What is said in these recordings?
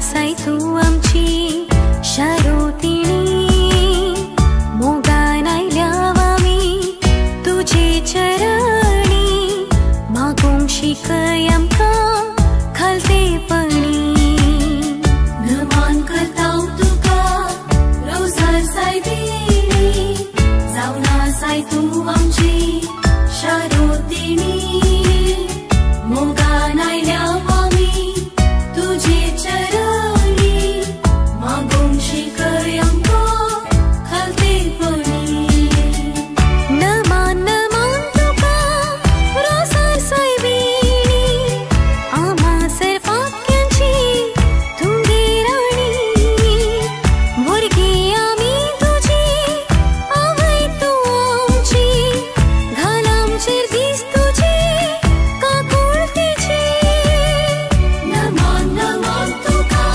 आसाय तूं आमची शारोतिणी, मोगान आयल्या आमी तुजे चरणी, मागूंक शिकय आमकां खालतेपणी। नमान करता तुका रोजार सायबिणी, जावन आसाय तूं आमची शारोतिणी, मोगान आयल्या आमी तुजे चरणी, मागूंक शिकय आमकां खालतेपणी। नमान नमान तुका रोजार सायबिणी, आमा सर्वाक्यांची तुगे राणी, भुरगीं आमी तुजी आवय तूं आमची, घाल आमचेर दीस तुजी काकुळटीची। नमान नमान तुका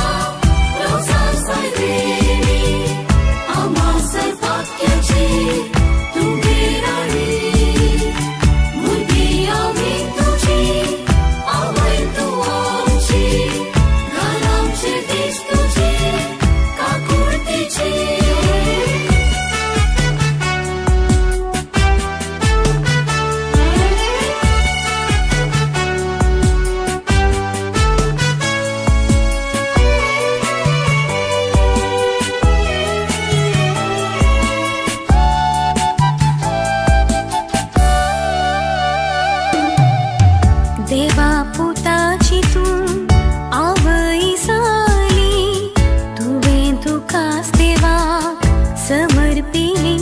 रोजार सायबिणी, आमा सर्वाक्याची तुगे राणी, भुरगीं आमी तुजी आवय तूं आमची, घाल आमचेर दीस तुजी काकुळटीची। देवा पुताची तूं आवय जाली, तुवें तुकाच देवाक समर्पिली,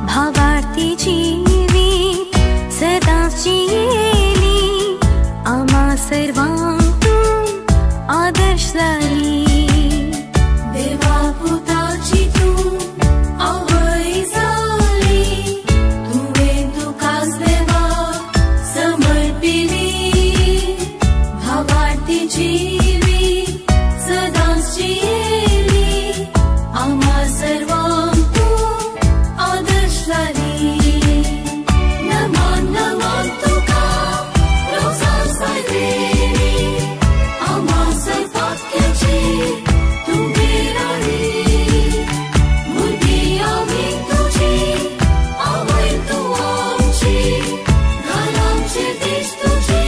भावार्थी जिवीत सदांच जियेली, आमा सर्वांक तूं आदर्श जाली। देवा पुताची तूं आवय जाली, तुवें तुकाच देवाक समर्पिली, भावार्थी जिवीत सदांच जियेली, आमा सर्वांक तूं आदर्श जाली। नमान नमान तुका रोजार सायबिणी, आमा सर्वाक्याची तुगे राणी, भुरगीं आमी तुजी आवय तूं आमची, घाल आमचेर दीस तुजी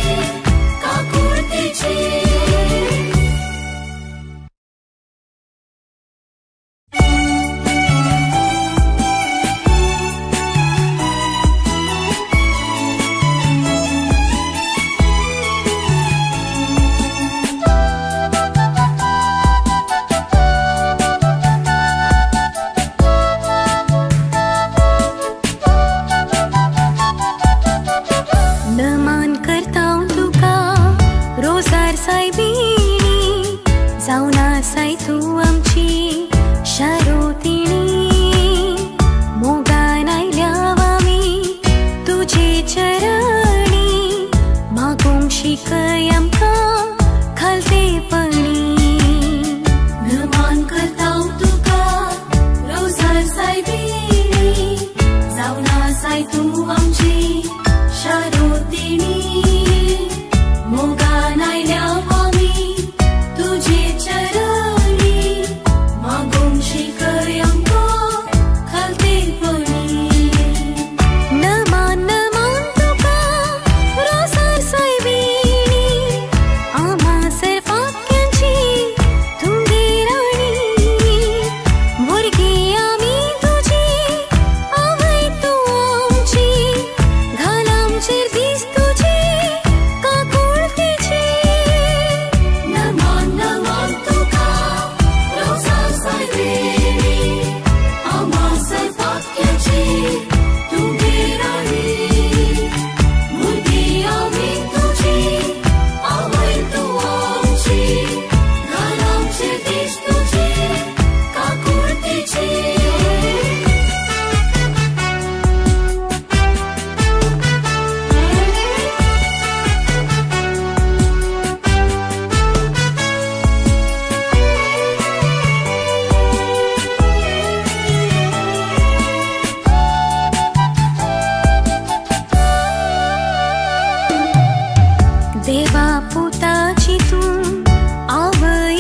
काकुळटीची। नमान करता तुका रोजार सायबिणी, जावन आसाय तूं आमची शारोतिणी, मोगान आयल्या आमी तुजे चरणी, मागूंक शिकय आमकां खालतेपणी। नमान करता तुका रोजार सायबिणी, जावन आसाय तूं आमची शारोतिणी, मोगान आयल्या आमी तुजे चरणी, मागूंक शिकय आमकां खालतेपणी। नमान नमान तुका रोजार सायबिणी, आमा सर्वाक्यांची तुगे राणी, भुरगीं आमी तुजी आवय तूं आमची, घाल आमचेर दीस तुजी काकुळटीची। नमान नमान तुका रोजार सायबिणी, आमा सर्वाक्याची तुगे राणी, भुरगीं आमी तुजी आवय तूं आमची, घाल आमचेर दीस तुजी काकुळटीची। देवा पुताची तूं आवय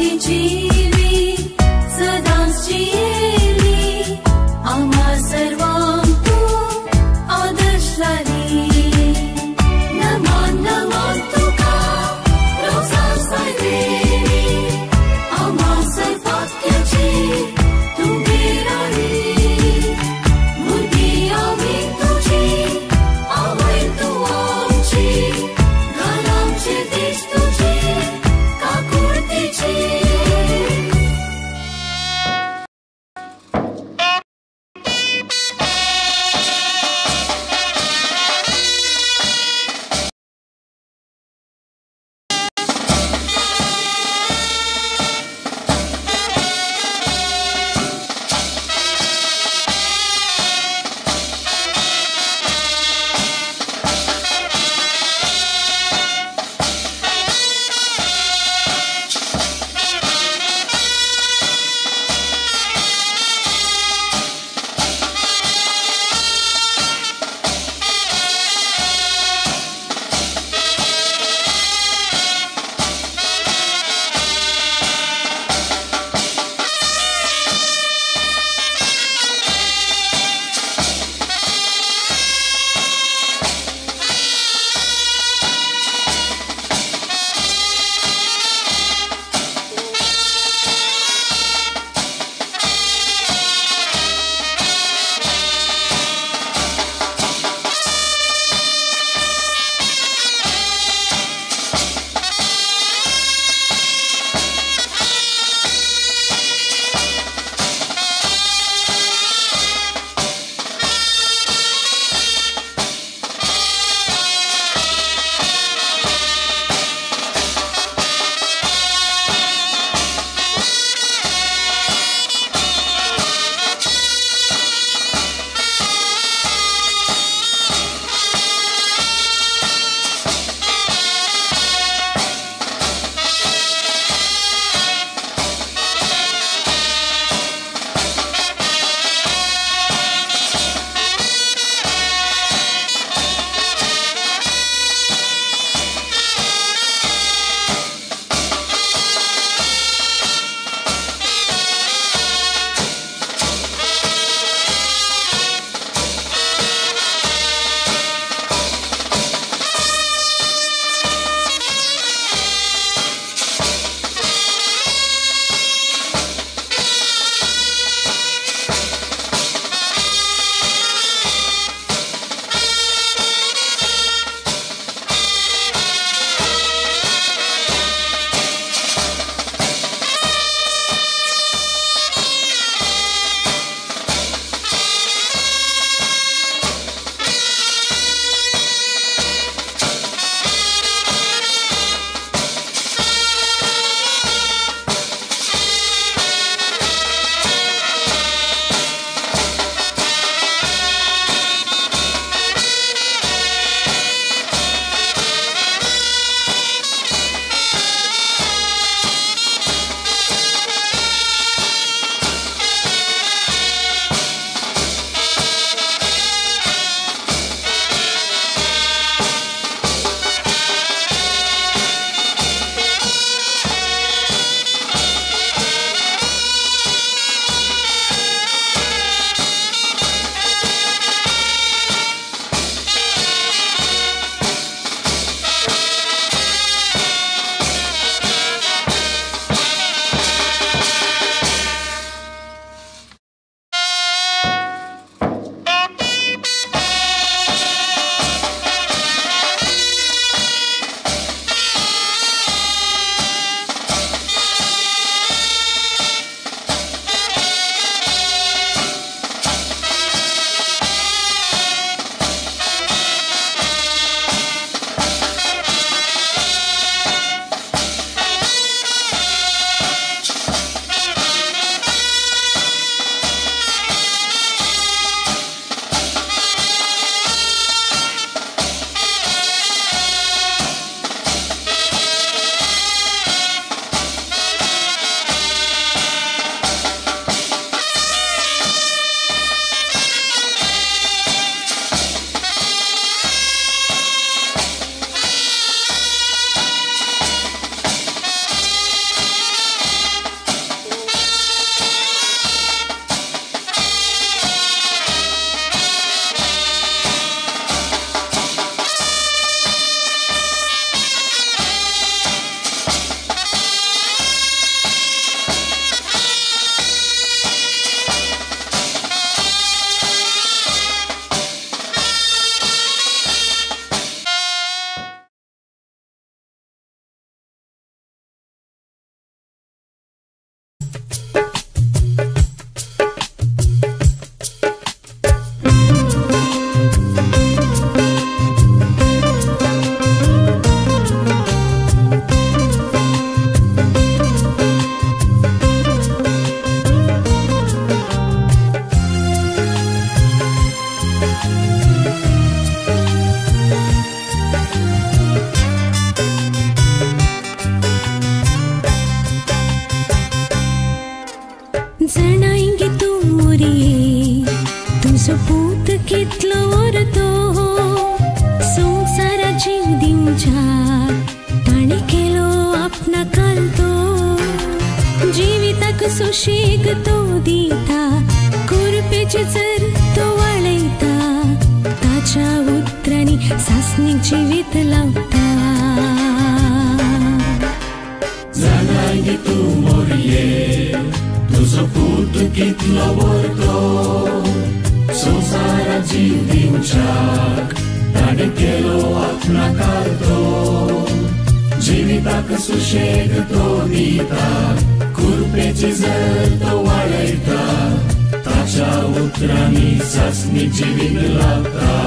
ती जीवी सदांच जियेली आम्हा सर्वांक तूं आदर्श जाली. नमन नमन तुका रोजा सायबिणी आम्हा सौभाग्याची तूं राणी. भुरगीं आमी तुजी आवय तूं आमची घाल आमचे दीस तुजे काकुळतेचे. तुजो पूत कितलो व्हरतो संवसारा जीव दिवच्याक ताणें केलो आपणा कालतो जिविताक सुशेग तो दिता कुरपेचे जर तो वाळयता ताच्या उतरांनी सासणीक जिवीत लावता. जाणाय गे तूं मोरये तुजो पूत कितलो व्हरतो संवसारा जीव दिवच्याक ताणें केलो आपणा कालतो जिविताक सुशेग तो दिता कुरपेचे जर तो वाळयता ताच्या उतरांनी सासणी जिवीत लावता.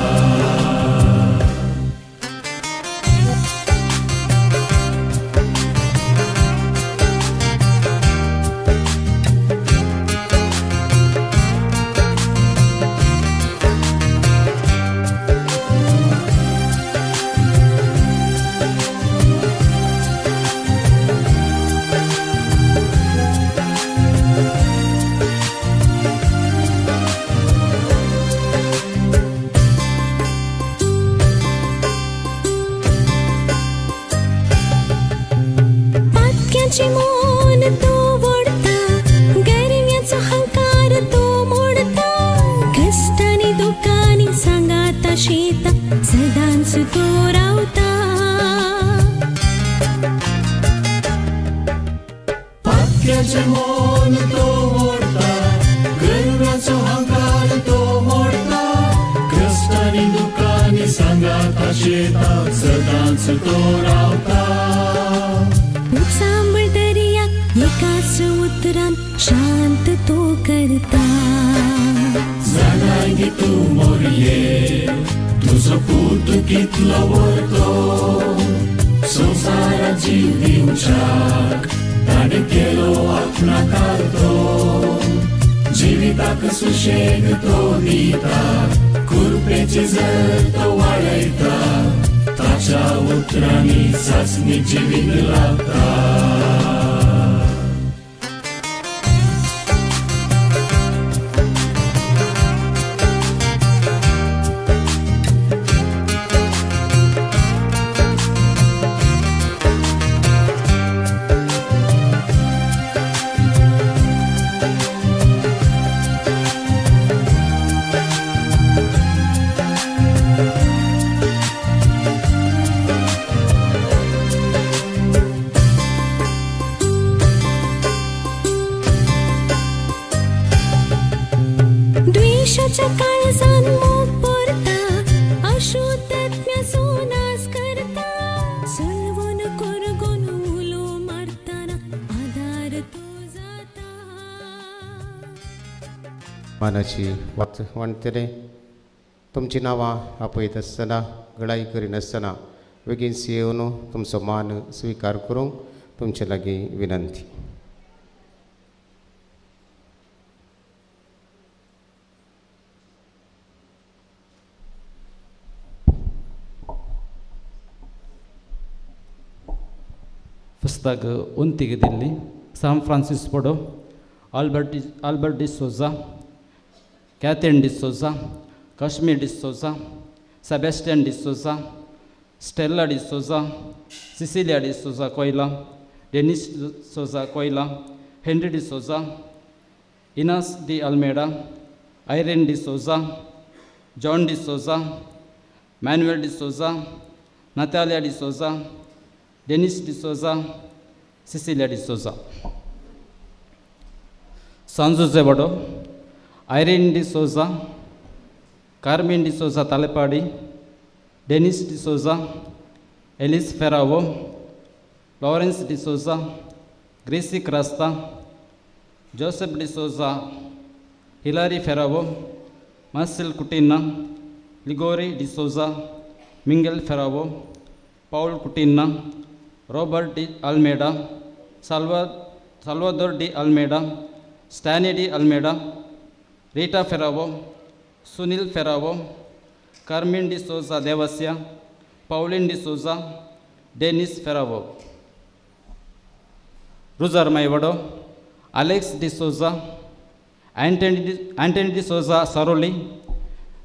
मन तो वोडता गरव्याचो हंकार तो मोडता कश्टांनी दुकानी सांगाता शेता सदांच तो रावता. पातक्याचें मन तो मोडता गरव्याचो हंकार तो मोडता कश्टांनी दुकानी सांगाता शेता सदांच तो रावता. सांबळ दर्याक एकाच उतरान शांत तो करता. जाणाय गे तूं मोरये तुजो पूत कितलो व्हरतो संवसारा जीव दिवच्याक ताणें केलो आपणा कालतो जिविताक सुशेग तो दिता कुरपेचे जर तो वाळयता ताच्या उतरांनी सासणी जिवीत लावता. द्वेषाच्या काळजान मोग भरता अशुद्धात्म्याचो नाश करता सलवून कोरगून उलो मारतना आदार तो जाता. मानाची वात वाणटले तुमची नांवां आपयत आसतना गळाई करिनासतना बेगीन येवन तुमचो मान स्विकार करूंक तुमचे लागीं विनंती. पुस्तक ಒಂತಿಗೆ Delhi Sam Francis Bodo, Albert D'Souza, Catherine D'Souza, Kashmir D'Souza, Sebastian D'Souza, Stella D'Souza, Cecilia D'Souza Coelho, Dennis D'Souza Coelho, Henry D'Souza, Inas D Almeida, Irene D'Souza, John D'Souza, Manuel D'Souza, Natalia D'Souza, Dennis D'Souza, Cecilia D'Souza. San Jose Bodo, Irene D'Souza, Carmen D'Souza Talepadi, Dennis D'Souza, Ellis Ferrao, Lawrence D'Souza, Gracy Crasta, Joseph D'Souza, Hillary Ferrao, Marcel Coutinho, Ligori D'Souza, Mingel Ferrao, Paul Coutinho, Robert D Almeida, Salvador D Almeida, Stany D Almeida, Rita Ferrao, Sunil Ferrao, Carmen D'Souza Devasya, Pauline D'Souza, Dennis Ferrao. Ruzar Maivado, Alex D'Souza, Antony D'Souza Saroli,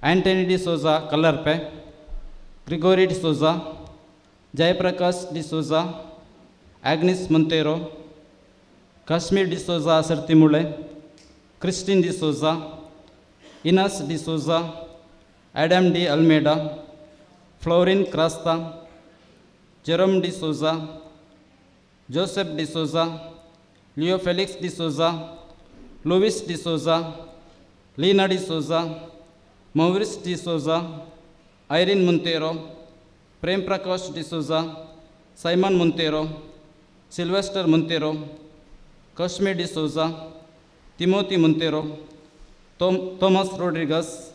Antony D'Souza Kallarpe, Gregory D'Souza, Jayaprakash D'Souza, Agnes Monteiro, Kashmir D'Souza Sartimule, Christine D'Souza, Inas D'Souza, Adam D Almeida, Florin Crasta, Jerome D'Souza, Joseph D'Souza, Leo Felix D'Souza, Louis D'Souza, Leena D'Souza, Maurice D'Souza, Irene Monteiro, Prem Prakash D'Souza, Simon Monteiro, Sylvester Monteiro, Kashmir D'Souza, Timothy Monteiro, Thomas Rodrigues,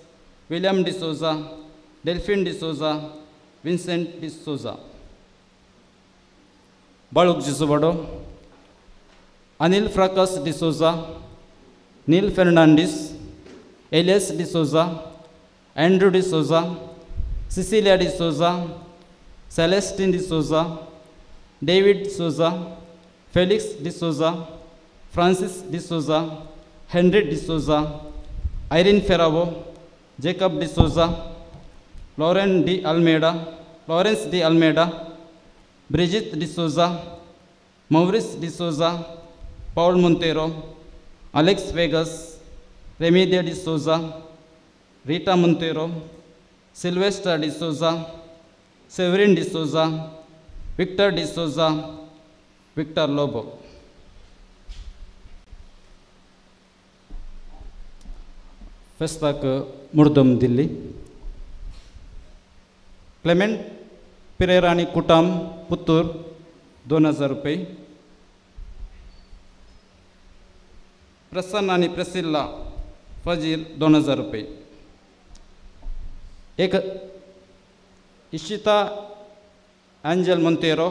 William D'Souza, Delphine D'Souza, Vincent D'Souza. Baluk Jisubado, Anil Prakash D'Souza, Neil Fernandes, Elias D'Souza, Andrew D'Souza, Cecilia D'Souza, Celestine D'Souza, David D'Souza, Felix D'Souza, Francis D'Souza, Henry D'Souza, Irene Ferrao, Jacob D'Souza, Lauren D Almeida, Lawrence D Almeida, Brigitte D'Souza, Maurice D'Souza, Paul Monteiro, Alex Vegas, Remidia D'Souza, Rita Monteiro, Sylvester D'Souza, Severin D'Souza, Victor D'Souza, Victor Lobo. फेस्ताक मुर्दम दिल्ली Clement Pereira आनी कुटाम पुत्तूर 2000 रुपये, प्रसन्न आनी प्रेसिल्ला फजीर 2000 रुपये, एक Ishita angel Monteiro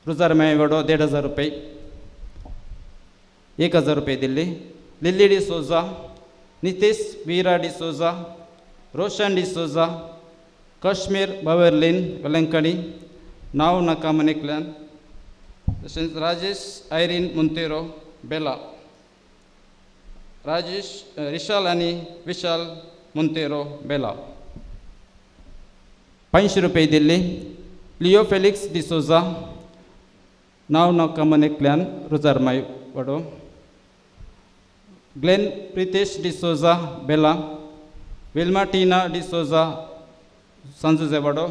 रुजार मेवडो 1500 रुपये, 1000 रुपये दिल्ली, Lillie D'Souza, Nitesh वीरा डिसोजा, रोशन डिसोजा, काश्मीर बवर्लिन वेलंकणी, नाव नाका मनेकल्यान, तशेंच राजेश आयरीन मोंतेरो बेला, राजेश रिशाल आनी विशाल मोंतेरो बेला. 500 रुपये दिल्ली, लियो फेलिक्स डिसोजा, नाव नाका मनेकल्यान रुजार माय वडो, ग्लेन प्रितेश डिसोजा बेला, विल्मा टीना डिसोजा सांजुजे वाडो,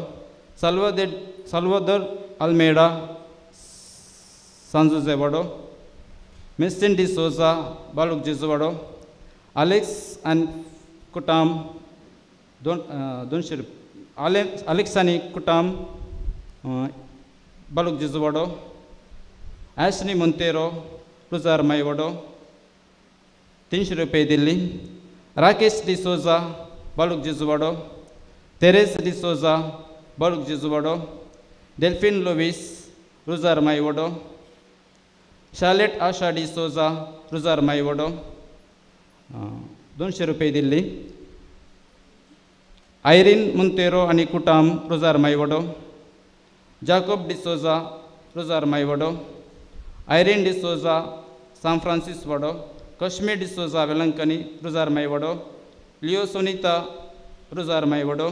साल्वादोर अल्मेडा सांजुजे वाडो, मिस्टिन डिसोजा बालूक जेजुवाडो, अलेक्स आनी कुटाम 200 रुपये, अलेक्स आनी कुटाम बालूक जेजुवाडो, एशनी मोंतेरो रुजार मायवाडो 300 रुपये दिल्ली, राकेश डिसोजा बालूक जेजुवाडो, तेरेस डिसोजा बालूक जेजुवाडो, डेल्फिन लुवीस रुजार मायवडो, शालेट आशा डिसोजा रुजार मायवडो 200 रुपये दिल्ली, आयरीन मोंतेरो आनी कुटाम Ruzar Maivaddo, Jacob D'Souza Ruzar Maivaddo, Irene D'Souza San Francis Vaddo, Kashmir D'Souza Velankanni Ruzar Maivaddo, Leo Sunita Ruzar Maivaddo,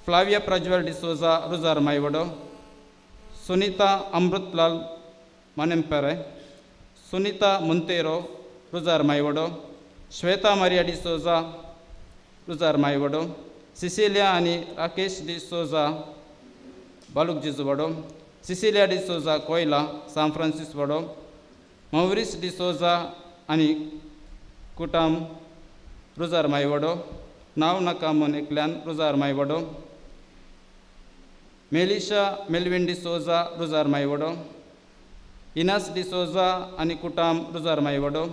Flavia Prajwal D'Souza Ruzar Maivaddo, Sunita Amritlal Manempere, Sunita Monteiro Ruzar Maivaddo, Shweta Maria D'Souza Ruzar Maivaddo, Cecilia आनी राकेश डिसोजा बालूक जेजुवाडो, सिसिलिया डिसोजा कोयला सान फ्रांसीस वाडो, मौरिस डिसोजा आनी कुटाम रुजार मायवडो, नाव नाका म्हूण एकल्यान रुजार मायवडो, मेलिशा मेलविन डिसोजा रुजार मायवडो, इनास डिसोजा आनी कुटाम रुजार मायवडो,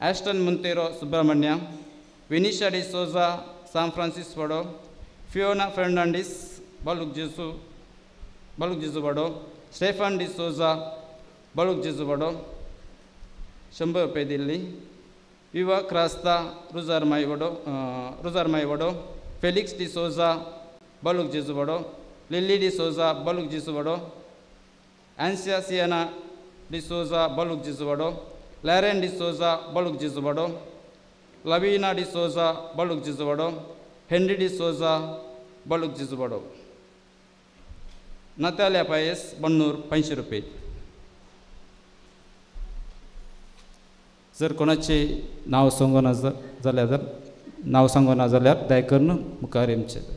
एस्टन मोंतेरो सुब्रमण्य, विनिशा डिसोजा सान फ्रांसीस वाडो, फियोना फेर्नांडीस बालूक जेजू वाडो, स्टेफन डिसोजा बालूक जेजू वाडो 100 रुपये दिल्ली, विवा क्रास्ता रुजार मायवडो, फेलिक्स डिसोजा बालूक जेजू वाडो, लिल्ली डिसोजा बालूक जेजू वाडो, एन्सिया सियाना डिसोजा बालूक जेजू वाडो, लॅरन डिसोजा बालूक जेजू वाडो, लवीना डिसोजा बाळूक जिजवाडो, हेनरी डिसोजा बाळूक जिजवाडो, नताल्या पायस बण्णूर 500 रुपये. जर कोणाचे नांव सांगना जाल्यार जर नांव सांगना जाल्यार दया करून मुखार येवचें.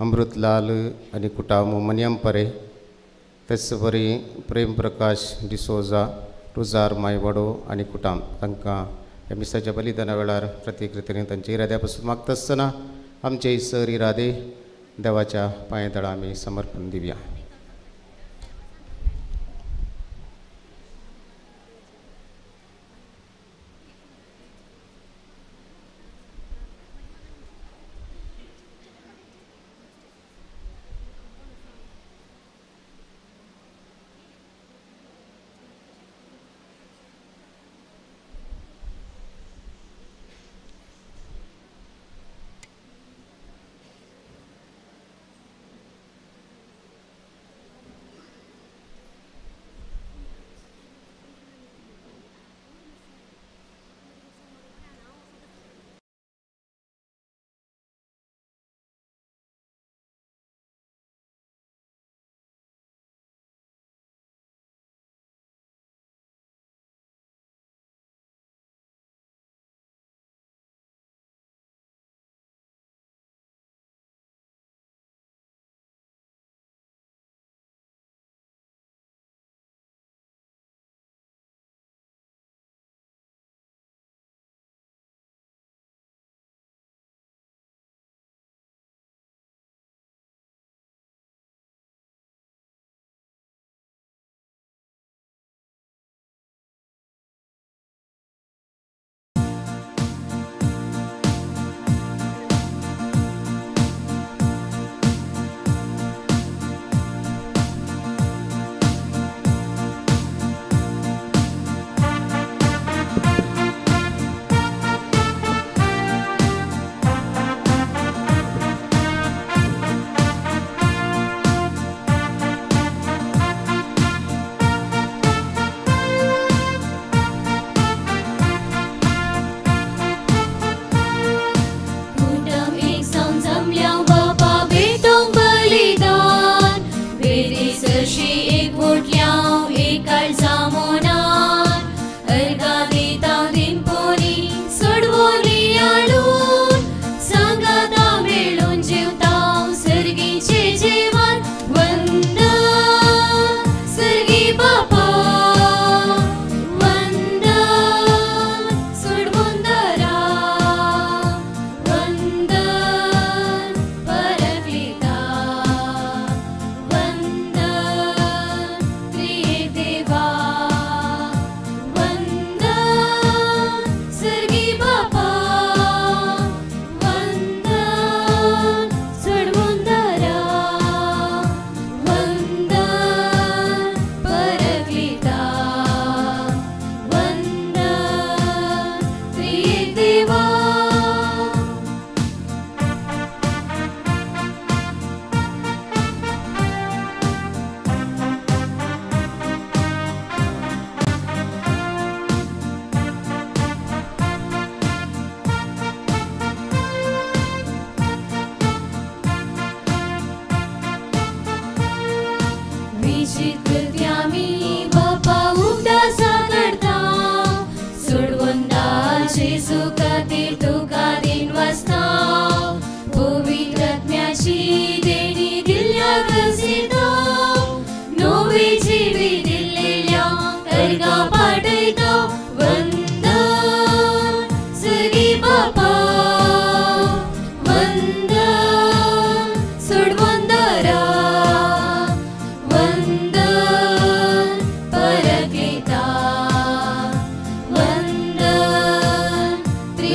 अमृतलाल आनी कुटाम मनियम परे, तेच बरी प्रेम प्रकाश डिसोजा रुजार मायवाडो आनी कुटाम तांकां ह्या मिसाच्या बलिदाना वेळार प्रतिकृतीन तांच्या इराद्या पासून मागता आसतना आमचे सर इरादे देवाच्या पांया तळा आमी समर्पण दिवया.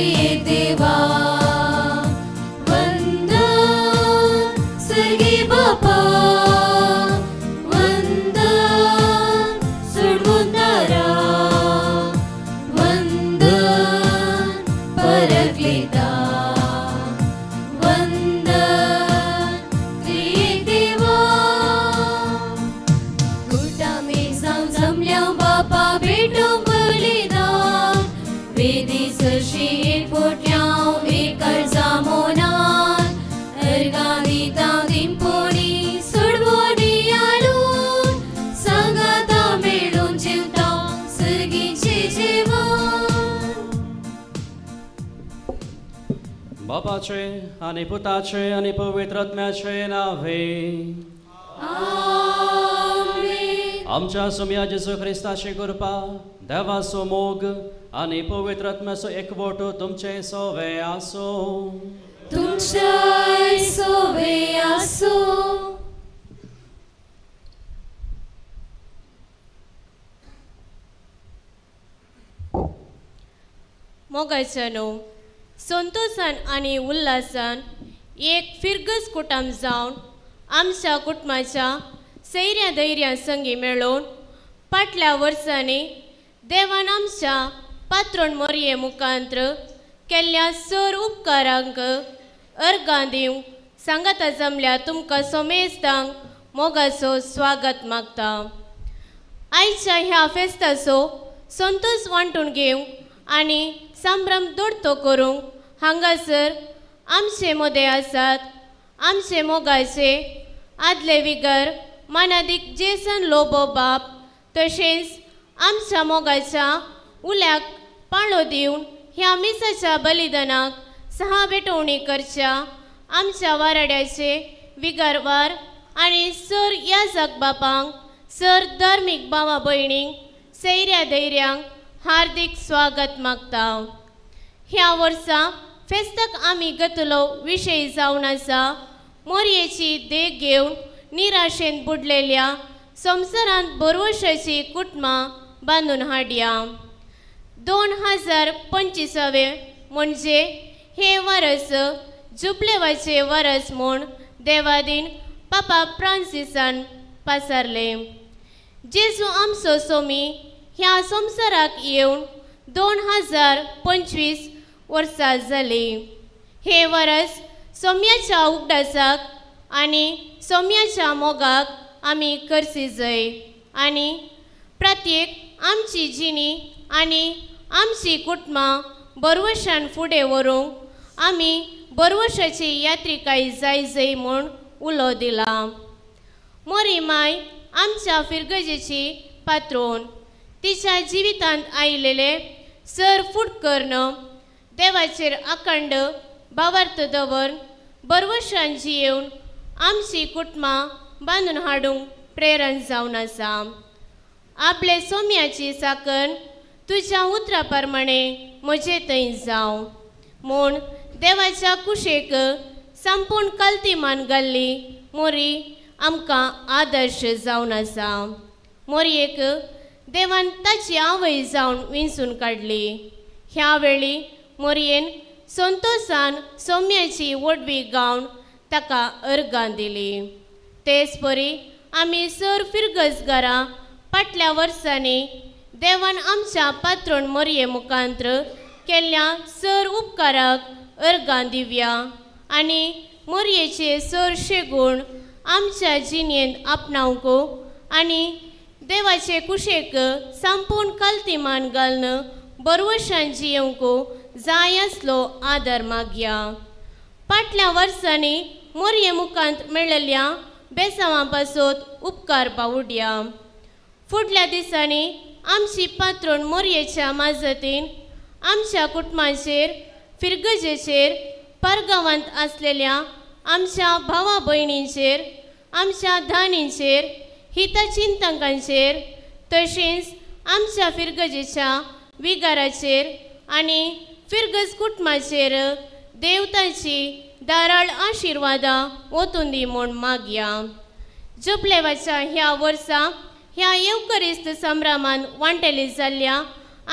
त्रियेक देवा वंदन सर्गी बापा वंदन सोडवणारा वंदन परक्लिता वंदन त्रियेक देवा कुटामे जावन जमल्या बापा भेटोवंक बलिदान वेदी सरशी एकवटल्याव एकाळजा मोनान अर्गां दिता दिंपोणी सोडवणी आडून सांगाता मेळून जेवता सर्गीचें जेवण. बापाचे आनी पुताचे आनी पवित्र आत्म्याचे नावे आमेन. आमच्या सोम्या जेजू क्रिस्ताची कृपा, देवाचो मोग आनी पवित्र आत्म्याचो एकवट तुमचे सोवे आसूं. तुमच्याय सोवे आसूं. मोगाच्यानो संतोषान आनी उल्हासान एक फिरगज कुटुंब जावन आमच्या कुटुंबाच्या सैऱ्या धैर्या संगी मेळोवन फाटल्या वर्सांनी देवान आमच्या पात्रोण मोरये मुखांत्र केल्ल्या सर उपकारांक अर्गां दिवंक सांगाता जमल्या तुमकां सोमेस्तांक मोगाचो स्वागत मागता. आयच्या ह्या फेस्ताचो संतोष वांटून घेवंक आनी संभ्रम दोडतो करूंक हांगासर आमचे मदें आसात आमचे मोगाचे आदले विगर मानादीक जेसन लोबो बाप, तशेंच आमच्या मोगाच्या उल्याक पाळो दिवन ह्या मिसाच्या बलिदानाक सहा भेटवणी करच्या आमच्या वाराड्याचे विगरवार आनी सर याजक बापांक, सर धार्मीक भावा भयणींक, सैऱ्या धैर्यांक हार्दीक स्वागत मागता. ह्या वर्सा फेस्ताक आमी घेतलो विशय जावन आसा मोरयेची देख घेवन निराशेन बुडलेल्या संवसारांत बरवशाची कुटुंबां बांदून हाडया. 2025 म्हणजे हे वरस जुबलेवाचे वरस म्हूण देवादीन पापा फ्रांसिसान पासारले. जेजू आमचो सोमी ह्या संवसाराक येवन 2025 वर्सां जालीं. हे वरस सोम्याच्या उगडासाक आनी सोम्याच्या मोगाक आमी करसी जाय आनी प्रत्येक आमची जिणी आनी आमची कुटुंबां बरवशान फुडें व्हरूंक आमी बरवशाची यात्रिकाय जाय जाय म्हूण उलो दिला. मोरी माय आमच्या फिरगजेची पात्रोन तिच्या जिवितांत आयिल्ले सर फुटकर्ण देवाचेर अखंड भावार्थ दवरून बरवशान जियेवन आमची कुटुंबां बांदून हाडूंक प्रेरण जावन आसा. आपले सोम्याची साकन तुज्या उतरा प्रमाणे म्हजे थंय जावं म्हूण देवाच्या कुशेक संपूर्ण कल्ती मान घाल्ली मोरी आमकां आदर्श जावन आसा. मोरयेक देवान ताची आवय जावन विंचून काडली. ह्या वेळी मोरयेन संतोषान सोम्याची वडवी गावन ताका अर्गां दिली. तेच परी आमी सर फिरगजगारां फाटल्या वर्सांनी देवान आमच्या पात्रोण मोरये मुखांत्र केल्ल्या सर उपकाराक अर्गां दिवया आनी मोरयेचे सरशे गूण आमच्या जिणेंत आपणावंक आनी देवाचे कुशेक संपूर्ण कल्तीमान घालून बरवशान जियेवंक जाय आसलो आदार मागया. फाटल्या वर्सांनी मोरये मुखांत मेळिल्ल्या बेसांवां पासत उपकार पावुडया. फुडल्या दिसांनी आमची पात्रोण मोरयेच्या माजतीन आमच्या कुटुंबाचेर, फिरगजेचेर, परगांवांत आसलेल्या आमच्या भावा भयणींचेर, आमच्या धानींचेर, हितचिंतकांचेर, तशेंच आमच्या फिरगजेच्या विगाराचेर आनी फिरगज कुटुंबाचेर देवताची दाराळ आशिर्वादां ओतून दी म्हूण मागया. जुबलेवाच्या ह्या वर्सा ह्या येवकरिस्त संभ्रमान वांटेली जाल्ल्या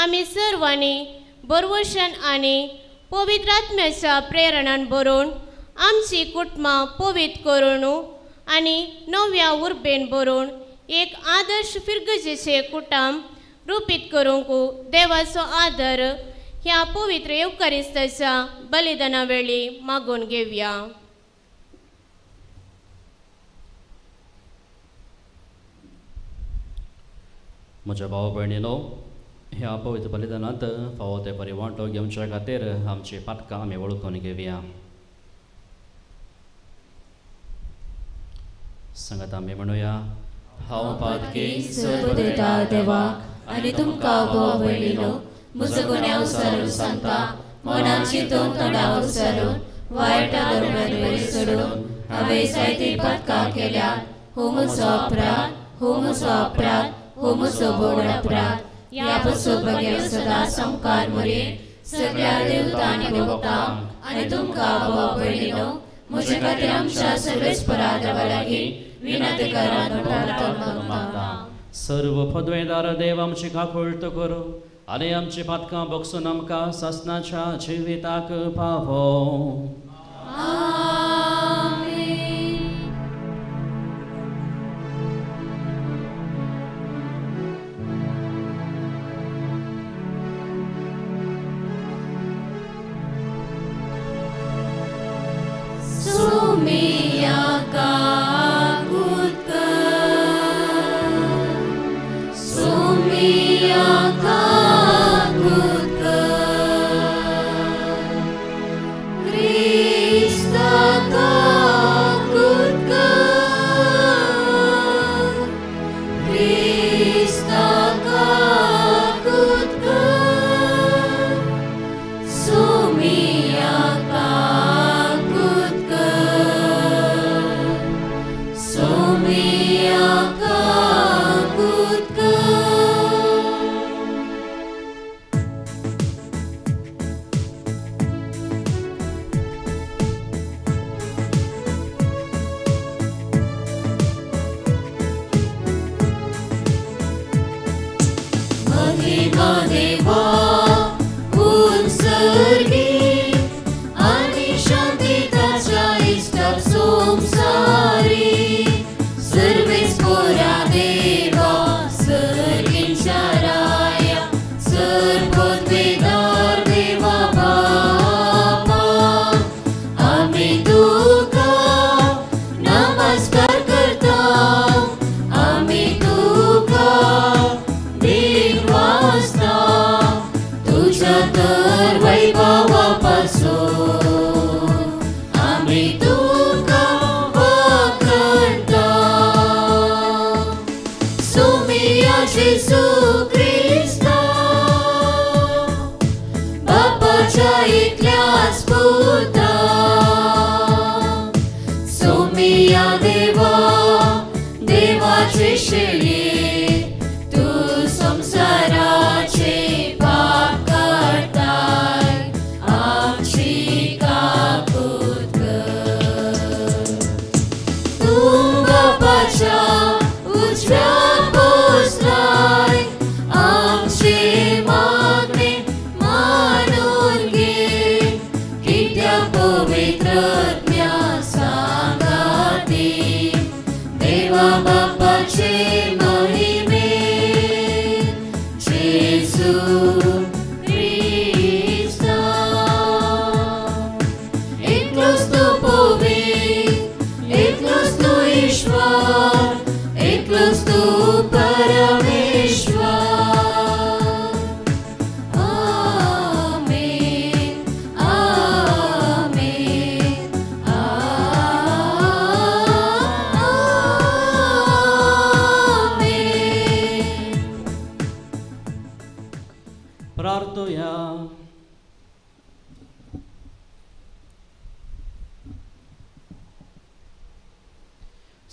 आमी सर्वांनी बरवशन आनी पवित्र आत्म्याच्या प्रेरणान बरोवन आमची कुटुंबां पवित्र करून आनी नव्या उर्बेन बरोवन एक आदर्श फिरगजेचे कुटुंब रुपीत करूंक देवाचो आदर ह्या पवित्र येवकारिस्ताच्या बलिदाना वेळी मागून घेवया. म्हज्या भाव भयणीनो, ह्या पवित्र बलिदानांत फावो ते बरे वांटो घेवच्या खातीर आमची पातकां आमी वळखून घेवया. सांगात आमी म्हणुया, हांव पातकी सर्वदेता देवाक आनी तुमकां भाव भयणीनो म्हजो गुन्यांव सारून सांगता, मनाची तोंड तोंडा उसारून वायट धर्मान बरी सोडून हांवें जायती पातकां केल्या. हो म्हजो अपराध, हो म्हजो अपराध, हो म्हजो व्हड अपराध. ह्या पसून बगेर सदां सामकार मरेन सगळ्या देवता आनी भक्तांक आनी तुमकां भाव भयणीनो म्हजे खातीर आमच्या सर्वेस्परा देवा लागीं विनंती करात म्हूण मागता. सर्व पदवेदार देव आमची काकुळट करूं आनी आमची पातकां बगसून आमकां सासणाच्या जिविताक पावो.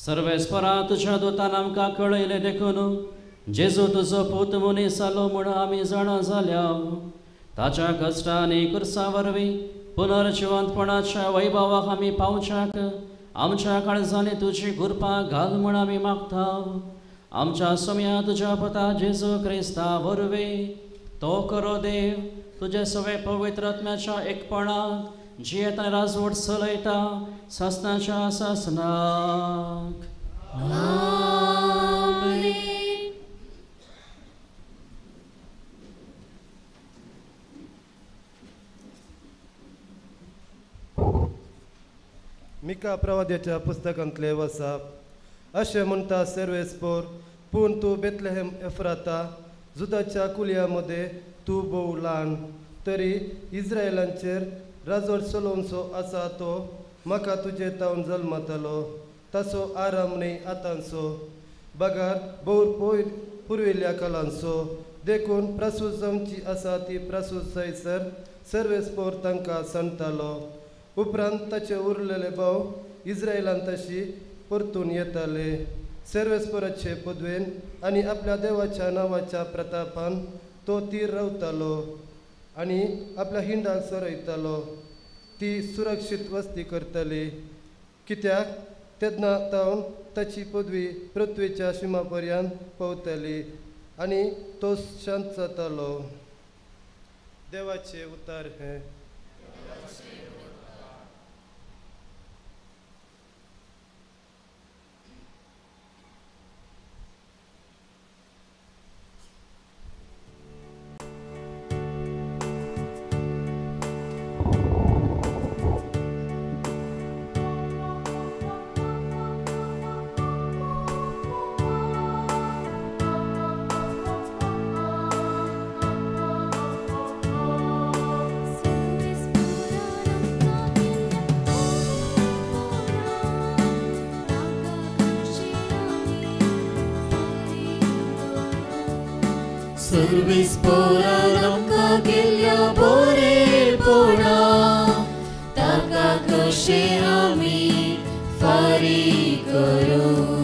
सर्वेस्परा तुज्या दोतान आमकां कळयलें देखून जेजू तुजो पूत मनीस जालो म्हूण आमी जाणा जाल्या. ताच्या कश्टां आनी कुर्सा वरवीं पुनर्जिवंतपणाच्या वैभवाक आमी पावच्याक आमच्या काळजांनी तुजी कृपा घाल म्हूण आमी मागता. आमच्या सोम्या तुज्या पुता जेजू क्रिस्ता वरवीं तो करो देव तुजे सगळे पवित्र आत्म्याच्या एकपणाक जियेत आनी राजवट चलयता सासनाच्या सासनाक. मिका प्रवाद्याच्या पुस्तकांतले वसाप. अशें म्हणटा सर्वेस्पोर, पूण तूं बेतलेहेम एफ्राता जुदाच्या कुलया मदें तूं भोव ल्हान, तरी इस्रायलांचेर राजवट चलोवचो आसा तो म्हाका तुजे तावन जल्मतलो, ताचो आराम न्हय आतांचो बगर भोव पुर्विल्ल्या कालांचो. देखून प्रसूत जावची आसा ती प्रसूत जायसर सर्वेस्पोर तांकां सांगतालो. उपरांत ताचे उरलेले भाव इस्रायलान तशी परतून येताले. सर्वेस्पोराचे पदवेन आनी आपल्या देवाच्या नांवाच्या प्रतापान तो तीर रावतालो आनी आपल्या हिंडाक सरयतालो. ती सुरक्षीत वस्ती करताली, कित्याक तेन्ना तावन ताची पदवी पृथ्वीच्या शिमा पर्यंत पावताली आनी तो शांत जातालो. देवाचे उतार हें. सर्वेस्पोरान आमकां केल्ल्या बरेपणा ताका कशें आमी फारीक करूं.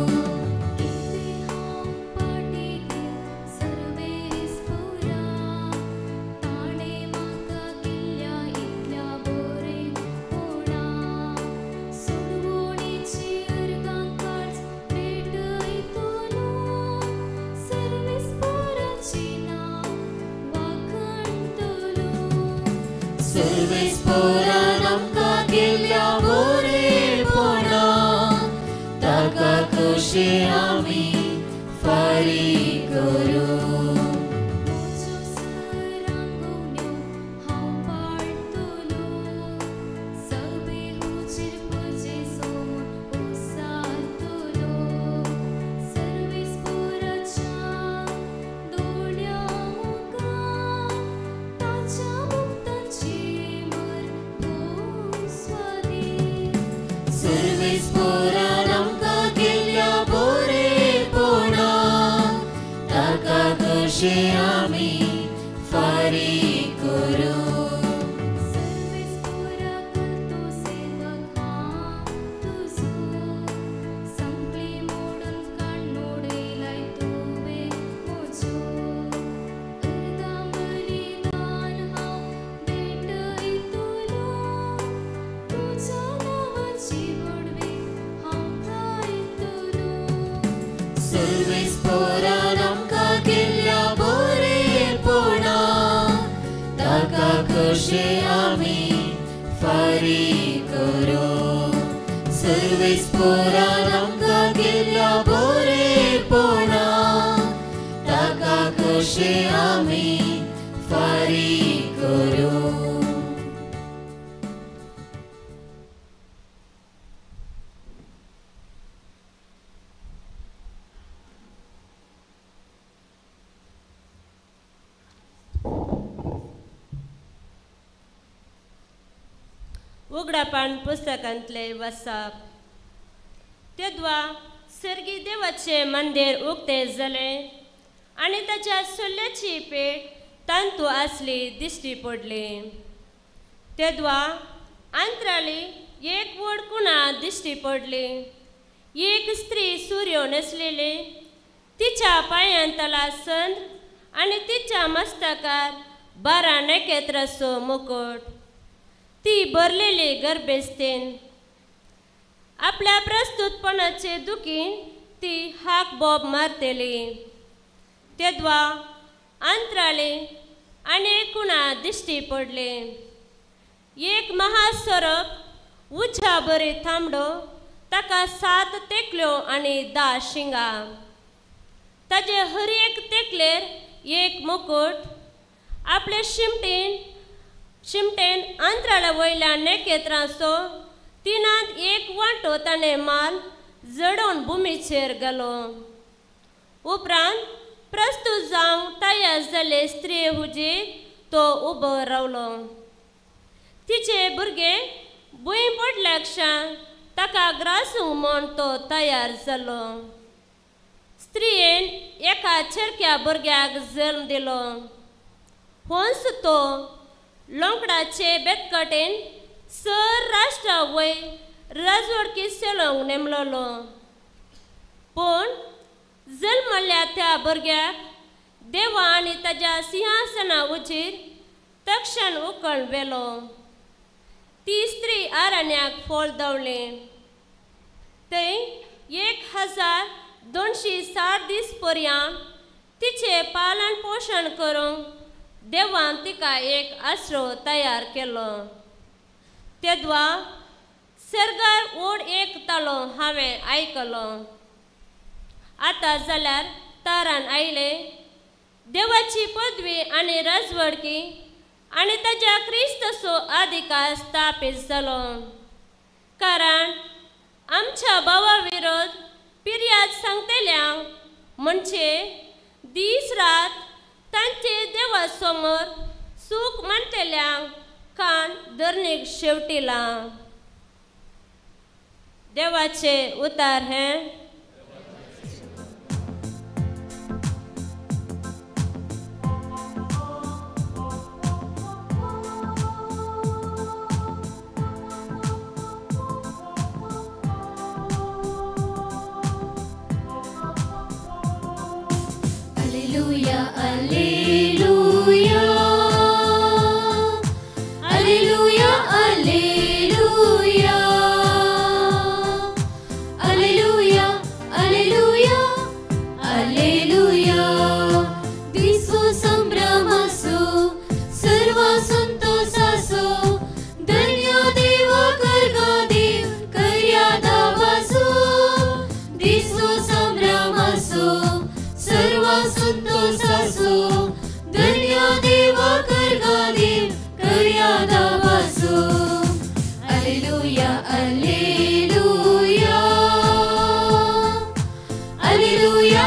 सर्वेस्पोरान आमकां केल्ल्या बरेपणा ताका कशें आमी फारीक करूं. सर्वेस्पोरान आमकां केल्ल्या बरेपणा ताका कशें आमी फारीक करूं. सर्वेस्पोरान आमकां केल्ल्या बरेपणा ताका कशें आमी फारीक करूं. सर्वेस्पोरान आमकां केल्ल्या बरेपणा ताका कशें आमी फारीक करूं. उगडापान पुस्तकांतले वसाप. तेद्वा सर्गी देवाचें मंदीर उक्तें जालें आनी ताच्या सुल्ल्याची पेट तांतू आसली दिश्टी पडली. तेद्वा अंतराली एक व्हड कुणा दिश्टी पडली. एक स्त्री सुर्यो न्हेसलेली, तिच्या पांयांतला संद्र आनी तिच्या मस्तकार 12 नखेत्राचो मुकुट. ती भरलेली गर्भेस्तेन आपल्या प्रस्तुतपणाचे दुखीन ती हाक बोब मारतली. तेद्वा अंतराळी आनी कुणा दिश्टी पडली. एक महासरप उज्या बरी थांबडो, ताका 7 तेकल्यो आनी 10 शिंगां. ताजे हर एक तेकलेर एक मुकुट. आपले शिमटेन अंतराळा वयल्या नखेत्रांचो 1/3 वांटो ताणें माल जडोवन भुमीचेर गेलो. उपरांत प्रस्तुत जावंक तयार जाल्ले स्त्रिये हुजीर तो उबो रावलो. तिचे भुरगे भूंय पडल्या क्षण ताका ग्रासूंक म्हूण तो तयार जालो. स्त्रियेन एका चेरक्या भुरग्याक जल्म दिलो. होंस तो लोंकडाचे बेतकटेन सर राष्ट्रा वय राजवडकी चलोवंक नेमलोलो. पूण जल्मल्ल्या त्या भुरग्याक देवा आनी ताज्या सिंहासना उजीर तक्षण उकळ व्हेलो. ती स्त्री आरण्याक फोल दवले. थंय 1260 दीस पर्यंत तिचे पालन पोशण करूंक देवान तिका एक आसरो तयार केलो. तेद्वा सर्गार ओड एक तालो हांवें आयकलो. आतां जाल्यार तारान आयले देवाची पदवी आनी राजवडकी आनी ताज्या क्रिस्ताचो अधिकार स्थापीत जालो. कारण आमच्या भावा विरोध पिर्याद सांगतल्यांक म्हणजे दीस रात तांचे देवा समोर सूख मानतल्यांक कान धरणीक शेवटिला. देवाचे उतार हें. Alleluia, alleluia, alleluia, alleluia, alleluia, alleluia, alleluia. दिसो संभ्रमासो, सर्व संतोषासो, धन्य देवा करगा देव कर्या दावासो. दिसो संभ्रमासो, सर्व संतोषासो, धन्य देवा करगा देव कर्या दावासो. Alleluia, alleluia, alleluia,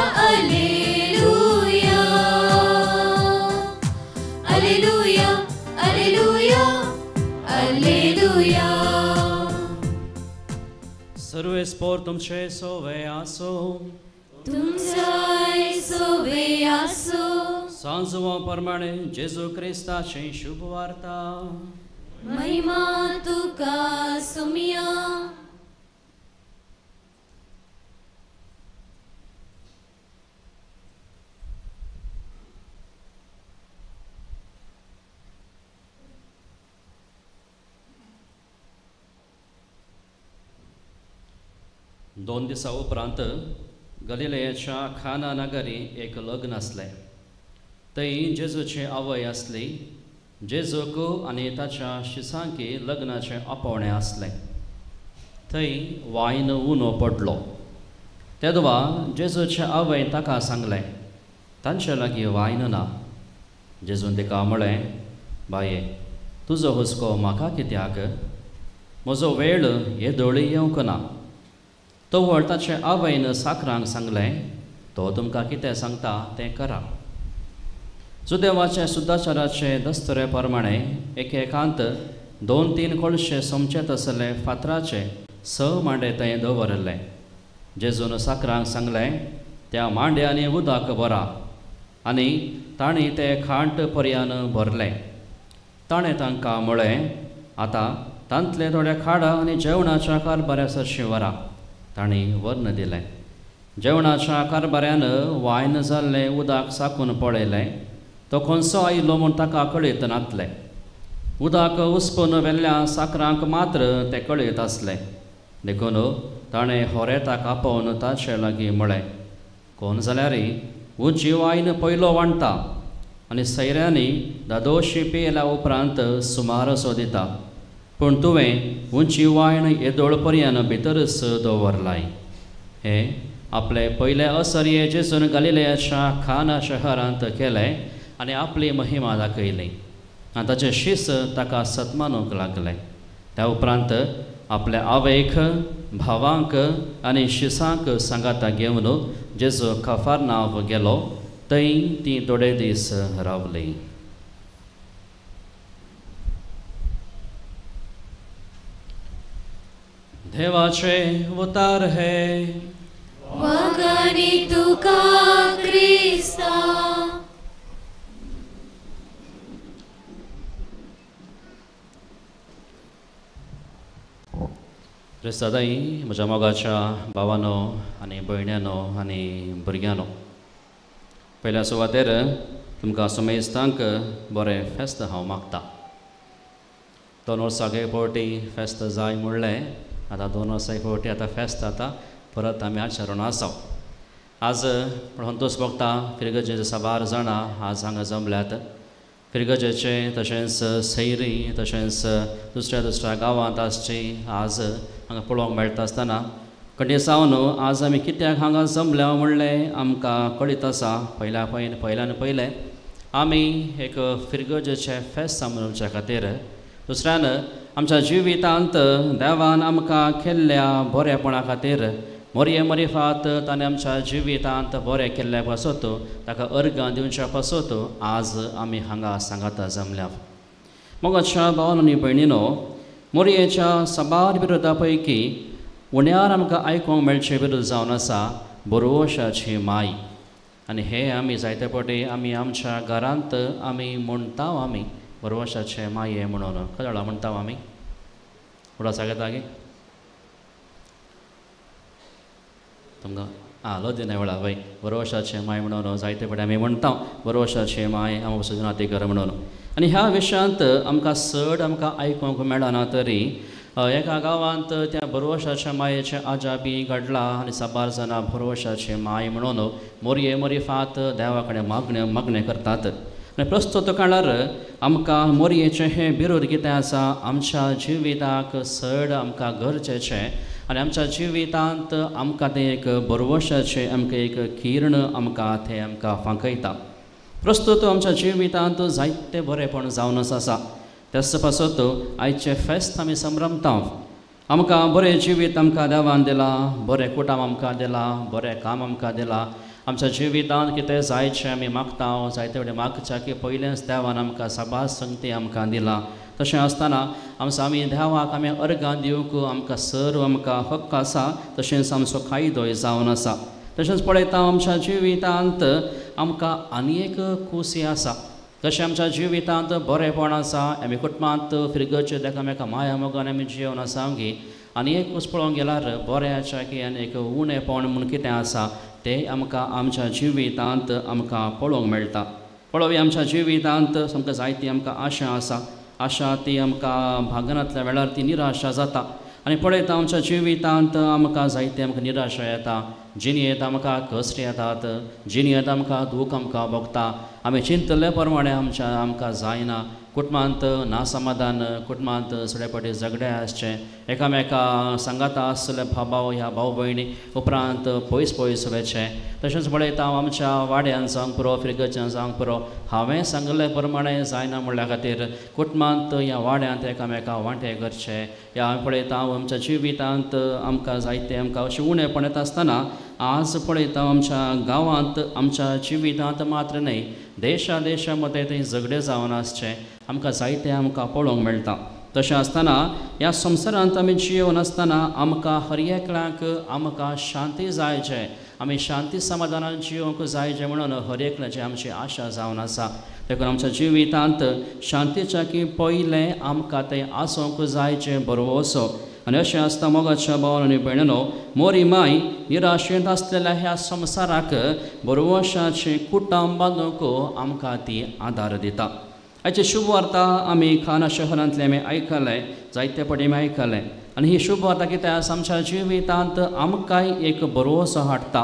alleluia, alleluia, alleluia, alleluia. सर्वेस्पोर तुमचे सोवे आसो. तुमचाय सोवे आसो. सांजवा प्रमाणे जेजू क्रिस्ताची शुभ वार्ता. महिमा तुका सुमिया. दोन दिसा उपरांत गलिलेयाच्या खाना नगरी एक लग्न आसलें. थंय जेजूची आवय आसली. जेजूक आनी ताच्या शिसांकी लग्नाचें आपोवणें आसलें. थंय वायन उनो पडलो. तेदवा जेजूचे आवयन ताका सांगलें, तांचे लागीं वायन ना. जेजून तिका म्हळें, बाये, तुजो हुस्को म्हाका कित्याक? म्हजो वेळ येदोळी येवंक ना. तवळ ताचे आवयन साकरांक सांगलें, तो तुमकां कितें सांगता तें करा. जुदेवाचे सुदाचाराचे दस्तुरे प्रमाणे एकेकांत 2-3 कोळशे सोमचे तसले फातराचे 6 मांडे थंय दवरिल्ले. जेजून साकरांक सांगलें, त्या मांड्यांनी उदक भरा. आनी तांणी ते खांट पर्यान भरलें. ताणें तांकां म्हळें, आतां तांतले थोडे खाडां आनी जेवणाच्या कारभाऱ्या सरशीं व्हरा. तांणी वर्ण दिलें. जेवणाच्या कारभाऱ्यान वायन जाल्लें उदक साकून पळयलें. तो खंयचो आयलो म्हूण ताका कळयत नातलें. उदक उसपून व्हेल्ल्या साकरांक मात्र तें कळयत आसलें. देखून ताणें होरेताक आपोवन ताचे लागीं म्हळें, कोण जाल्यार उंची वायन पयलो वांट्टा आनी सैऱ्यांनी दादोशी पियेल्या उपरांत सुमार असो दिता, पूण तुवें उंची वायण येदोळ पर्यान भितरच दवरलाय. हे आपले पयले असर्ये जेजून गालिलेयाच्या खाना शहरांत केले आनी आपली महिमा दाखयली आनी ताचे शीस ताका सत्मानूंक लागले. त्या उपरांत आपल्या आवयक, भावांक आनी शिसांक सांगाता घेवन जेजू कफारनाव गेलो. थंय ती थोडे दीस रावली. देवाचे उतार हे वगनी तुका क्रिस्ता. क्रिस्तादाई म्हज्या मोगाच्या भावानो आनी भयण्यानो आनी भुरग्यांनो, पयल्या सुवातेर तुमकां सुमेस्तांक बरें फेस्त हांव मागता. 2 वर्सां एक फावटी फेस्त जाय म्हणलें, आतां 2 वर्सां एक फावटी आतां फेस्त आतां परत आमी आचरण आसा. आज संतोश भोगता फिरगजेचे साबार जाणां आज हांगा जमल्यात. फिरगजेचे तशेंच सैरी तशेंच दुसऱ्या दुसऱ्या गांवांत आसची आज हांगा पळोवंक मेळटा आसतना कंटिसावन आज आमी कित्याक हांगा जमल्या म्हणलें आमकां कळीत आसा. पयल्या पयल्यान पयलें आमी एक फिरगजेचें फेस्त मनोवच्या खातीर, दुसऱ्यान आमच्या जिवितांत देवान आमकां केल्ल्या बरेपणा खातीर मोरये मरिफात ताणें आमच्या जिवितांत बरें केल्ल्या पासत ताका अर्गां दिवच्या पासत आज आमी हांगा सांगाता जमल्या. मोगाच्या भावान आनी भयणीनो, मोरयेच्या साबार विरोधा पैकी उण्यार आमकां आयकूंक मेळचे विरोध जावन आसा बरोवशाची माय. आनी हे आमी जायते फावटी आमी आमच्या घरांत आमी म्हणटा आमी बरोवशाचे माये म्हणून कदळा म्हणटा आमी फुडो सांगता गे तुमकां आं लदिना वेळा वय बरोवशाचे माय म्हणून जायते फावटी आमी म्हणटा बरोवशाचे माय आम सुजनाती कर म्हणून. आनी ह्या विशयांत आमकां चड आमकां आयकूंक मेळना तरी एका गांवांत त्या भरवशाच्या मायेचें आजाबी घडला आनी साबार जाणां भरवशाचे माय म्हणून मोरये मोरीफात देवा कडेन मागणें करतात. आनी प्रस्तुत काळार आमकां मोरयेचें हें विरोध कितें आसा आमच्या जिविताक चड आमकां गरजेचें आनी आमच्या जिवितांत आमकां तें एक भरवशाचें आमकां एक किर्ण आमकां तें आमकां फांकयता. प्रस्तुत आमच्या जिवितांत जायते बरेपण जावनच आसा. त्याच पासत आयचें फेस्त आमी संभ्रमता. आमकां बरें जिवीत आमकां देवान दिलां, बरें कुटाम आमकां दिलां, बरें काम आमकां दिलां. आमच्या जिवितांत कितें जायचें आमी मागता, जायते वटेन मागच्या की पयलेंच देवान आमकां साबार संगती आमकां दिलां. तशें आसतना आमचो आमी देवाक आमी अर्गां दिवंक आमकां सर्व आमकां हक्क आसा, तशेंच आमचो कायदोय जावन आसा. तशेंच पळयता आमच्या जिवितांत आमकां आनी एक खोशी आसा. तशें आमच्या जिवितांत बरेपण आसा, आमी कुटुंबांत फिरगचे एकामेका माया मोगान आमी जिवन आसा गी. आनी एक कूस पळोवंक गेल्यार बऱ्याच्या की आनी एक उणेपण म्हूण कितें आसा तें आमकां आमच्या जिवितांत आमकां पळोवंक मेळटा. पळोवया आमच्या जिवितांत सामकां जायती आमकां आशा आसा, आशा ती आमकां भागनांतल्या वेळार ती निराशा जाता. आनी पळयता आमच्या जिवितांत आमकां जायते आमकां निराशा येता, जिणेंत आमकां कश्ट येतात, जिणेंत आमकां दूख आमकां भोगता. आमी चिंतले प्रमाणे आमच्या आमकां जायना. कुटुंबांत नासमाधान, कुटुंबांत सगळे फावटी झगडे आसचें, एकामेका सांगाता आसले भाव ह्या भाव भयणी उपरांत पयस पयस वचचें. तशेंच पळयता आमच्या वाड्यान जावंक पुरो, फिरगर्जेन जावंक पुरो, हांवें सांगले प्रमाणे जायना म्हणल्या खातीर कुटुंबांत ह्या वाड्यांत एकामेका वांटे करचे. ह्या आमी पळयता आमच्या जिवितांत आमकां जायते आमकां अशें उणेपण येता आसतना आज पळयता आमच्या गांवांत आमच्या जिवितांत मात्र न्हय देशा देशा मदें थंय झगडे जावन आसचें आमकां जायतें आमकां पळोवंक मेळटा. तशें आसतना ह्या संवसारांत आमी जिवन आसतना आमकां हर एकल्याक आमकां शांती जायचें, आमी शांती समाधानान जिवंक जायचें म्हणून हर एकल्याची आमची आशा जावन आसा. देखून आमच्या जिवितांत शांतीच्या की पयलें आमकां तें आसूंक जायचें बरोवसो. आनी अशें आसता मोगाच्या भावान आनी भयणीनो, मोरी माय निराशेंत आसलेल्या ह्या संवसाराक बरोवशाचें कुटुंब बांदूंक आमकां ती आदार दिता. आयची शुभवार्ता आमी खाना शहरांतले आमी आयकलें, जायते फावटी आमी आयकलें. आनी ही शुभवार्ता कितें आसा आमच्या जिवितांत आमकांय एक भरवसो हाडटा.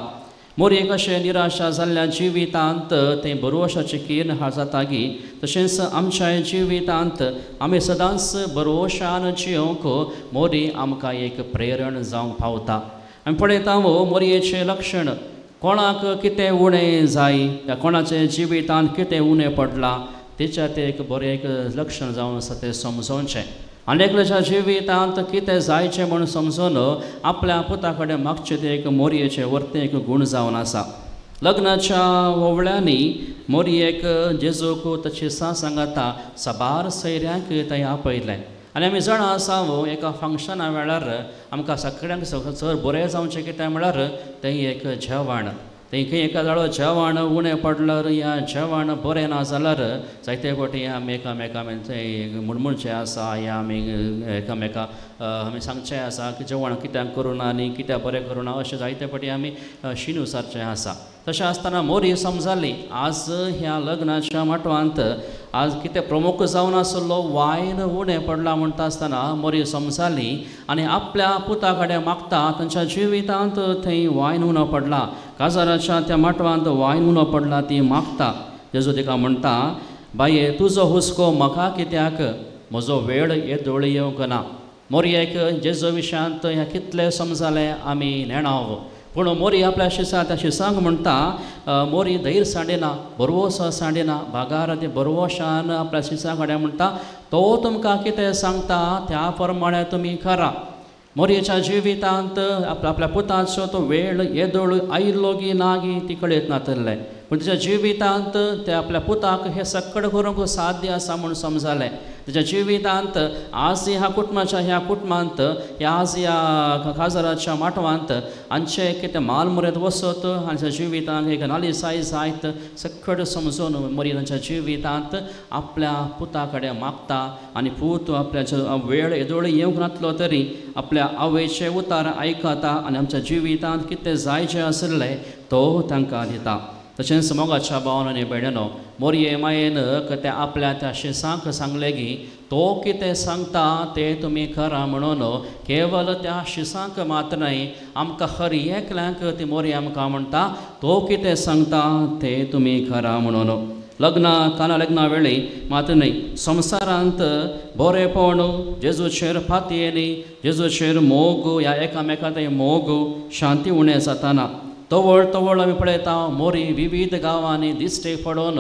मोरयेक अशें निराशा जाल्ल्या जिवितांत तें बरोवशाचें किर्ण हा जातागी तशेंच आमच्या जिवितांत आमी सदांच बरोवशान जियोंक मोरी आमकां एक प्रेरण जावंक पावता. आमी पळयता वो मोरयेचें लक्षण कोणाक कितें उणें जाय या कोणाचें जिवितांत कितें उणें पडलां तेच्या तें एक बरें एक लक्षण जावन आसा तें समजोवचें. आनी एकल्याच्या जिवितांत कितें जायचें म्हूण समजून आपल्या पुता कडेन मागचें तें एक मोरयेचें वर्तें एक गूण जावन आसा. लग्नाच्या होवळ्यांनी मोरयेक जेजूक तशी सा सांगाता साबार सैऱ्यांक थंय आपयलें. आनी आमी जाणां आसा वो एका फंक्शना वेळार आमकां सगळ्यांक चड बरें जावचें कितें म्हळ्यार तें एक जेवण. थंय खंय एका जाळो जेवण उणें पडल्यार या जेवण बरें ना जाल्यार जायते फावटी आमी एकामेका मुणमुणचें आसा या आमी एकामेका आमी सांगचें आसा की जेवण कित्याक करूं ना आनी कित्याक बरें करूं ना अशें जायते फावटी आमी शीण विचारचें आसा. तशें आसतना मोरी समजाली आज ह्या लग्नाच्या माटवांत आज कितें प्रमुख जावन आसलो वायन उणें पडलां म्हणटा आसतना मोरी समजाली आनी आपल्या पुता कडेन मागता तांच्या जिवितांत थंय वायन उणो पडला काजाराच्या त्या माटवांत वायन उणो पडला ती मागता. जेजू तिका म्हणटा बाये तुजो हुस्को म्हाका कित्याक म्हजो वेळ येदोळ येवंक ना. मोरयेक जेजू विशयांत ह्या कितलें समजालें आमी नेणाव पूण मोरी आपल्या शिसा त्या शिसांक म्हणटा मोरी धैर्य सांडिना बरवोसो सांडिना बागार ते बरवोशान आपल्या शिसा कडेन म्हणटा तो तुमकां कितें सांगता त्या प्रमाणे तुमी करा. मोरयेच्या जिवितांत आपल्या आपल्या पुताचो तो वेळ येदोळ आयिल्लो गी ना गी ती कळयत नातल्लें पूण तिच्या जिवितांत ते आपल्या पुताक हें सक्कड करूंक साध्य आसा म्हूण समजालें. तिच्या जिवितांत आज ह्या कुटुंबाच्या ह्या कुटुंबांत ह्या आज ह्या काजाराच्या माटवांत हांचे कितें माल मुरेत वसत हांच्या जिवितांत एक नालिसाय जायत सक्कड समजून मोरी तांच्या जिवितांत आपल्या पुता कडेन मागता आनी पूत आपल्या वेळ येदोळ येवंक नातलो तरी आपल्या आवयचे उतार आयकता आनी आमच्या जिवितांत कितें जायचें आशिल्लें तो तांकां दिता. तशेंच मोगाच्या भावान आनी भयणीनो मोरये मायेन ते आपल्या त्या शिसांक सांगलें की तो कितें सांगता तें तुमी करा म्हणून केवल त्या शिसांक मात्र न्हय आमकां हर एकल्यांक ती मोरये आमकां म्हणटा तो कितें सांगता तें तुमी करा म्हणून. लग्ना काना लग्ना वेळी मात्र न्हय संवसारांत बरेपण जेजूचेर फातयेनी जेजूचेर मोग ह्या एकामेका ते मोग शांती उणें जाताना तवळ तवळ आमी पळयता मोरी विविध गांवांनी दिश्टी पडोवन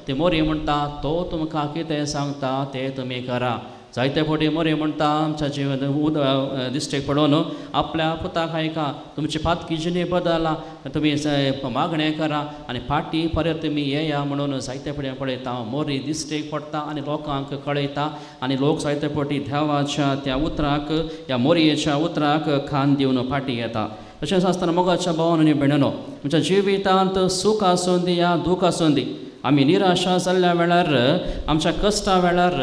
ती मोरी म्हणटा तो तुमकां कितें सांगता तें तुमी करा. जायते फावटी मोरी म्हणटा आमच्या जिवन दिश्टीक पडोवन आपल्या पुताक आयका तुमची पातकी जिणी बदला तुमी मागणें करा आनी फाटीं परत तुमी येया म्हणून जायते फावटी पळयता मोरी दिश्टीक पडटा आनी लोकांक कळयता आनी लोक जायते फावटी देवाच्या त्या उतराक ह्या मोरयेच्या उतराक खान दिवन फाटीं येता. तशेंच आसतना मोगाच्या भावान आनी भयणीनो आमच्या जिवितांत सूख आसूं दी या दूख आसूं दी आमी निराशा जाल्ल्या वेळार आमच्या कश्टा वेळार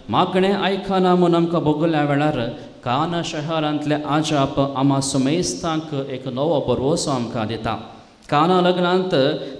मागणें आयकना म्हूण आमकां भोगल्या वेळार काना शहरांतले आजाप आमा समेस्तांक एक नवो भरवसो आमकां दिता. काना लग्नांत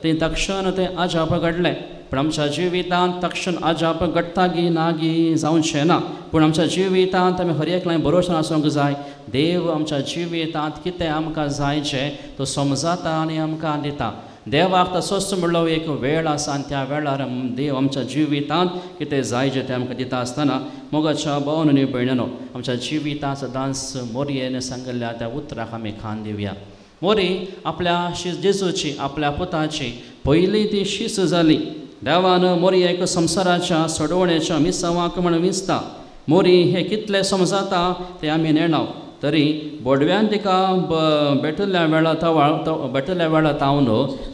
तें तक्षण तें आजाप घडलें पूण आमच्या जिवितांत तक्षण आजाप घडटा गी ना गी जावचें ना पूण आमच्या जिवितांत आमी हर एकल्यान भरोसो आसूंक जाय. देव आमच्या जिवितांत कितें आमकां जायचें तो समजाता आनी आमकां दिता. देवाक तसोच म्हणलो एक वेळ आसा आनी त्या वेळार देव आमच्या जिवितांत कितें जायचें तें आमकां दिता आसतना मोगाच्या भावान आनी भयणीनो आमच्या जिवितांत सदांच मोरयेन सांगिल्ल्या त्या उतराक आमी खान दिवया. मोरी आपल्या जेजूची आपल्या पुताची पयली ती शीस जाली. देवान मोरयेक संवसाराच्या सोडवण्याच्या मिसांवाक म्हण विंचता. मोरी हे कितलें समजाता तें आमी नेणाव तरी बोडव्यान तिका बेटल्ल्या वेळा तवाळ बेटल्ल्या वेळा तावन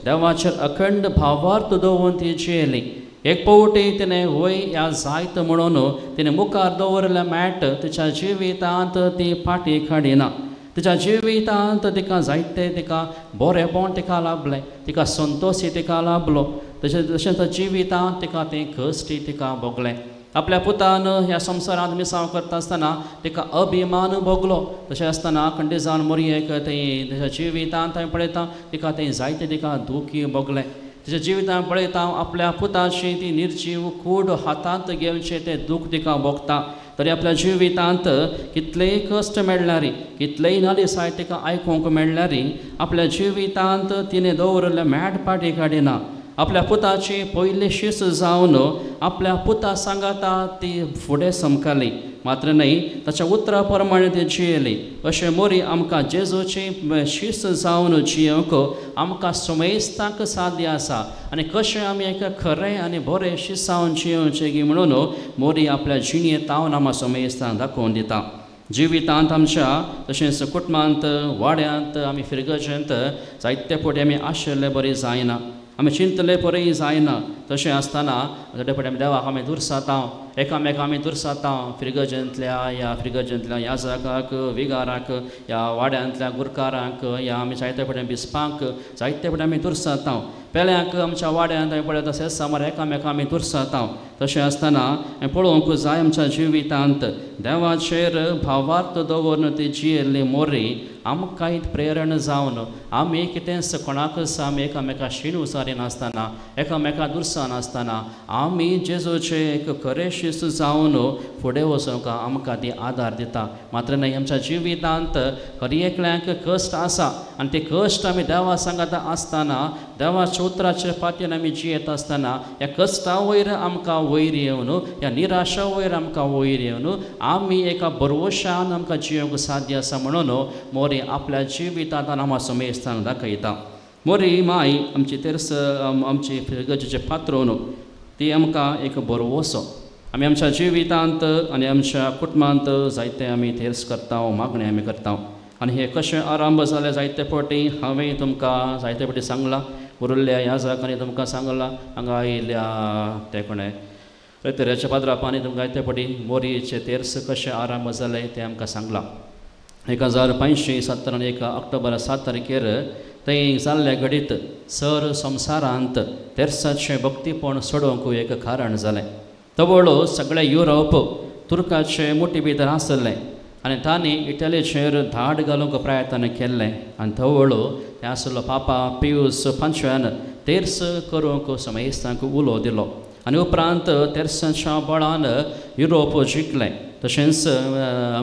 देवाचेर अखंड भावार्थ दवरून ती जियेली. एक पावटी तिणें वय ह्या जायत म्हणून तिणें मुखार दवरिल्लें मॅट तिच्या जिवितांत ती फाटीं काडिना. तिच्या जिवितांत तिका जायते तिका बरेपण तिका लाभलें तिका संतोशी तिका लाभलो तशें तशेंच जिवितांत तिका तें कश्टी तिका भोगलें. आपल्या पुतान ह्या संवसारांत मिसांव करता आसतना तिका अभिमान भोगलो. तशें आसतना खंडीजान मोरयेक तें ताच्या जिवितांत हांवें पळयता तिका तें जायतें तिका दुखी भोगलें. तिच्या जिवितांत पळयता आपल्या पुताची ती निर्जीव कूड हातांत घेवचें तें दूख तिका भोगता. तरी आपल्या जिवितांत कितलेय कश्ट मेळ्ळ्यार, कितलेय नालिसाय तिका आयकूंक मेळ्ळ्यार आपल्या जिवितांत तिणें दवरिल्लें मॅट पाटी काडिना. आपल्या पुताची पयली शीस जावन आपल्या पुता सांगाता ती फुडें समकाली, मात्र न्हय ताच्या उतरा प्रमाणे ती जियेली. अशें मोरी आमकां जेजूची शीस जावन जियेवंक आमकां सुमेस्तांक साध्य आसा आनी कशें आमी एक खरें आनी बरें शीस जावन जियेवचें गी म्हणून मोरी आपल्या जिणेंत तावन आमकां सुमेस्तांक दाखोवन दिता. जिवितांत आमच्या तशेंच कुटुंबांत, वाड्यांत, आमी फिरगजेंत जायते फावटी आमी आशिल्ले बरें जायना, आमी चिंतले परय जायना. तशें आसतना थोडे फावटी आमी देवाक आमी दुरसाता, एकामेका आमी दुरसाता, फिरगजेंतल्या ह्या फिरगजेंतल्या याजकाक, विगाराक, ह्या वाड्यांतल्या गुरकारांक, ह्या आमी जायते फावटी बिस्पांक जायते फावटी आमी दुरसाता. पेल्यांक आमच्या वाड्यांत आमी पळयता सेसामार एकामेका आमी दुरसाता. तशें आसतना पळोवंक जाय आमच्या जिवितांत देवाचेर भावार्थ दवरून ती जियेल्ली मोरी आमकां प्रेरण जावन आमी कितेंच कोणाकच आमी एकामेका शीण उसारिनासतना, एकामेका दुरसानासतना आमी जेजूचे एक खरें शीस जावन फुडें वचूंक आमकां ती आदार दिता. मात्र न्हय आमच्या जिवितांत हर एकल्यांक कश्ट आसा आनी ते कश्ट आमी देवा सांगाता आसतना, देवाच्या उतराच्या पातयेन आमी जियेत आसतना ह्या कश्टा वयर आमकां वयर येवन, ह्या निराशा वयर आमकां वयर येवन आमी एका भरवशान आमकां जियेवंक साध्य आसा म्हणून मोरी आपल्या जिवितांत आमकां समेस्तांक दाखयता. मोरी माय आमची तेर्स आमची फिरगजेचे पात्रोन ती आमकां एक भरवसो. आमी आमच्या जिवितांत आनी आमच्या कुटुंबांत जायते आमी तेर्स करता, मागणें आमी करता आनी हें कशें आरंभ जालें जायते फावटी हांवें तुमकां जायते फावटी सांगलां, उरिल्ल्या याजकांनी तुमकां सांगलां, हांगा आयिल्ल्या ते कोणें रेतऱ्याच्या पाद्रापांनी तुमकां जायते फावटी मोरीचे तेर्स कशें आरंभ जालें तें आमकां सांगलां. 1570 आनी 1 ऑक्टोबर 7 तारखेर थंय जाल्ल्या घडीत सर संवसारांत तेर्साचें भक्तीपण सोडोवंक एक कारण जालें. तवळ सगळें युरोप तुर्काचे मुठी भितर आसलें आनी तांणी इटलीचेर धाड घालूंक प्रयत्न केल्लें आनी तवळ तें आसलो पापा पियूस पांचव्यान तेर्स करूंक समेस्तांक उलो दिलो आनी उपरांत तेर्साच्या बळान युरोप जिखलें. तशेंच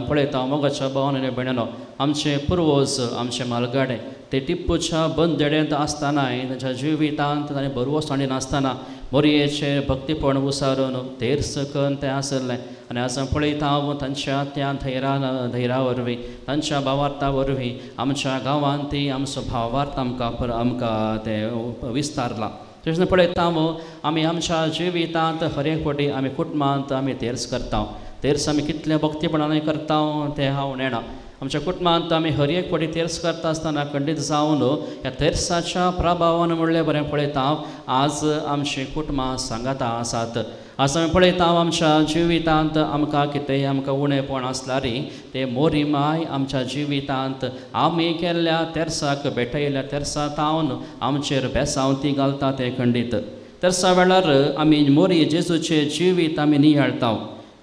पळयता मोगाच्या भावान आनी भयणांनो, आमचे पुर्वज आमचे म्हालगाडे ते टिप्पूच्या बंदेडेंत आसतनाय तांच्या जिवितांत ताणें भरवंस हाडिनासतना मोरयेचें भक्तीपण उसारून तेर्स करून तें आसलें आनी आज पळयता हांव तांच्या त्या धैर्या वरवीं, तांच्या भावार्था वरवीं आमच्या गांवांत ती आमचो भावार्थ आमकां आमकां तें विस्तारला. तशें पळयता हांव आमी आमच्या जिवितांत हर एक फावटी आमी कुटुंबांत आमी तेर्स करता. तेर्स आमी कितलें भक्तीपणान करता तें हांव नेणा. आमच्या कुटुंबांत आमी हर एक फावटी तेर्स करता आसतना खंडीत जावन ह्या तेर्साच्या प्रभावान म्हणलें बरें पळयता आज आमचीं कुटुंबां सांगाता आसात. आज आमी पळयता आमच्या जिवितांत आमकां कितेंय आमकां उणेपण आसल्यार ते मोरी माय आमच्या जिवितांत आमी केल्ल्या तेर्साक भेटयल्ल्या तेर्सा तावन आमचेर बेसांव ती घालता तें खंडीत. तेर्सा वेळार आमी मोरी जेजूचें जिवीत आमी नियाळता,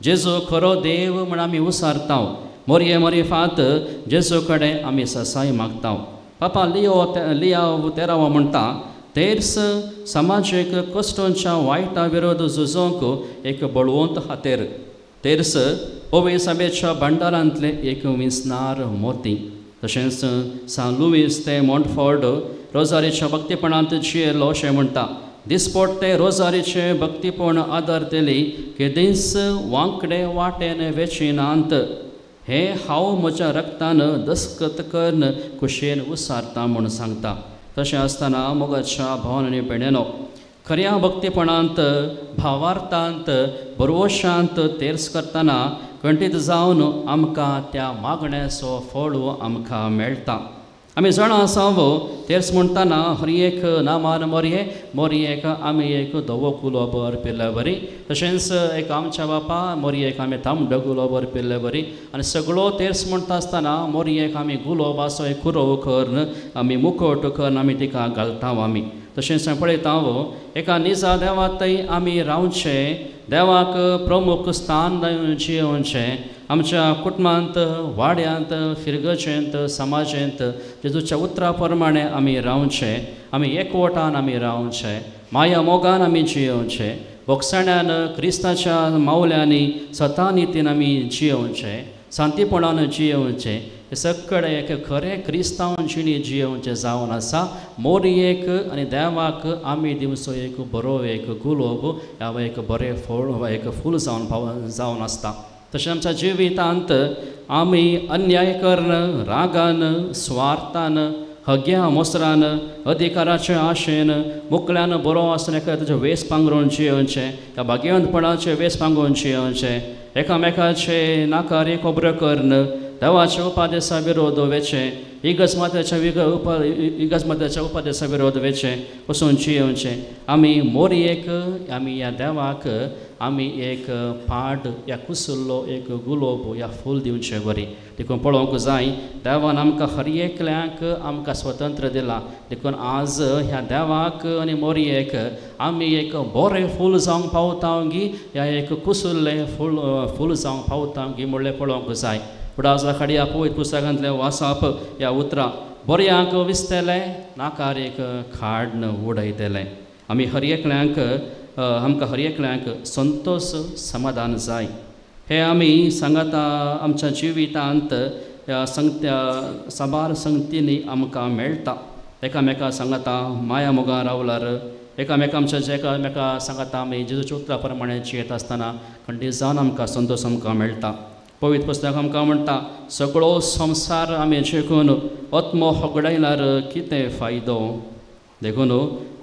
जेजू खरो देव म्हण आमी उसारता, मोरये मोरी फात जेजू कडेन आमी ससाय मागता. पापा लियाव तेरावो म्हणटा तेर्स समाजीक कश्टांच्या वायटा विरोध झुजोवंक एक बळवंत हातेर. तेर्स ओवेसाबेच्या भांडारांतलें एक विंचणार मोती. तशेंच सान लुईस ते मॉन्टफोर्ड रोजारीच्या भक्तीपणांत जियेलो अशें म्हणटा. दिसपट्टे रोजारीचें भक्तीपण आदार दिली केदींच वांकडे वाटेन वेचिनांत हें हांव म्हज्या रक्तान दस्कत करून खुशयेन उसारता म्हूण सांगता. तशें आसतना मोगाच्या भावान आनी भयणीनो, खऱ्या भक्तीपणांत भावार्थांत भरवशांत तेर्स करतना कंठीत जावन आमकां त्या मागण्याचो फळ आमकां मेळटा. आमी जाणा आसा तेर्स म्हणटना हर एक नामान मोरये मोरयेक आमी एक धवो कुलो भर पिल्ले बरी, तशेंच एक आमच्या बापा मोरयेक आमी तांबडो गुलो भर पिल्ले बरी आनी सगळो तेर्स म्हणटा आसतना मोरयेक आमी गुलोब आसो एक कुरोव करून आमी मुकोट करून आमी तिका घालता आमी. तशेंच पळयता एका निजा देवातय आमी रावचें, देवाक प्रमुख स्थान जियोवचें, आमच्या कुटुंबांत वाड्यांत फिरगजेंत समाजेंत जेजूच्या उतरा प्रमाणे आमी रावचें, आमी एकवटान आमी रावचें, माया मोगान आमी जियोवचें, बोगसाण्यान क्रिस्ताच्या मावल्यांनी स्वता नितीन आमी जियोवचें, शांतीपणान जियोवचें, हे सगळें एक खरें क्रिस्तांव जिणी जियोवचें जावन आसा. मोरयेक आनी देवाक आमी दिवचो एक बरो एक गुलोब ह्या एक बरें फळ वा एक फूल जावन पाव जावन आसता. तशें आमच्या जिवितांत आमी अन्याय करून, रागान, स्वार्थान, हग्या मोसरान, अधिकाराचे आशेन, मुकल्यान बरो आसून एका ताचें वेस पांगरून जियोवचें, ह्या भाग्यवंतपणाचें वेस पांगरून जियोवचें, एकामेकाचे नाकारी खबरो करून देवाच्या उपादेसा विरोध वेचें, इगर्ज मात्याच्या उपादेसा विरोध वेचें वचून जियोवचें. आमी मोरयेक आमी ह्या देवाक आमी एक पाड या कुसुल्लो एक गुलोब या फूल दिवचें बरी. देखून पळोवंक जाय देवान आमकां हर एकल्यांक आमकां स्वतंत्र दिलां. देखून आज ह्या देवाक आनी मोरयेक आमी एक बरें फूल जावंक पावता गी ह्या एक कुसुल्लें फूल फूल जावंक पावता गी म्हणलें पळोवंक जाय. फुडार खाडया पवित्र पुस्तकांतलें वाचप ह्या उतरां बऱ्यांक विसतलें, नाकारेक खाड्न उडयतलें. आमी हर एकल्यांक आमकां हर एकल्यांक संतोश समाधान जाय. हें आमी सांगाता आमच्या जिवितांत ह्या संगत्या साबार संगतींनी आमकां मेळटा. एकामेका सांगाता माया मोगान रावल्यार, एकामेका आमच्या जे एकामेका सांगाता आमी जेजूच्या उतरा प्रमाणे जियेत आसतना खंडीत जावन आमकां संतोश आमकां मेळटा. पवित्र पुस्तक आमकां म्हणटा सगळो संवसार आमी जिखून आत्मो होगडायल्यार कितें फायदो. देखून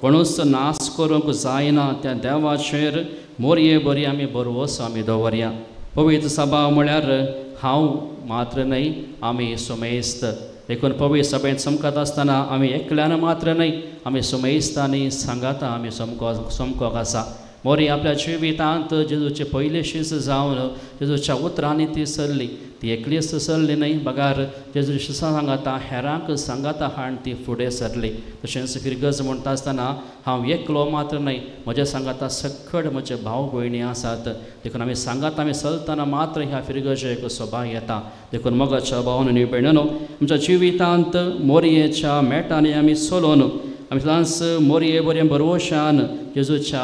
कोणूच नाश करूंक जायना त्या देवाचेर मोरये बरी आमी बरवस आमी दवरया. पवित्र सभा म्हळ्यार हांव मात्र न्हय, आमी सुमेस्त. देखून पवित्र सभेंत समकत आसतना आमी एकल्यान मात्र न्हय, आमी सुमेस्त आनी सांगाता आमी समकोक आसा. मोरी आपल्या जिवितांत जेजूचे पयले शीस जावन जेजूच्या उतरांनी ती सरली, ती एकलीच सरली न्हय, बगार जेजू शिसां सांगाता हेरांक सांगाता हाण ती फुडें सरली. तशेंच फिरगज म्हणटा आसतना हांव एकलो मात्र न्हय, म्हज्या सांगाता सकड म्हजे भाव भयणी आसात. देखून आमी सांगाता आमी चलतना मात्र ह्या फिरगजेक सोबा येता. देखून मोगाच्या भावन आनी भयणीनो आमच्या जिवितांत मोरयेच्या मेटांनी आमी चलोवन आमी सदांच मोरये बरें बरवशान जेजूच्या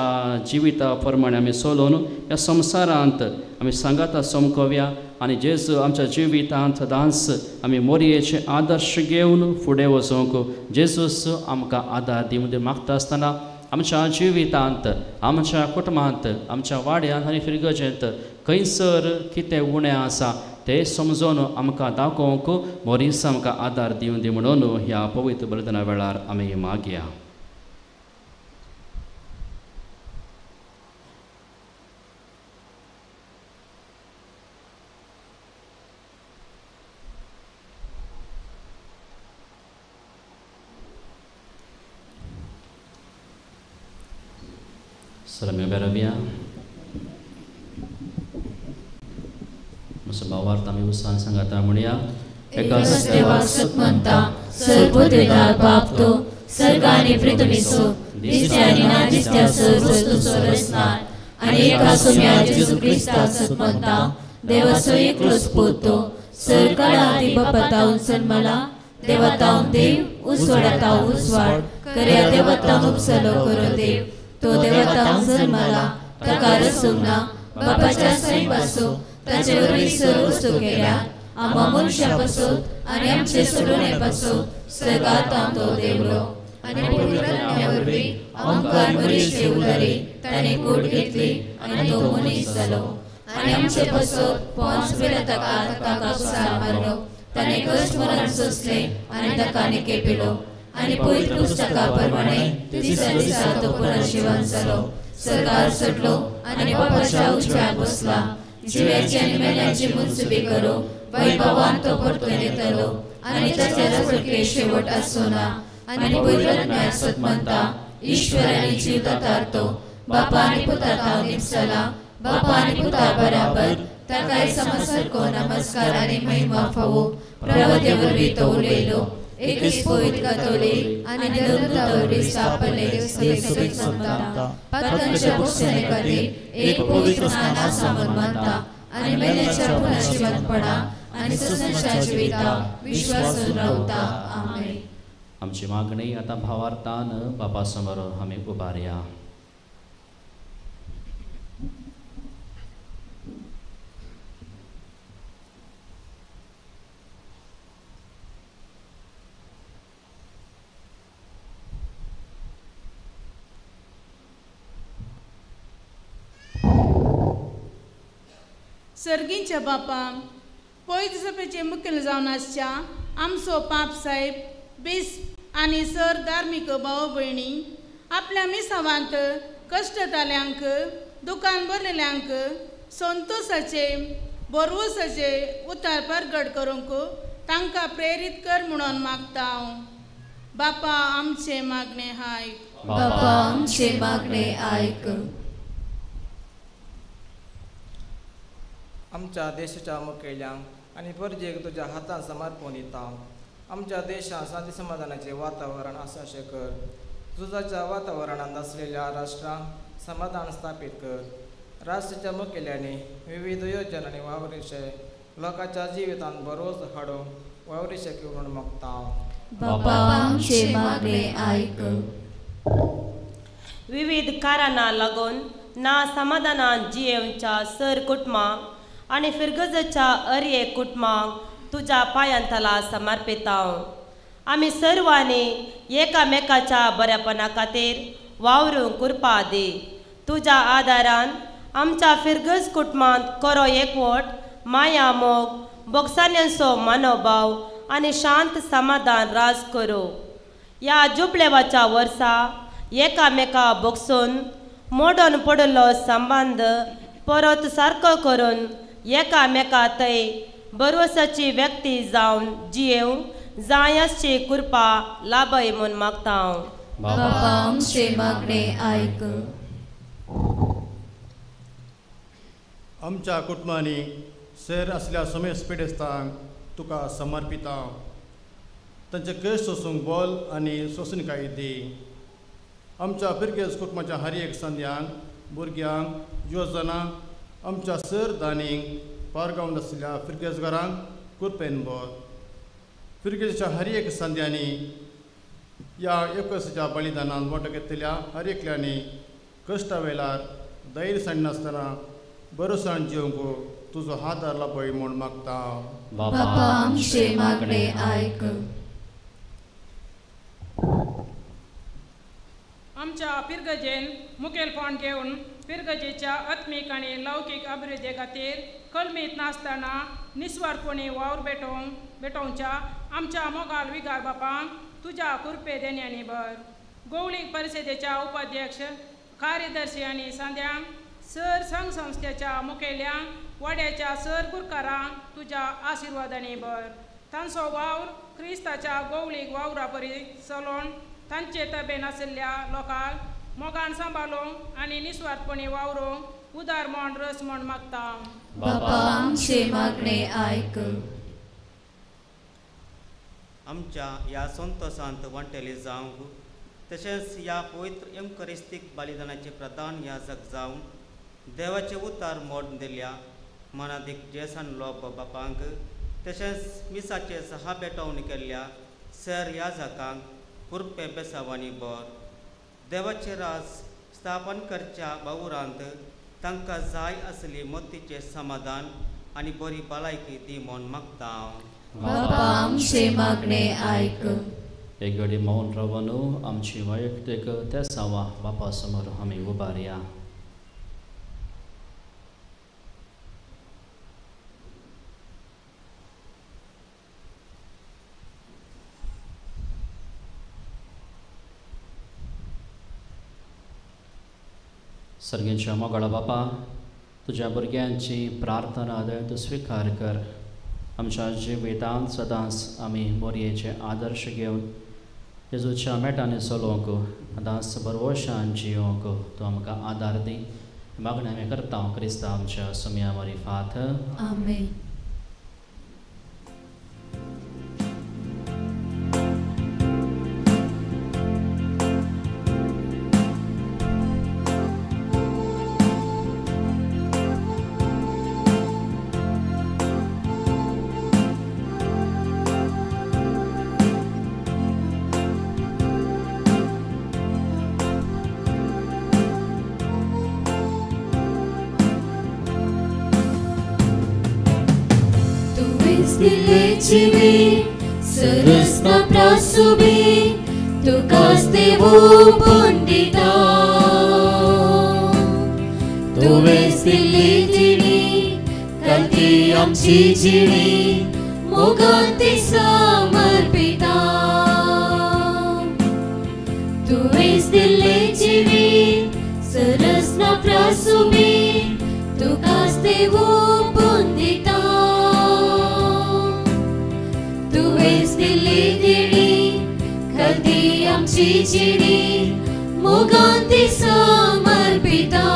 जिविता प्रमाणे आमी चलोवन ह्या संवसारांत आमी सांगाता समकोवया आनी जेजू आमच्या जिवितांत सदांच आमी मोरयेचे आदर्श घेवन फुडें वचूंक जेजूस आमकां आदार दिवन मागता आसतना आमच्या जिवितांत, आमच्या कुटुंबांत, आमच्या वाड्यांत आनी फिरगजेंत खंयसर कितें उणें आसा ते समजून आमकां दाखोवंक मोरीस आमकां आदार दिवन दी म्हणून ह्या पवित्र बलिदाना वेळार आमी मागया. सर बेरबिया भावार्थ आमी उत्साहान सांगाता म्हणया. एकाच देवाक सत मानता, सर्वदेवार बाप तो, सर्ग आनी पृथ्वीचो, दिसत्या आनी ना दिसत्या सर्व वस्तूचो रचणार, आनी एका सोम्या जेजू क्रिस्ताक सत मानता, देवाचो एकलोच पूत तो, सर्गाळा आदी बापातावन जन्मला, देवातावन देव, उजवाडातावन उजवाड, खऱ्या देवातावन उपसलो खरो देव, तो देवातावन जन्मला, ताका रचूंक ना, बापाच्या सैमाचो, ताचे वरवीं सर्व वस्तू केल्या, आमकां मनशां पासत आनी आमचे सोडोवणे पासत सर्गांत तो देवलो, आनी पवित्र आत्म्या वरवीं आमकां मनीस उदारी ताणें कूड घेतली आनी तो मनीस जालो, आनी आमचे पासत पोंस पिलाताक ताका कुसार मारलो, ताणें कश्ट मरण सोंसलें आनी ताका निकेपिलो, आनी पवित्र पुस्तका प्रमाणे तिसऱ्या दिसा तो पुनर्जिवन जालो, सर्गार चडलो आनी बापाच्या उजव्याक बसला, जिव्याची आनी मेल्यांची मुनसुबी करूं वैभवान तो परतून येतलो, आनी ताच्या राजवटके शेवट आसचो ना. आनी पवित्र आत्म्याक सत मानता, ईश्वर आनी जीव दातार तो, बापा आनी पुता तावन निपसला, बापा आनी पुता बराबर ताकाय समसारको नमस्कार आनी महिमा फावो. प्रभुते वरवीं तो उलयलो, एकच पवित्र कातोलीक आनी देवदूता वरवीं स्थापले सभेक मानता, पातकांच्या भोगसणे खातीर एक पवित्र स्नान आसा म्हूण मानता, आनी मेल्यांच्या पुनर्जिवंतपणा आनी ससनाच्या जिविता विश्वासून रावता. आमेन. आमची मागणी आतां भावार्थान बापा समोर आमी उबारया. सर्गींच्या बापा पयत सभेचे मुखेल जावन आसच्या आमचो पाप साहेब बिस्प आनी सर धार्मीक भाव भयणी आपल्या मिसावांत कश्टताल्यांक दुकान भरलेल्यांक संतोसाचे बरवसाचे उतार परगट करूंक तांकां प्रेरीत कर म्हणून मागता हांव. बापा आमचे मागणे आयक. बापा आमचे मागणे आयक. आमच्या देशाच्या मुखेल्यांक आनी परजेक तुज्या हातान समर्पण दिता. आमच्या देशांत शांती समाधानाचें वातावरण आसा अशें कर. झुजाच्या वातावरणांत आसलेल्या राष्ट्रांक समाधान स्थापीत कर. राष्ट्राच्या मुखेल्यांनी विविध योजनांनी वावरिशे लोकांच्या जिवितांत बरोच हाडूंक वावरिशे म्हणून मागता. बापा आमचे मागणे आयक. विविध कारणां लागून ना समाधानान जियेवच्या सर कुटुंबांक आनी फिरगजाच्या अर्ये कुटुंबांक तुज्या पांयांतला समर्पिता. आमी सर्वांनी एकामेकाच्या बऱ्यापणा खातीर वावरूंक कृपा दी. तुज्या आदारान आमच्या फिरगज कुटुंबांत करो एकवट, माया मोग, बोगसाण्यांचो मनोभाव आनी शांत समाधान राज करूं. ह्या जुबलेवाच्या वर्सा एकामेका बोगसून मोडून पडिल्लो संबंद परत सारको करून एकामेका थंय बरवसाची व्यक्ती जावन जियेवंक जाय आसची कृपा लाभय म्हूण मागता हांव. बापा आमचे मागणे आयक. आमच्या कुटुंबांनी सैर आसल्या समेस्त पिडेस्तांक तुका समर्पिता. तांचे कश्ट सोसूंक बल आनी सोंसणीकाय दी. आमच्या फिरगेज कुटुंबाच्या हर एक संद्यांक, भुरग्यांक, योजनांक, आमच्या सर दानींक, पारगांव आसल्या फिरगेजगारांक कृपेन भर. फिरगेजच्या हर एक संद्यांनी ह्या एकसाच्या बलिदानान वांटो घेतलेल्या हर एकल्यांनी कश्टा वेळार धैर्य सांडनासतना बरोसाण जिवंक तुजो हात लाभय म्हूण मागता. बापा आमचे मागणे आयक. आमच्या फिरगजेन मुखेलपण घेवन फिरगजेच्या आत्मीक आनी लौकीक अभिवृद्धी खातीर कलमीत नासतना निस्वार्थपणी वावर भेटोवच्या आमच्या मोगाल विगार बापांक तुज्या कृपे देण्यांनी भर. गोवळीक परिशदेच्या उपाध्यक्ष, कार्यदर्शी आनी सांद्यांक, सर संघ संस्थेच्या मुखेल्यांक, वाड्याच्या सर गुरकारांक तुज्या आशिर्वादांनी भर. तांचो वावर क्रिस्ताच्या गोवळीक वावरा परी चलोवन तांचे तबेन आशिल्ल्या लोकांक मोगान सांबाळूंक आनी निस्वार्थपणी वावरूंक उदार म्हण रस म्हण मागता. बापा आमचे मागणे आयक. आमच्या ह्या संतोसांत वांटेली जावंक तशेंच ह्या पवित्र एवकरिस्तीक बलिदानाचे प्रधान याजक जावन देवाचे उतार मोड दिल्या मनादीक जेसन लोब बापांक तशेंच मिसाचे सहा पेटोवन केल्ल्या सर याजकांक कृपे बेसावानी भर. देवाचे राज स्थापन करच्या वावरांत तांकां जाय आसली मतीचें समाधान आनी बरी भलायकी दी म्हूण मागता. बापा आमचे मागणे आयक. एक घडी मौन रावन आमची वैयक्तीक तेसांवां बापा समोर आमी उबारया. सर्गेच्या मोगाळा बापा, तुज्या भुरग्यांची प्रार्थना तूं स्विकार कर. आमच्या जिवितांत सदांच आमी मोरयेचे आदर्श घेवन जेजूच्या मेटांनी चलोवंक, सदांच बरवशान जियोवंक तूं आमकां आदार दी. मागणें आमी करता क्रिस्ता आमच्या सुमया मरिफात. आमेन. सरसना प्रासुबी तुकास देवो पंडिता. तुवें दिल्ली जिणी कलती आमची जिणी मोगान ती समर्पिता. तुवेंच दिल्लें जिवीत सरस ना प्रासुबी तुकाच देव ओंपून दिता. तुवेंच दिल्ली देणी कलती आमची जिणी मोगान ती समर्पिता.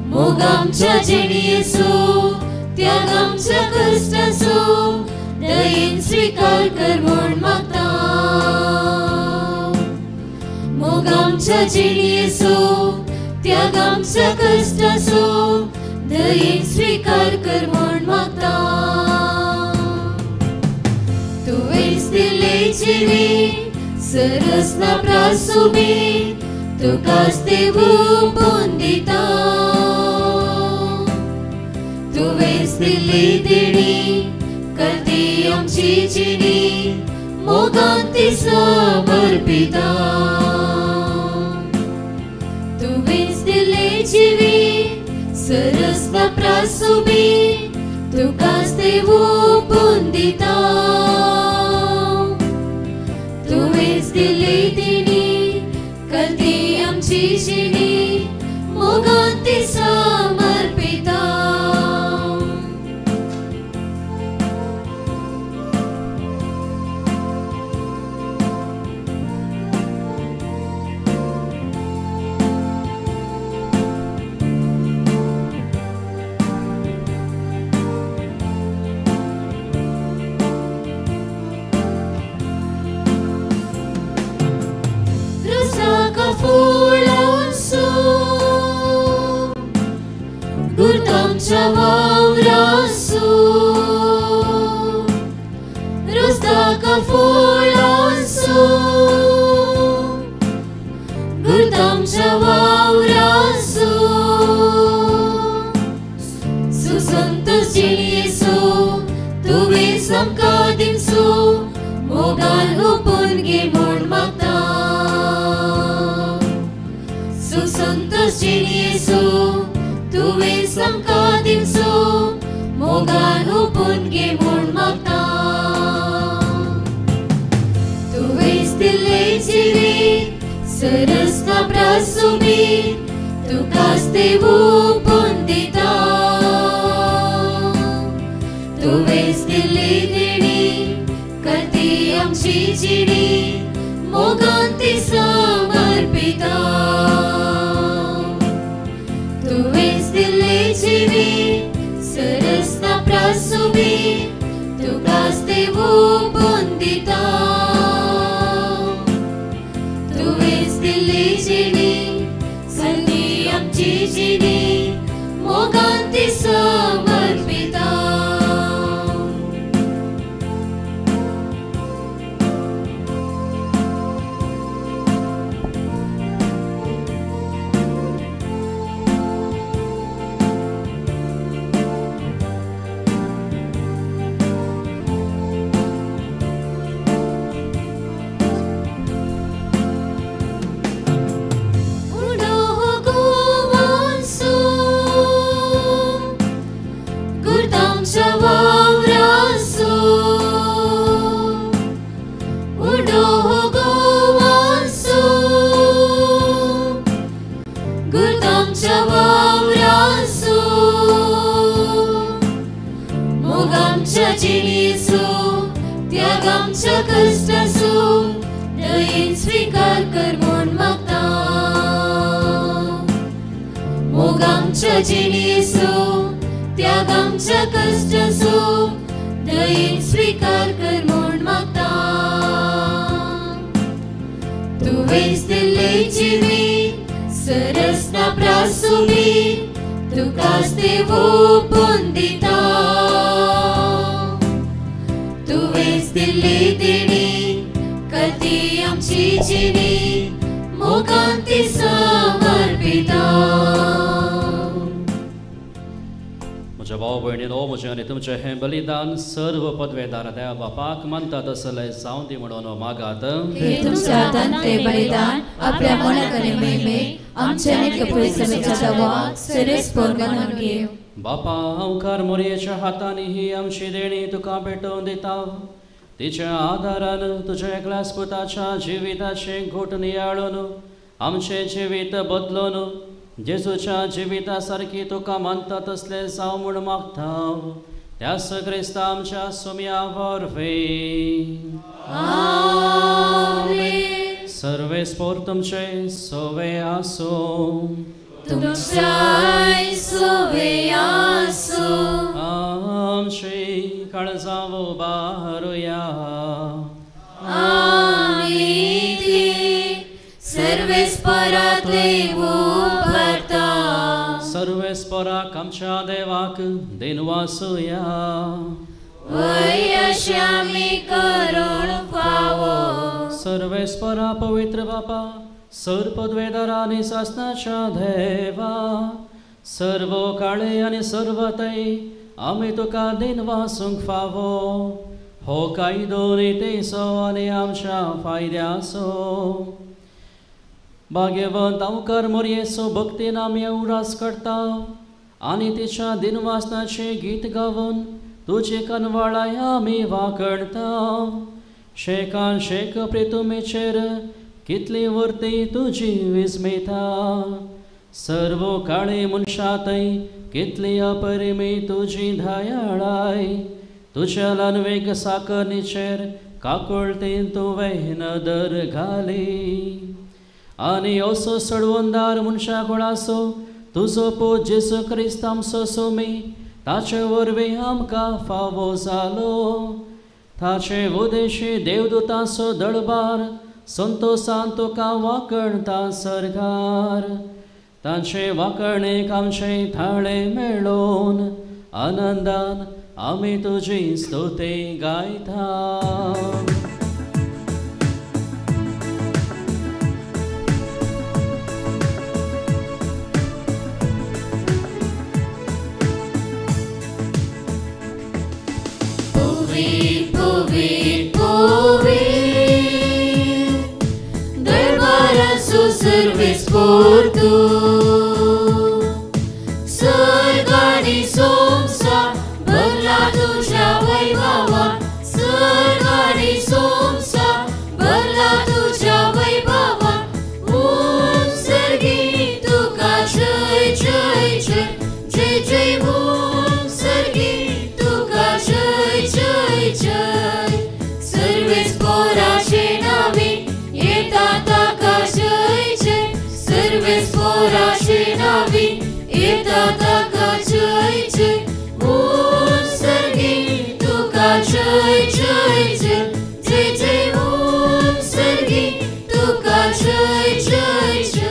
मोगामच्या जिणेसो त्यागामच्या कश्टासो दयेन स्वीकार कर म्हूण मागता. मोगामच्या जिणेसो त्यागामच्या कश्टासो दयेन स्वीकार कर म्हूण मागता. तुवेंच दिल्लें जिवीत सरस ना प्रासुबी तुकाच देव ओंपून दिता. तुवेंच दिल्ली देणी कलती आमची जिणी मोगान ती समर्पिता. तुवेंच दिल्लें जिवीत सरस ना प्रासुबी तुकाच देव ओंपून दिता. तुवेंच दिल्ली देणी कलती आमची जिणी मोगान ती समर्पिता. गुरतामच्या वावरासो रुस्ताका फुलांसो गुरतामच्या वावरासो सुसंतोष जिणेसो तुवें आमकां दिवचो मोगान ओंपून घे म्हूण मागता. सुसंतोष जिणेसो तुवें आमकां दिवचो मोगान ओंपून घे म्हूण मागता. तुवेंच दिल्लें जिवीत सरस ना प्रासुबी तुकाच देव ओंपून दिता. तुवेंच दिल्ली देणी कलती आमची जिणी मोगान ती समर्पिता. तुवेंच दिल्लें जिवीत सरस ना प्रासुबी तुकाच देव ओंपून दिता. तुवेंच दिल्ली जिणी सगळी आमची जिणी मोगान ती समर्पिता. मोगामच्या जिणेसो त्यागामच्या कश्टासो दयेन स्वीकार कर म्हूण मागता. मोगामच्या जिणेसो त्याग आमच्या कश्ट सूख दयेन स्वीकार कर म्हूण मागता. तुवेंच दिल्लें जिवीत सरस ना प्रासुबीत तुकाच देव ओंपून दिता. तुवेंच दिल्ली देणी कती आमची जिणी मोगान ती समर्पिता. म्हज्या भाव भयणीनो, म्हजें आनी तुमचें हें बलिदान सर्व पदवेदार देवा बापाक मानता तसलें जावं दी म्हणून मागात. हे तुमच्या हातांतलें बलिदान आपल्या मनाक आनी महिमेक आमच्या आनी पवित्र सभेच्या देवाक सरस पोरगान घेव. बापा, हांवकार मोरयेच्या हातांनी ही आमची देणी तुका भेटोवन दिता. तिच्या आदारान तुज्या एकल्याच पुताच्या जिविताचें घोट नियाळून आमचें जिवीत बदलून जेजूच्या जिविता सारकी तुका मानता तसलें जावं म्हूण मागता. त्याच क्रिस्ता आमच्या सुम्या वरवीं. सर्वेस्पोर तुमचे सोवे आसूं. तुमच्याय सोवे आसूं. आमची काळजां उबारुया. आमी ती सर्वेस्परा देव उबारता. सर्वेस्पराक आमच्या देवाक दिनवासुया. वय अशें आमी करूंक फावो. सर्वेस्परा पवित्र बापा, सर पदवेदार आनी सासनाच्या देवा, सर्व काळे आनी सर्वतय आमी तुका दिनवासूंक फावो. हो कायदो नितेचो आनी आमच्या फायद्याचो. भाग्यवंत आमकार मोरयेचो भक्तीन आमी उडास करता आनी तिच्या दिनवासनाचें गीत गावन तुजे कनवाळाय आमी वाकडता. शेकान शेक प्रितुमेचेर कितली वर्ती तुजी विस्मिता. सर्व काळे मनशांतय कितली अपरिमी तुजी दयाळाय. तुज्या ल्हानवेग साकरणीचेर काकुळतीन तुवें नदर घाली. आनी असो सडवंदार मनशा कोणाचो तुजो पूत जेजू क्रिस्त आमचो सोमी ताचे वरवीं आमकां फावो जालो. ताचे उदेशी देवदूतांचो दळबार संतोसान तुका वाकणता सरकार. तांचे वाकणेक आमचे थाळे मेळोवन आनंदान आमी तुजी स्तुती गायता. सर्वेस्पोर तूं सर्ग आनी संवसार भरला तुज्या वैभवान. सर्ग आनी संवसार भरला तुज्या वैभवान. म्हूण सर्गी तुका जय जय जय जय जय. म्हूण सर्गी तुका जय जय जय. सर्वेस्पोराचे नांवे येता ताका जय जय. सर्वेस्पोराचे नांवे येता ताका जय जय. म्हूण सर्गी तुका जय जय जय जय जय. म्हूण सर्गी तुका जय जय जय.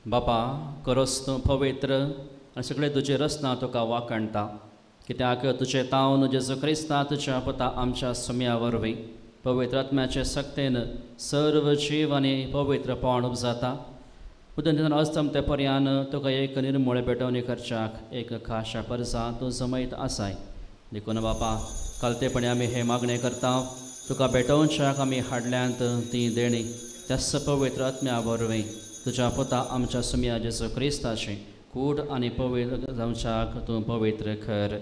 बापा, करोस तूं पवित्र आनी सगळे तुजे रचना तुका वाखणटा. कित्याक तुजें तावन जेजू क्रिस्ता तुज्या पुता आमच्या सुम्या वरवीं पवित्र आत्म्याचे सक्तेन सर्व जीव आनी पवित्रपण उपजाता. उदंतेन अस्तमते पर्यान तुका एक निर्मूळ पेटोवणी करच्याक एक खाशा परसा तूं जमयत आसाय. देखून बापा, कालतेपणी आमी हें मागणें करता. तुका भेटोवच्याक आमी हाडल्यांत ती देणी त्याच पवित्र आत्म्या वरवीं तुज्या पुता आमच्या सुम्या जेजू क्रिस्ताचें कूड आनी पवित्र जावच्याक तूं पवित्र कर.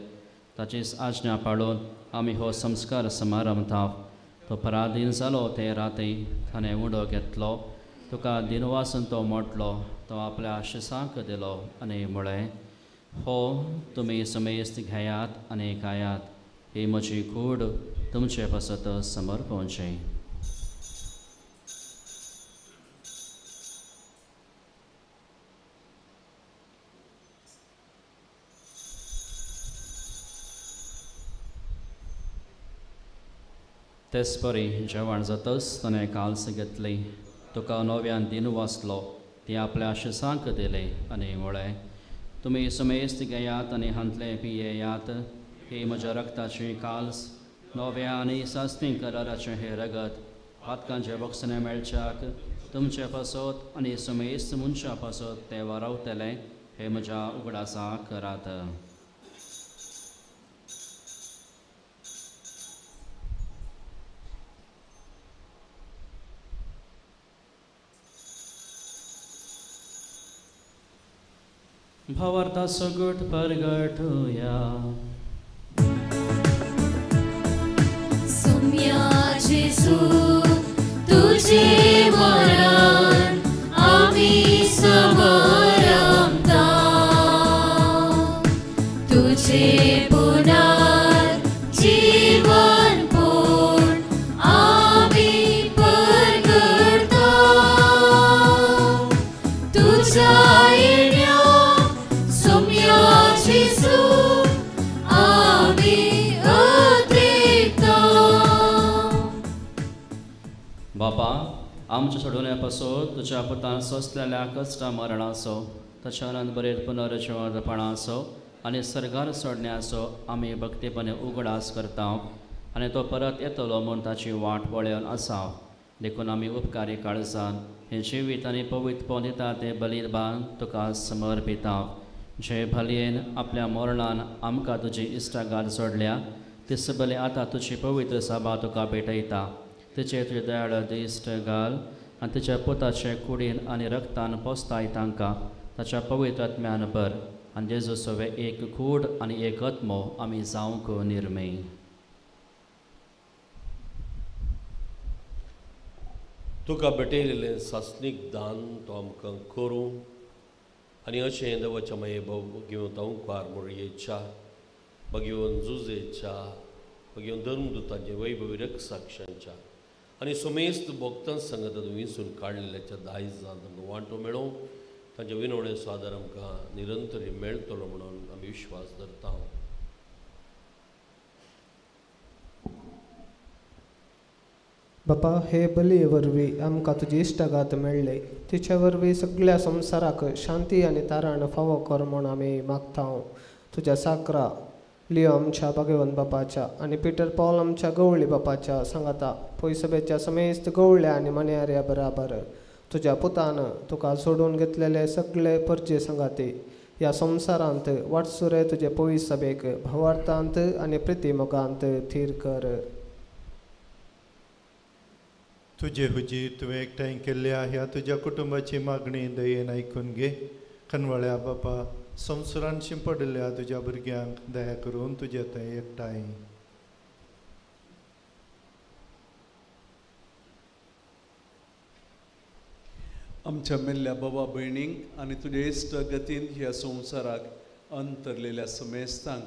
ताचीच आज्ञा पाळून आमी हो संस्कार समारंभता. तो पराधीन जालो ते राती ताणें उडो घेतलो, तुका दिनवासून तो मोडलो, तो आपल्या शिसांक दिलो आनी म्हळें, हो तुमी समेस्त घेयात आनी खायात, ही म्हजी कूड तुमचे पासत समर्पणचें. तेच परी जेवण जातच ताणें काल्स घेतली, तुका नव्यान दिन वाचलो, ती आपल्या शिसांक दिले आनी म्हळें, तुमी समेस्त घेयात आनी हांतलें पियेयात, ही म्हज्या रक्ताची काल्स, नव्या आनी सासणी कराराचें हें रगत पातकांचे बक्षणें मेळच्याक तुमचे पासत आनी समेस्त मनशां पासत तें वारावतलें, हें म्हज्या उगडासा करात. भावार्थाचो गूट परगटुया. सुम्या जेजू तुझे मरण आमी समरमता, तुझे पुनर्जीवन पूर्ण आमी परगटता, तुझ्या बापा, आमच्या सोडोवण्या पासून तुज्या पुतान सोंसलेल्या कश्टा मरणाचो, ताच्या अनंत पुनर्जिवंतपणाचो आनी सर्गार सोडण्याचो आमी भक्तीपणे उगडास करता आनी तो परत येतलो म्हूण ताची वाट पळोवन आसा. देखून आमी उपकारी काळजान हें जिवीत आनी पवित्रपण दिता तें बलिदान तुका समर्पिता. जे भलयेन आपल्या मरणान आमकां तुजी इश्टागात जोडल्या, तीच बली आतां तुजी पवित्र सभा तुका भेटयता. तिचे तुजे दयाळ दिश्ट घाल आनी तिच्या पुताचे कुडीन आनी रक्तान पोसताय तांकां ताच्या पवित्र आत्म्यान भर आनी जेजू सवे एक कूड आनी एक आत्मो आमी जावंक निर्मय. तुका भेटयलेलें सासणीक दान तो आमकां करूं आनी अशें देवाच्या माये भगीवन तवकार मोरयेच्या भगीवन जुजेच्या भगीवन धर्मदुतांचे वैभवी रक्षाक्षांच्या आनी समेस्त भक्तां सांगत विंचून काडलेल्याच्या दायजान आमकां वांटो मेळोवं, तांच्या विनवणेचो आदार आमकां निरंतर मेळटलो म्हणून आमी विश्वास धरता. बापा, हे बलये वरवीं आमकां तुजी इश्टागात मेळ्ळी, तिचे वरवीं सगळ्या संवसाराक शांती आनी तारण फावो कर म्हूण आमी मागता. तुज्या साकरा लियो आमच्या भगवंत बापाच्या आनी पिटर पॉल आमच्या गवळी बापाच्या सांगाता पयसभेच्या समेस्त गवळ्या आनी मन्याऱ्या बराबर तुज्या पुतान तुका सोडून घेतलेले सगळे परजे सांगाती ह्या संवसारांत वाटसुरे तुजे पयस सभेक भावार्थांत आनी प्रितीमोगांत थीर कर. तुजे हुजीर तुवें एकठांय केल्ल्या ह्या तुज्या कुटुंबाची मागणी दयेन आयकून घे. खनवळ्या बापा, संवसारान शिंपडिल्ल्या तुज्या भुरग्यांक दया करून तुजे थंय एकठांय. आमच्या मेल्ल्या बाबा भयणींक आनी तुज्या इश्ट गतीन ह्या संवसाराक अंतरलेल्या समेस्तांक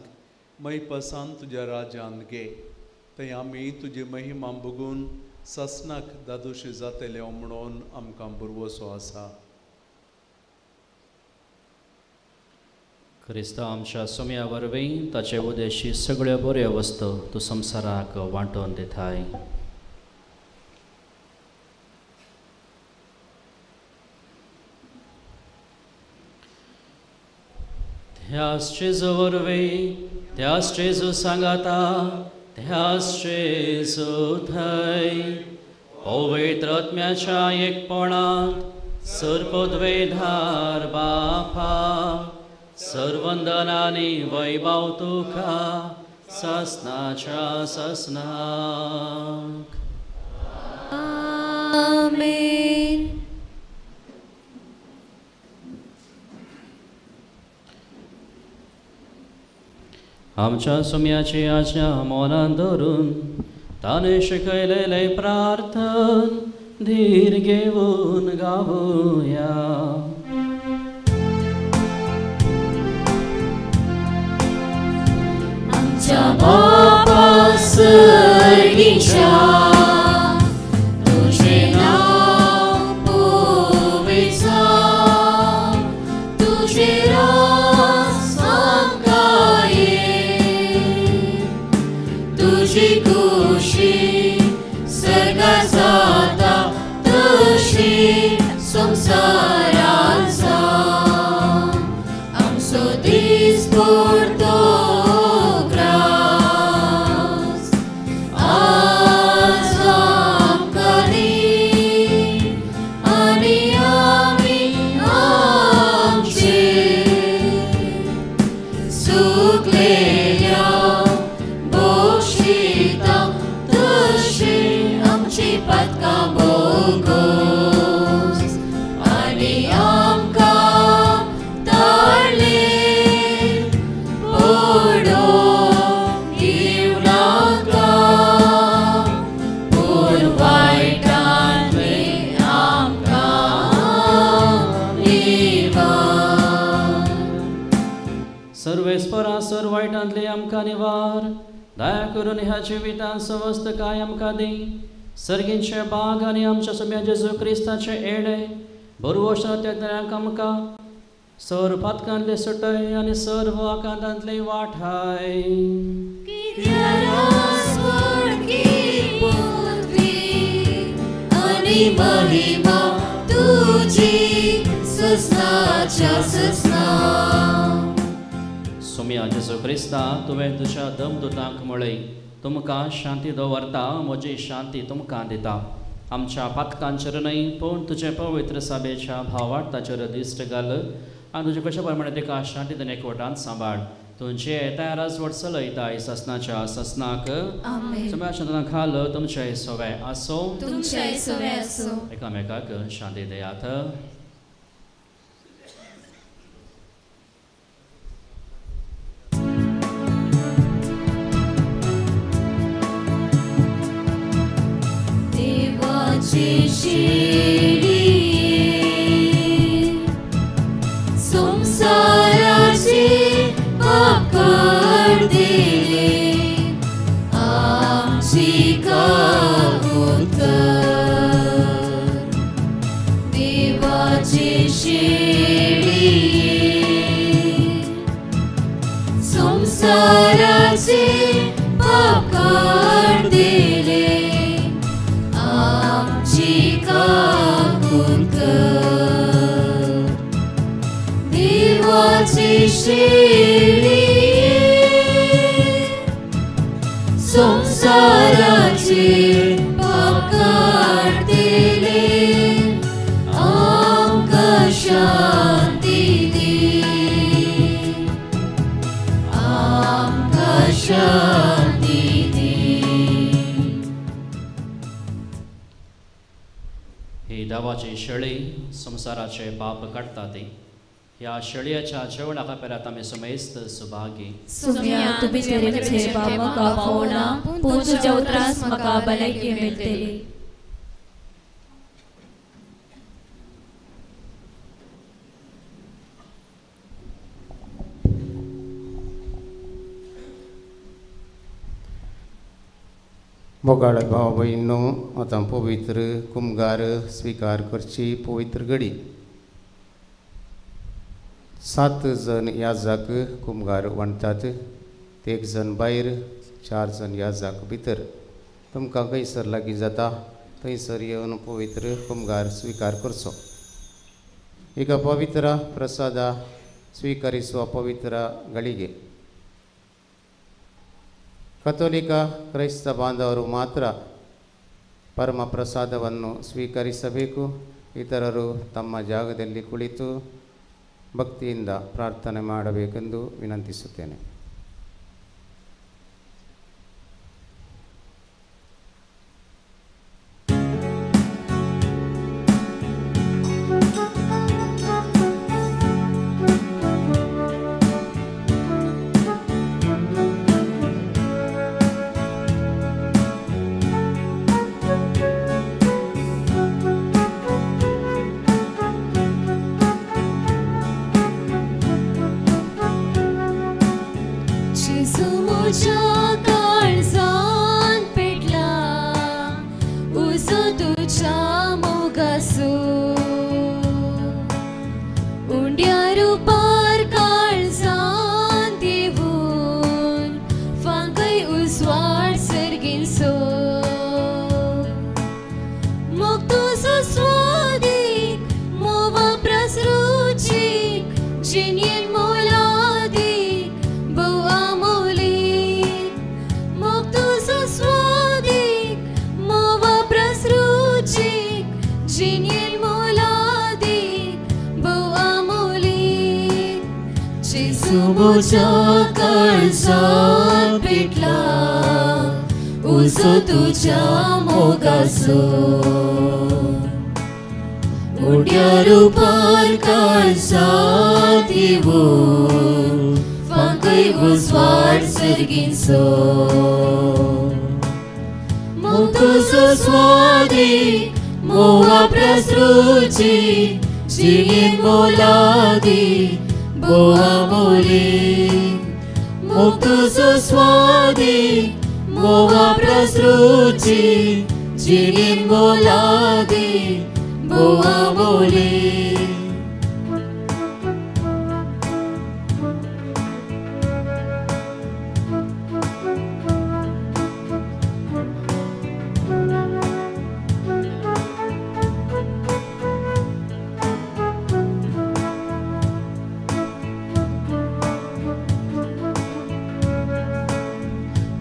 मैपासान तुज्या राज्यान घे. थंय आमी तुजी महिमा बघून सासणाक दादोशी जातले म्हणून आमकां भरवसो आसा. क्रिस्तांव आमच्या सोम्या वरवीं ताचे उदेशी सगळ्यो बऱ्यो वस्तू तूं संवसाराक वांटोवन दिताय. त्याच जेजू वरवीं, त्याच जेजू सांगाता, त्याच जेजू थंय पवित्र आत्म्याच्या एकपणांत सर्पद्वेधार बापा सर्वंदनानी वैभव तुका ससनाच्या ससनाक. आमेन. आमच्या सुम्याची आज्ञा मनान धरून ताणें शिकयलेलें प्रार्थन धीर घेवन गावया. आमच्या बापा सर्गांतल्या येवच्या, तुझें नांव पवित्र जावं, तुझें राज आमकां ये, तुजी खुशी सर्गार जाता तशी संवसारांत जावं. आमचो दीस पुरतो ग्रास आज आमकां दी, आनी आमी आमचे सुकलेल्या बोशिता तशी आमची पातकां बोगोस, आनी आमकां ताळले पडोवंक दिवनाका, पूण वायटांतले आमकां निवार. सर्वेस्परा सर वायटांतले आमकां निवार, दया करून ह्या जिवितांत समस्त काय आमकां दी. सर्गींचे बाग आनी आमच्या सोम्या जेजू क्रिस्ताचे एडे बरवश त्या आमकां सर पातकांतले सुटय आनी सर्व आकांतांतले वाठाय. आनी महिमा तुजी ससनाच्या ससना. सोम्या जेजू क्रिस्ता, तुवें तुज्या दमदुतांक म्हळें, तुमकां शांती दवरता, म्हजी शांती तुमकां दिता. आमच्या पातकांचेर न्हय पूण तुजे पवित्र सभेच्या भावार्थाचेर दिश्ट घाल आनी तुजे कशे प्रमाणे तिका शांती आनी एकवटान सांबाळ. तुमचे तयार राजवट चलयताय ससनाच्या ससनाक. आमेन. सोम्या शांतना घाल तुमचे सवे आसो, तुमचें सवे आसूं. एकामेकाक शांती दियात. देवाची शिडी संवसाराची पाप काडटिली, आमची काकूत कर. देवाची शिडी संवसाराची पाप काडटिली, आमची काकूत कर. देवाची शिडी संवसाराची पाप काडटिली, आमकां शांती दी, आमकां शांती दी. ही देवाची शेळी संवसाराचे पाप काडटा ती. ह्या शेळयेच्या जेवणा खापरात आमी समेस्त सुभागी. सुम्या तुमी तरेचे पाप म्हाका पावना, पूण तुज्या उतरांस म्हाका भलायकी मेळटली. मोगाळ भाव भयणींनो, आतां पवित्र कुमगार स्विकार करची पवित्र घडी. 7 जण याजाक कुमगार वणटात, 1 जण भायर, 4 जण याजाक भितर. तुमकां खंयसर लागीं जाता थंयसर येवन पवित्र कुमगार स्विकार करचो. एका पवित्र प्रसादा स्विकारिसो पवित्र ಗಳಿಗೆ. ಕಥೋಲಿಕ ಕ್ರೈಸ್ತ ಬಾಂಧವರು ಮಾತ್ರ ಪರಮ ಪ್ರಸಾದವನ್ನು ಸ್ವೀಕರಿಸಬೇಕು. ಇತರರು ತಮ್ಮ ಜಾಗದಲ್ಲಿ ಕುಳಿತು ಭಕ್ತಿಯಿಂದ ಪ್ರಾರ್ಥನೆ ಮಾಡಬೇಕೆಂದು ವಿನಂತಿಸುತ್ತೇನೆ. Thank you. मुझ्या काळजांत पेटला उजो तुज्या मोगाचो उड्या रुपार काळजांत येवन फांकय उजवाड सर्गींचो मोग तुजो स्वादीक मोवा प्रसृची जिणेंत मोलादी बोवा मोली मोग तुजो स्वादीक मोवा प्रसृची जिणेंत मोलादी बोवा मोली.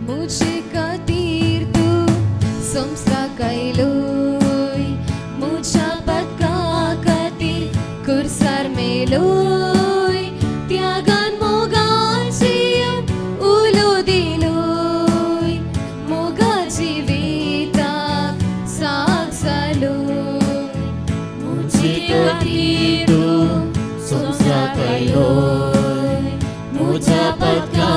मुझे खातीर तूं संवसाराक आयलोय मुझ्या पातका खातीर खुर्सार मेलोय त्यागान मोगान जीव उलो दिलोय मोगा जिविताक साक जालोय मुझे खातीर तूं संवसाराक आयलोय मुझ्या पातका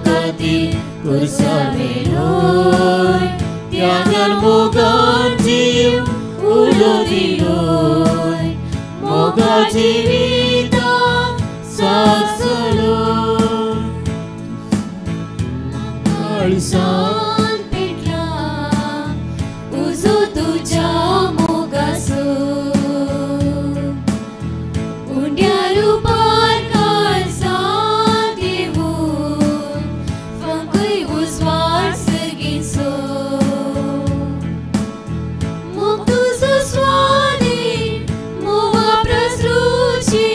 खातीर खुर्सार मेलोय त्यागान मोगान जीव उलो दिलोय मोगा जिविताक साक जालोय. काळजांत पेटला उजो तुज्या मोगाचो उंड्या रुपार काळजांत येवन फांकय उजवाड सर्गींचो मोग तुजो स्वादीक मोवा प्रसृची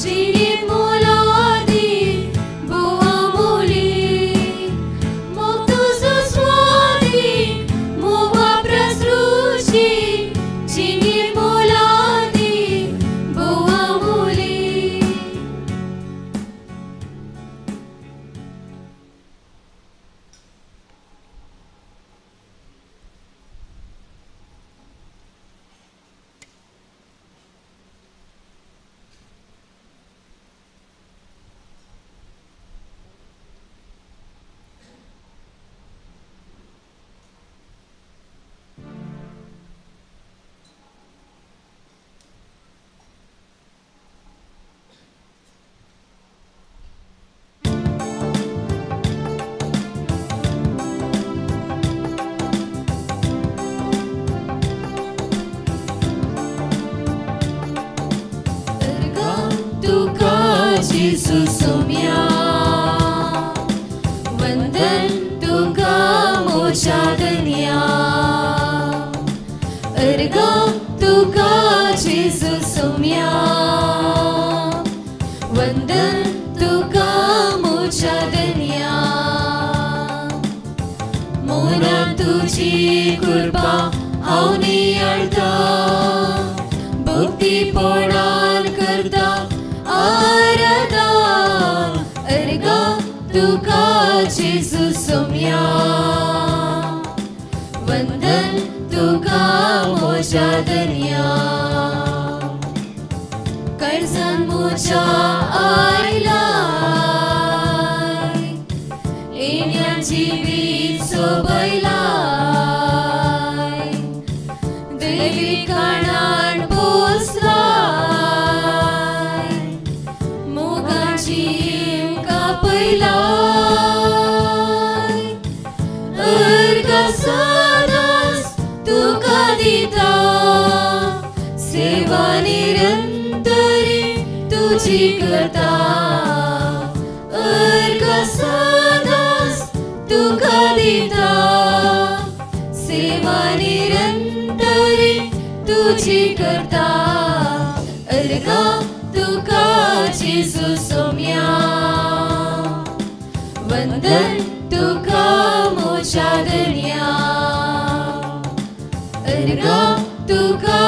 जिणेंत मोलादीक बोवा मोली मोग तुजो स्वादीक मोवा प्रसृची जिणेंत मोलादीक बोवा मोली. तुका जेजू सोम्या वंदन तुका म्हज्या धनया अर्गां तुका जेजू सोम्या वंदन तुका म्हज्या धनया मोना तुजी कृपा हांव नियाळटा भक्तीपणान करता आराधन अर्गां तुका जेजू सोम्या वंदन तुका म्हज्या धनया काळजान म्हज्या आयलाय येण्या जिवीत सोबयलाय दैवी कारणान पोसलाय मोगाची कापयलाय अर्गां सदांच तुका दिता सेवा निरंतरी तुजी करता अर्गां सदांच तुका दिता सेवा निरंतरी तुजी करता अर्गां तुका जेजू सोम्या वंदन तुका म्हज्या धनया अर्गां तुका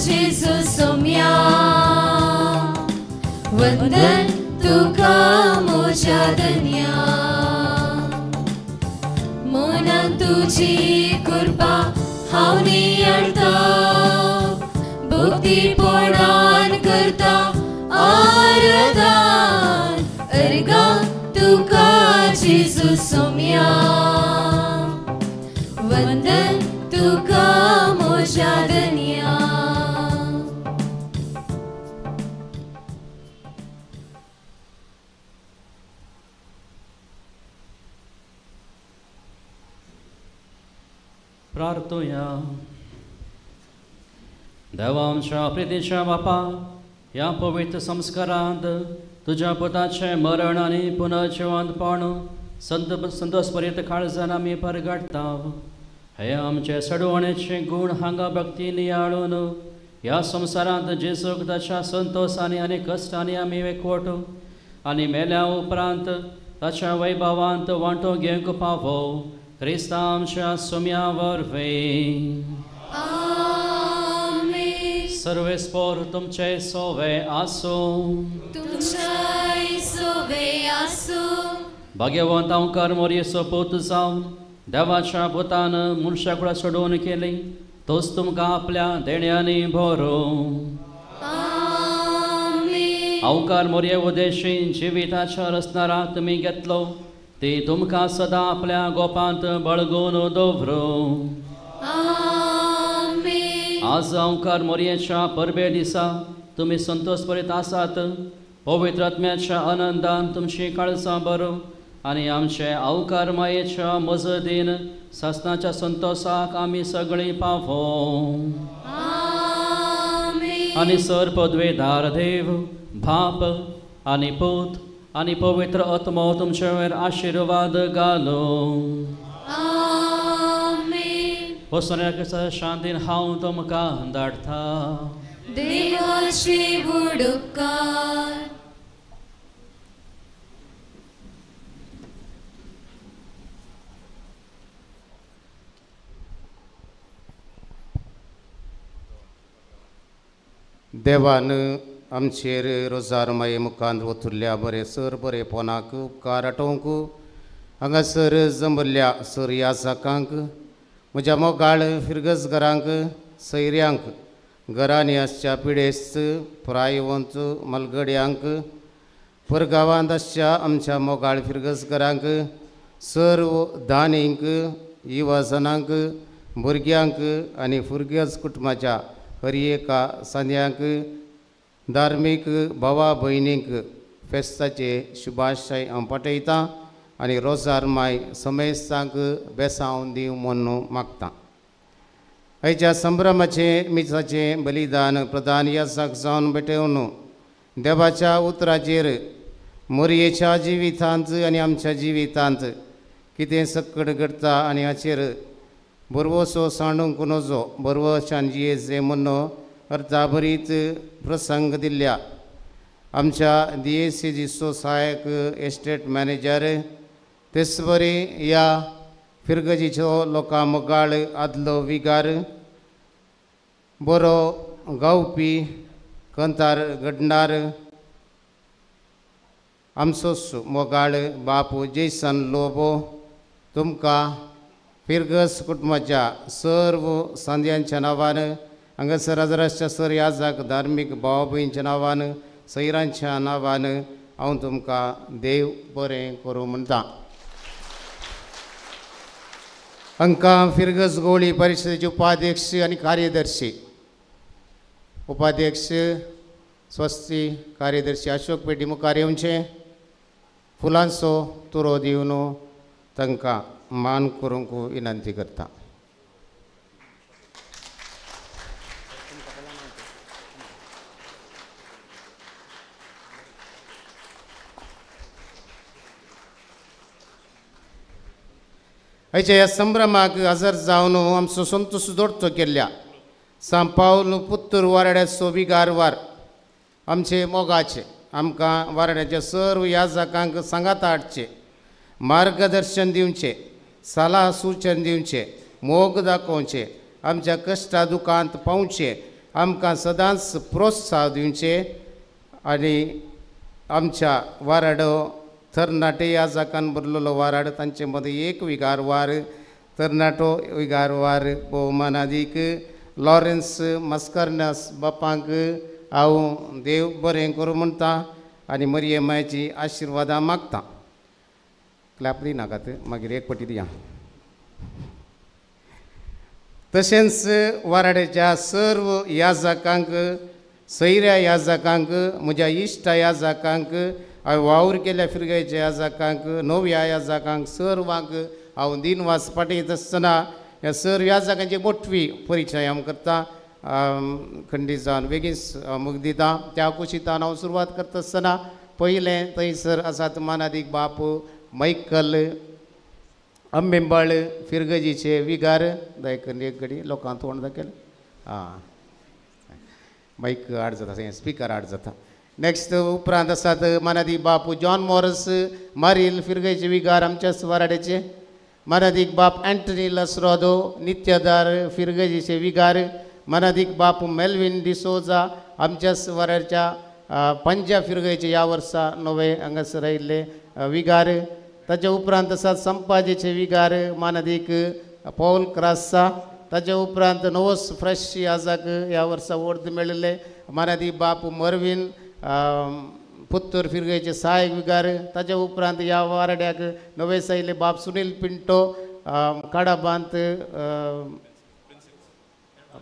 जेजू सोम्या वंदन तुका म्हज्या म्हज्या धन्या मनान तुजी कृपा हांव नियाळता भक्तीपणान करता आराधन अर्घा तुका जेजू सोम्या वंदन तुका म्हज्या धन्या. प्रार्थुया. देवा आमच्या प्रितीच्या बापा ह्या पवित्र संस्कारांत तुज्या पुताचें मरण आनी पुनर्जिवंतपण संतोषभरीत काळजान आमी परगडटा. हे आमचे सडवणेचे गूण हांगा भक्ती नियाळून ह्या संवसारांत जेजूक ताच्या संतोषांनी आनी कश्टांनी आमी एकवट आनी मेल्या उपरांत ताच्या वैभवांत वांटो घेवंक पावो क्रिस्ता आमच्या सुम्या वरवीं. आमेन. सर्वेस्पोर तुमचे सोवे आसूं. तुमच्याय सोवे आसूं. भाग्यवंत अंकार मोरयेचो पूत जावन देवाच्या पुतान मनशाकुळा सोडोवन केली तोच तुमकां आपल्या देण्यांनी भरों. आमेन. अंकार मोरये उदेशी जिविताच्या रचणाराक तुमी घेतलो ती तुमकां सदां आपल्या गोपांत बळगून दवरूं. आमेन. आज अंकार मोरयेच्या परबे दिसा तुमी संतोषभरीत आसात. पवित्र आत्म्याच्या आनंदान तुमची काळजां भरूं आनी आमचे अवकार मायेच्या मजदीन सासणाच्या संतोषाक आमी सगळीं पावों. आमेन. आनी सर पदवेदार देव बाप आनी पूत आनी पवित्र आत्मो तुमचे वयर आशिर्वाद घालूं. आमेन. वसण्याच्या शांतीन हांव तुमकां धाडटा. देवाचे उपकार. देवान आमचेर रोजार माये मुखांत वतुल्ल्या बरें सर बरेपणाक उपकार आटोवंक हांगासर जमल्ल्या सर याजाकांक म्हज्या मोगाळ फिरगजघरांक सैऱ्यांक घरांनी आसच्या पिडेस्त प्रायवंत मलगड्यांक परगांवांत आसच्या आमच्या मोगाळ फिरगजघरांक सर्व दानींक युवाजनांक भुरग्यांक आनी फुरगज कुटुंबाच्या हर एका सांद्यांक धार्मीक भावा भयणींक फेस्ताचे शुभाशय हांव पाठयतां आनी रोजार माय समेस्तांक बेसांव दिवं म्हूण मागतां. आयच्या संभ्रमाचें मिसाचें बलिदान प्रधान याजाक जावन भेटोवन देवाच्या उतराचेर मोरयेच्या जिवितांत आनी आमच्या जिवितांत कितें सक्कड घडटा आनी हाचेर बरवसो सांडूंक नजो बरवशान जियेचे म्हूण अर्थाभरीत प्रसंग दिल्ल्या आमच्या दियेसेजीचो सहायक एस्टेट मॅनेजर तेचपरी ह्या फिरगजीचो लोकां मोगाळ आदलो विगार बरो गावपी कंतार घडणार आमचोच मोगाळ बापू जैसन लोबो तुमकां फिरगज कुटुंबाच्या सर्व सांद्यांच्या नांवान हांगासर हजराच्या सर याजाक धार्मीक भाव भयणीच्या नांवान सैरांच्या नांवान हांव तुमकां देव बरें करूं म्हणटा. हांकां फिरगज गोळी परिशदेचे उपाध्यक्ष आनी कार्यदर्शी उपाध्यक्ष स्वस्ती कार्यदर्शी अशोक पेटी मुखार येवचें फुलांचो तुरो दिवन तांकां मान करूंक विनंती करता. आयच्या ह्या संभ्रमाक हजर जावन आमचो संतोष दोडतो केल्ल्या सांव पावल पुत्तूर वारड्याचो विगार वार आमचे मोगाचे आमकां वारड्याच्या सर्व याजकांक सांगाता हाडचे मार्गदर्शन दिवचें सलाह सुचन दिवचें मोग दाखोवचें आमच्या कश्टा दुकांत पावचें आमकां सदांच प्रोत्साह दिवचें आनी आमच्या वाराडो तरणाटे याजकान भरलेलो वाराड तांचे मदें एक विगारवार तरणाटो विगारवार भोवमानादीक लॉरेन्स मस्करनस बापांक हांव देव बरें करूं म्हणटा आनी मरिये मायची आशिर्वादां मागता. क्लॅप दिनाकात मागीर एक पटी दिया. तशेंच वाराड्याच्या सर्व याजकांक सैऱ्या याजकांक म्हज्या इश्टा याजकांक हांवें वावर केल्या फिरगायच्या याजकांक नव्या याजकांक सर्वांक हांव दिनवास पाठयत आसतना ह्या सर्व याजकांची मोटवी परिचय हांव करता खंडीत जावन बेगीन मुख दिता. त्या कुशीतान हांव सुरवात करता आसतना पयलें थंयसर आसात मानादीक बाप मैकल अंबेंबाळ फिरगजीचे विगार दयकन एक घडी लोकांक तोंड दाखयलें आं मायक आड जाता स्पिकर आड जाता. नेक्स्ट उपरांत आसात मानादीक बापू जॉन मॉरस मारील फिरगजीचे विगार आमच्या वाराड्याचे मानादीक बाप एंटनी लसरोदो नित्यदार फिरगजीचे विगार मानादीक बापू मेल्विन डिसोजा आमच्या वाराड्याच्या पंजा फिरगजीचे ह्या वर्सा नवे हांगासर आयिल्ले विगार. ताच्या उपरांत आसात संपाजेचे विगार मानादीक पॉल क्रासा. ताच्या उपरांत नवोस फ्रेश याजक ह्या वर्सा ओर्द मेळिल्ले मानादीक बापू मरवीन पुत्तूर फिरगेचे सहायक विगार. ताच्या उपरांत ह्या वाराड्याक नवे आयिल्ले बाप सुनील पिंटो काडाबांत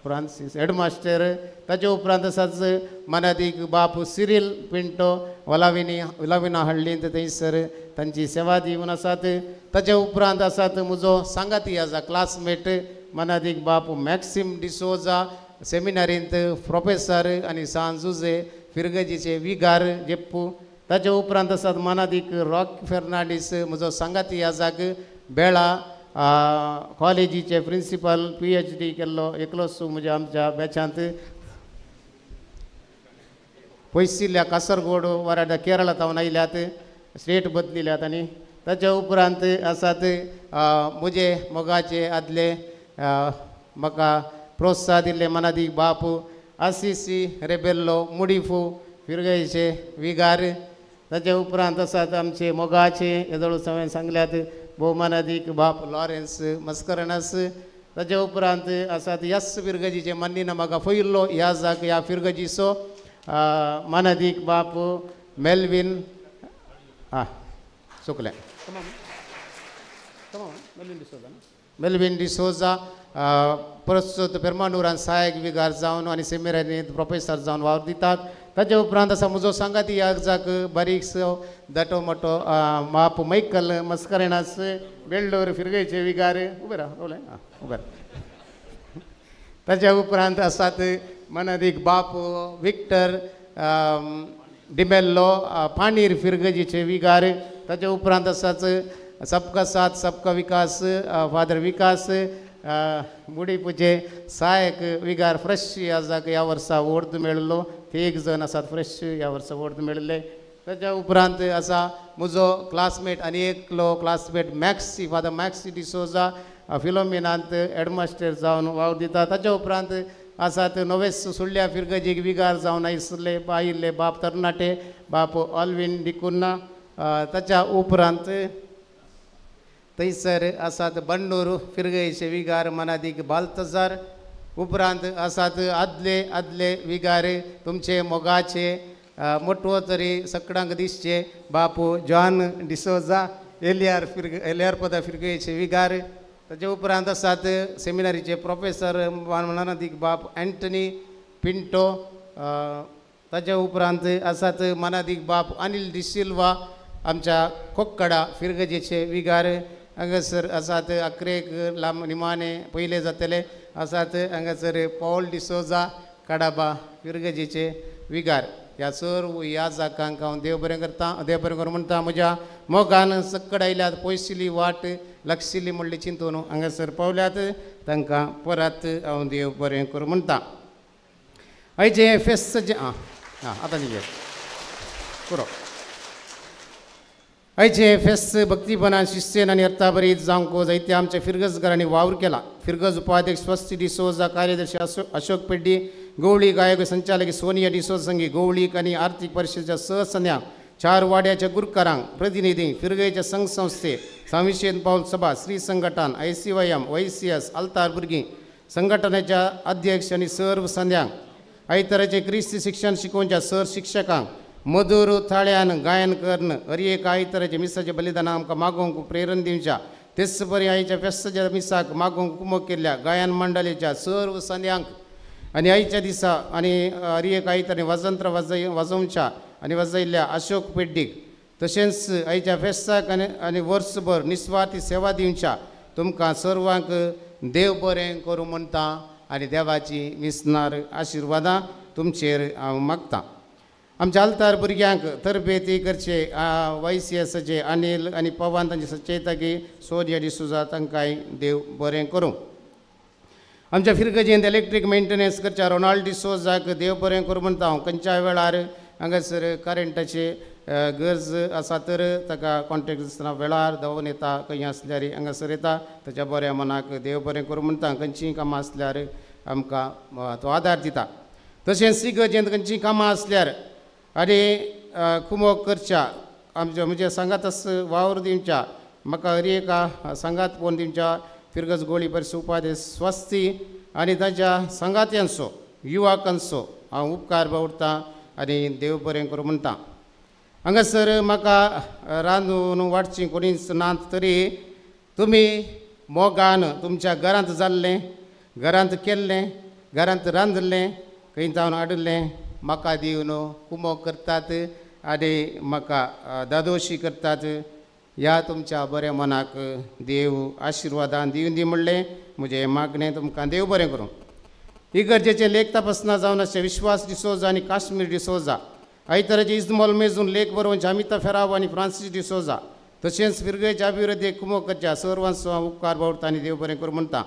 फ्रांसीस हेडमास्टर. ताच्या उपरांत आसाच मानादीक बाप सिरील पिंटो वलाविनी वलाविना हळ्ळींत थंयसर तांची सेवा दिवन आसात. ताच्या उपरांत आसात म्हजो सांगाती आसा क्लासमेट मानादीक बाप मॅक्सिम डिसोजा सेमिनारींत प्रोफेसर आनी सान जुजे फिरगजीचे विगार जेप्पू. ताच्या उपरांत आसात मानादीक रॉक फेर्नांडीस म्हजो सांगाती आसाक बेळा कॉलेजीचे प्रिंसिपल PhD केल्लो एकलोच म्हज्या आमच्या बॅचांत पयसिल्ल्या कासरगोड वाराड्या केरळा तावन आयल्यात स्टेट बदलिल्यात. आनी ताच्या उपरांत आसात म्हजे मोगाचे आदले म्हाका प्रोत्साह दिल्ले मनादीक बाप आसिसी रेबेल्लो मुडीफू फिरगयचे विगार. ताच्या उपरांत आसात आमचे मोगाचे येदोळ हांवें सांगल्यात भोवमानादीक बाप लॉरेन्स मस्करनस. ताच्या उपरांत आसात यस फिरगजीचे मान्नीना म्हाका फयिल्लो याजाक ह्या फिरगजीचो मानादीक बाप मेल्विन आं चुकलें मेल्विन डिसोजा प्रस्तुत पेरमानूरान सहायक विगार जावन आनी सेमिनारींत प्रोफेसर जावन वावर दितात. ताच्या उपरांत आसा म्हजो सांगाती याजाक बारीकसो दाटो मोटो बाप मैकल मस्करेनास बेल्डोर फिरगयचे विगार उबे राव उबे आं उबे. ताच्या उपरांत आसात मनादीक बाप विक्टर डिमेल्लो पाणीर फिरगजीचे विगार. ताच्या उपरांत आसात सबका साथ सबका विकास फादर विकास मुडीपूचे सहायक विगार फ्रेश याजाक ह्या वर्सा ओर्द मेळिल्लो ते एक जण आसात फ्रेश ह्या वर्सा ओर्द मेळिल्ले. ताच्या उपरांत आसा म्हजो क्लासमेट आनी एकलो classmate Maxi father Maxi D'Souza फिलोमिनांत हेडमास्टर जावन वावर दिता. ताच्या उपरांत आसात नवेस सुळ्या फिरगजीक विगार जावन आयिल्ले आयिल्ले बाप तरणाटे बाप ऑल्विन डिकुन्ना. ताच्या उपरांत थंयसर आसात बंडूर फिरगयचे विगार मनादीक बालतजार. उपरांत आसात आदले आदले विगार तुमचे मोगाचे मोटवो तरी सकडांक दिसचे बापू जॉन डिसोजा एलियार फिरग एलियार पदा फिरगयचे विगार. ताचे उपरांत आसात सेमिनारीचे प्रोफेसर मनादीक बाप एंटनी पिंटो. ताच्या उपरांत आसात मनादीक बाप अनिल डिसिल्वा आमच्या कोक्कडा फिरगजेचे विगार. हांगासर आसात अकरेक लांब निमाणे पयले जातले आसात हांगासर पॉल डिसोजा काडाबा फिरगजेचे विगार. ह्या सर्व ह्या जाकांक हांव देव बरें करता देव बरें करूं म्हणटा. म्हज्या मोगान सक्कड आयल्यात पयशिल्ली वाट लागशिल्ली म्हणली चिंतून हांगासर पावल्यात तांकां परत हांव देव बरें करूं म्हणटा. आयचें फेस्त जें आं आं आतां निगे पुरो. आयचे फेस्त भक्तीपणान शिस्तेन आनी अर्थाभरीत जावंक जायते आमच्या फिरगजघरांनी वावर केला. फिरगज उपाध्यक्ष स्वस्ती डिसोजा कार्यदर्शी अशोक पेड्डी गवळी गायक संचालक सोनिया डिसोजा संगी गवळीक आनी आर्थीक परिशदेच्या सहसन्या चार वाड्याच्या गुरकारांक प्रतिनिधी फिरगेच्या संघ संस्थे सांविशेन पावल सभा श्री संघटन ICYM YCS आल्तार भुरगीं संघटनेच्या अध्यक्ष आनी सर्व संद्यांक आयताराचे क्रिस्ती शिक्षण शिकोवच्या सर शिक्षकांक मधुर थाळ्यान गायन करून हर एक आयताराचे मिसाचें बलिदान आमकां मागोवंक प्रेरण दिवच्या तेच परी आयच्या फेस्ताच्या मिसाक मागोवंक कुमक केल्ल्या गायन मंडळीच्या सर्व संद्यांक आनी आयच्या दिसा आनी हर एक आयतारान वाजंत्र वाजोवच्या आनी वाजयल्ल्या अशोक पेड्डीक तशेंच आयच्या फेस्ताक आनी आनी वर्सभर निस्वार्थी सेवा दिवच्या तुमकां सर्वांक देव बरें करूं म्हणटा आनी देवाची विसनार आशिर्वादां तुमचेर हांव मागतां. आमच्या आल्तार भुरग्यांक तरबेती करचे YCSचे अनिल आनी पवन तांचे सचेतकी सोनिया डिसोजा तांकांय देव बरें करूं. आमच्या फिरगजेंत इलेक्ट्रीक मेंटेनन्स करच्या रोनाल्ड डिसोजाक देव बरें करूं म्हणटा हांव. खंयच्या वेळार हांगासर करंटाचे गरज आसा तर ताका कॉन्टेक्ट आसतना वेळार धांवून येता खंय आसल्यार हांगासर येता ताच्या बऱ्या मनाक देव बरें करूं म्हणटा. खंयचीय कामां आसल्यार आमकां तो आदार दिता. तशेंच इगर्जेंत खंयचीय कामां आसल्यार आनी कुमोक करच्या आमच्या म्हणजे सांगात वावर दिवच्या म्हाका हर एका सांगात पळोवन दिवच्या फिरगज गोळी परिस उपाधी स्वस्ती आनी ताच्या सांगात्यांचो युवकांचो हांव उपकार बावडटा आनी देव बरें करूं म्हणटा. हांगासर म्हाका रांदून वाडची कोणीच नात तरी तुमी मोगान तुमच्या घरांत जाल्लें घरांत केल्लें घरांत रांदलें खंय जावन हाडिल्लें म्हाका दिवन कुमोक करतात आनी म्हाका दादोशी करतात. ह्या तुमच्या बऱ्या मनाक देव आशिर्वादान दिवन दी म्हणलें म्हजें मागणें तुमकां देव बरें करूं. इगर्जेचें लेख तपासना जावन आसचें विश्वास डिसोजा आनी काश्मीर डिसोजा आयताराचे इजमॉल मेजून लेख बरोवन अमिता फेराव आनी फ्रांसीस डिसोजा तशेंच फिरगेच्या अभिवृद्धीक कुमोक करच्या सर्वांचो हांव उपकार बावडटा आनी देव बरें करूं म्हणटा.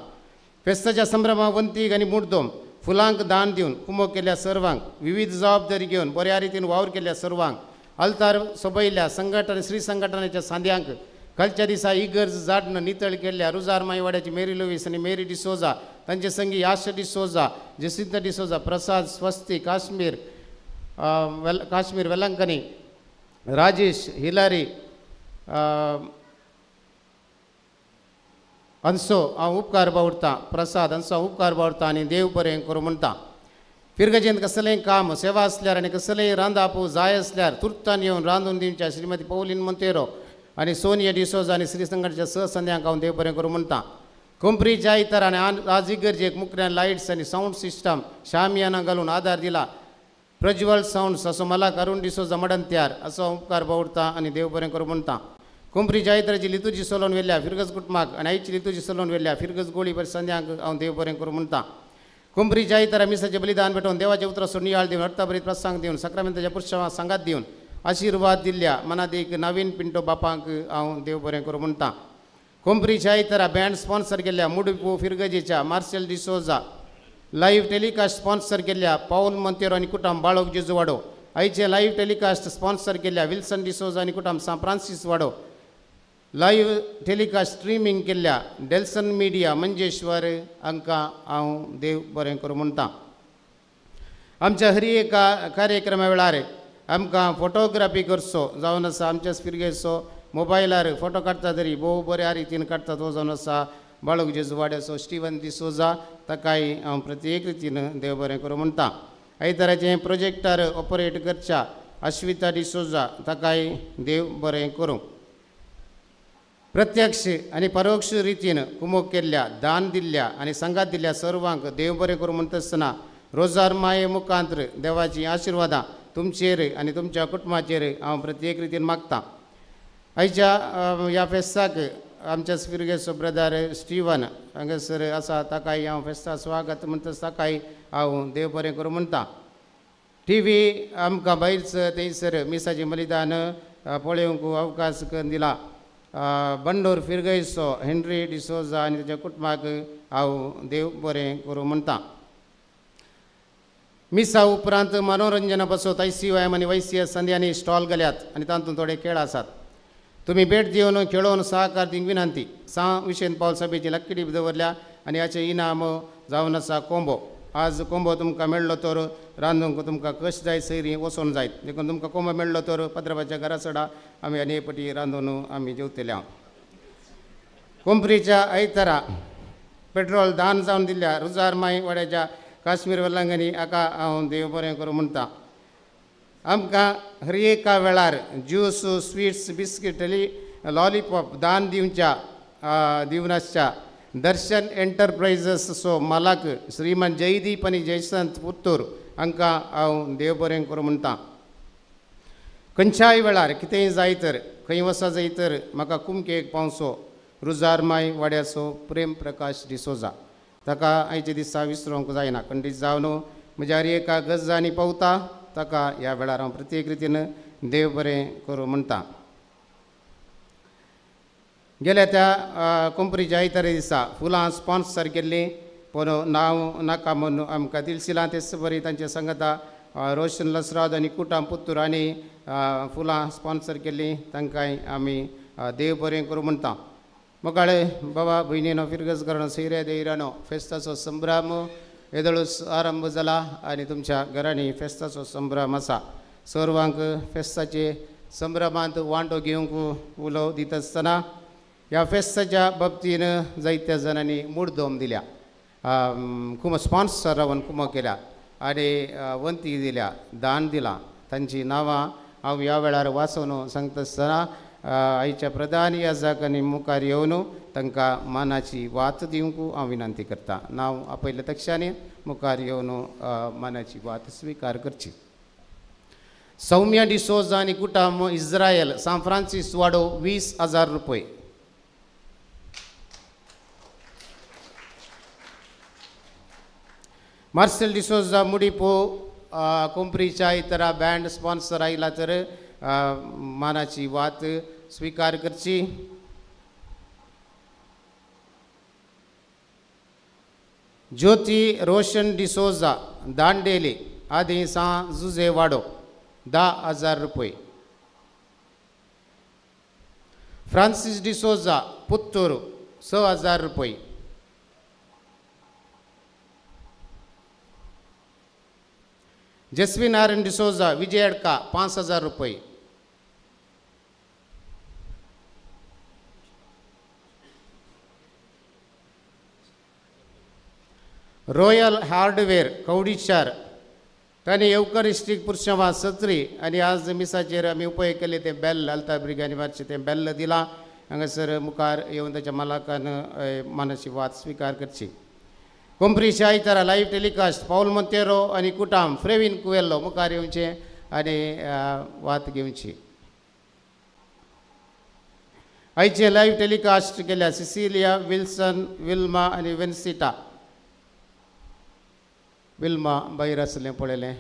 फेस्ताच्या संभ्रमा वंतीक आनी मुड्डोम फुलांक दान दिवन कुमोक केल्ल्या सर्वांक विविध जबाबदारी घेवन बऱ्या रितीन वावर केल्ल्या सर्वांक आल्तार सोबयल्ल्या संघटन श्री संघटनेच्या सांद्यांक कालच्या दिसा इगर्ज जाडन नितळ केल्ल्या रुजार मायवाड्याची मेरी लुवीस आनी मेरी डिसोजा तांचे संगी याश डिसोजा जसिंत डिसोजा प्रसाद स्वस्ती काश्मीर काश्मीर वेलंकनी राजेश हिलारी अंसो हांव उपकार बावडटा प्रसाद अंसो हांव उपकार बावडटा आनी देव बरें करूं म्हणटा. फिरगजेंत कसलेंय काम सेवा आसल्यार आनी कसलेंय रांदाप जाय आसल्यार तुर्तान येवन रांदून दिवच्या श्रीमती पौलीन मोंतेरो आनी सोनिया डिसोजा आनी श्री संघटच्या सहसंद्यांक हांव देव बरें करूं म्हणटा. कोंपरीच्या आयतार आनी आज इगर्जेक मुकऱ्यान लायट्स आनी सावंड सिस्टम शामियाना घालून आदार दिला प्रज्वल सावंड्स असो मलाक अरुण डिसोजा मडंत्यार असो उपकार बावडटा आनी देव बरें करूं म्हणटा. कोंपरीच्या आयताराची लितुजी सोलोवन व्हेल्ल्या फिरगज कुटुंबाक आनी आयची लितुजी सोलोवन व्हेल्ल्या फिरगज गोळी बरी संद्यांक हांव देव बरें करूं म्हणटा. कोंपरीच्या आयतारा मिसाचें बलिदान भेटोवन देवाचें उतराचो नियाळ दिवन अर्थाभरीत प्रसंग दिवन सक्रामेंताच्या पुरशां सांगात दिवन आशिर्वाद दिल्ल्या मनादीक नवीन पिंटो बापांक हांव देव बरें करूं म्हणटा. कोंपरीच्या आयतारा बँड स्पॉन्सर केल्ल्या मुडपू फिरगजेच्या Marshal D'Souza live telecast sponsor केल्ल्या पावल मोंतेरो आनी कुटुंब बाळोक जेजुवाडो आयचे लायव्ह टेलिकास्ट स्पॉन्सर केल्ल्या विल्सन डिसोजा आनी कुटुंब सांत फ्रांसीस वाडो लायव्ह टेलिकास्ट स्ट्रिमींग केल्ल्या डेल्सन मिडिया मंजेश्वर हांकां हांव देव बरें करूं म्हणटा. आमच्या हर एका कार्यक्रमा वेळार आमकां फोटोग्राफी करचो जावन आसा आमच्या फिरगेचो मोबायलार फोटो काडटा तरी भोव बऱ्या रितीन काडटा तो जावन आसा बाळूक जेजुवाड्याचो स्टिवन डिसोजा ताकाय हांव प्रत्येक रितीन देव बरें करूं म्हणटा. आयताराचें प्रोजेक्टर ऑपरेट करच्या अश्विता डिसोजा ताकाय देव बरें करूं. प्रत्यक्ष आनी परोक्ष रितीन कुमोक केल्ल्या दान दिल्ल्या आनी सांगात दिल्ल्या सर्वांक देव बरें करूं म्हणटा आसतना रोजार माये मुखांत्र देवाची आशिर्वादां तुमचेर आनी तुमच्या कुटुंबाचेर हांव प्रत्येक रितीन मागतां. आयच्या ह्या फेस्ताक आमच्या फिरगेचो ब्रदर स्टिवन हांगासर आसा ताकाय हांव फेस्ता स्वागत म्हणटा ताकाय हांव देव बरें करूं म्हणटा. टी व्ही आमकां भायरच थंयसर मिसाचें बलिदान पळोवंक अवकाश करून दिला बंडोर फिरगयचो हेनरी डिसोजा आनी ताच्या कुटुंबाक हांव देव बरें करूं म्हणटा. मिसा उपरांत मनोरंजना पासत ICYM आनी YCS संद्यांनी स्टॉल घाल्यात आनी तातूंत थोडे खेळ आसात. तुमी भेट दिवन खेळोवन सहकार दिवंक विनंती. सां विशेन पावल सभेची लक्की दवरल्या आनी हाचें इनाम जावन आसा कोंबो. आज कोंबो तुमकां मेळ्ळो तर रांदूंक तुमकां कश जाय सैरी वचोन जायत देखून तुमकां कोंबो मेळ्ळो तर पाद्राबाच्या घरा सडा आमी आनी एक पटी रांदून आमी जेवतले हांव. कोंपरीच्या आयतारा पेट्रोल दान जावन दिल्या रुजार माय वाड्याच्या काश्मीर वेलांगणी हाका हांव देव बरें करूं म्हणटा. आमकां हर एका वेळार ज्यूस स्वीट्स बिस्कीट लॉलीपॉप दान दिवच्या दिवन आसच्या दर्शन एंटरप्रायझस सो मालक श्रीमान जयदीप आनी जयसंत पुत्तूर हांकां हांव देव बरें करूं म्हणटा. खंयच्याय वेळार कितेंय जाय तर खंय वसा जाय तर म्हाका कुमकेक पावसो रुजार माय वाड्याचो प्रेम प्रकाश डिसोजा ताका आयच्या दिसा विसरूंक जायना. खंडीत जावन म्हज्या हर एका गजांनी पावता ताका ह्या वेळार हांव प्रत्येक रितीन देव बरें करूं म्हणटा. गेल्या त्या कोंपरीच्या आयतारा दिसा फुलां स्पॉन्सर केल्लीं पूण नांव नाका म्हूण आमकां दिलसिलां तेच बरी तांचे सांगता रोशन लसराज आनी कुटाम पुत्तूर आनी फुलां स्पॉन्सर केल्लीं तांकांय आमी देव बरें करूं म्हणटा. मोगाळे बाबा भयणीनो फिरगज करणो सैऱ्या देयरानो फेस्ताचो संभ्रम येदोळूच आरंभ जाला आनी तुमच्या घरांनी फेस्ताचो संभ्रम आसा. सर्वांक फेस्ताचे संभ्रमांत वांटो घेवंक उलो दिता आसतना ह्या फेस्ताच्या बाबतीन जायत्या जाणांनी मुडदोम दिल्या कुमो स्पॉन्सर रावन कुमो केल्या आनी वंती दिल्या दान दिलां. तांचीं नांवां हांव ह्या वेळार वाचून सांगता आसतना आयच्या प्रधान याजकांनी मुखार येवन तांकां मानाची वात दिवंक हांव विनंती करता. नांव आपयल्या तक्षांनी मुखार येवन मानाची वात स्विकार करची. सौम्या डिसोजा आनी कुटाम इस्रायल सांत फ्रांसीस वाडो 20,000 रुपये. मार्सेल डिसोजा मुडीपो कोंपरीच्या इतरा बँड स्पॉन्सर आयला तर मानाची वात स्विकार करची. ज्योती रोशन डिसोजा दांडेली आदी सां जुजे वाडो 10,000 रुपये. फ्रांसीस डिसोजा पुत्तूर 6,000 रुपये. जस्वी नारायण डिसोजा विजय अडका 5,000 रुपये. रॉयल हार्डवेअर कवडीचार तांणी येवकरिस्टीक पुरशेवा सत्री आनी आज मिसाचेर आमी उपयोग केले तें बेल आल्ता भुरग्यांनी मारचें तें बेल्ल दिलां हांगासर मुखार येवन ताच्या मालकान मानाची वात स्विकार करची. कोंपरीच्या आयतारा लायव्ह टेलिकास्ट पावल मोंतेरो आनी कुटाम फ्रेवीन कुवेल्लो मुखार येवचें आनी वात घेवची. आयचे लायव्ह टेलिकास्ट केल्या सिसिलिया विल्सन विल्मा आनी वेन्सिटा. विल्मा भायर आसलें पळयलें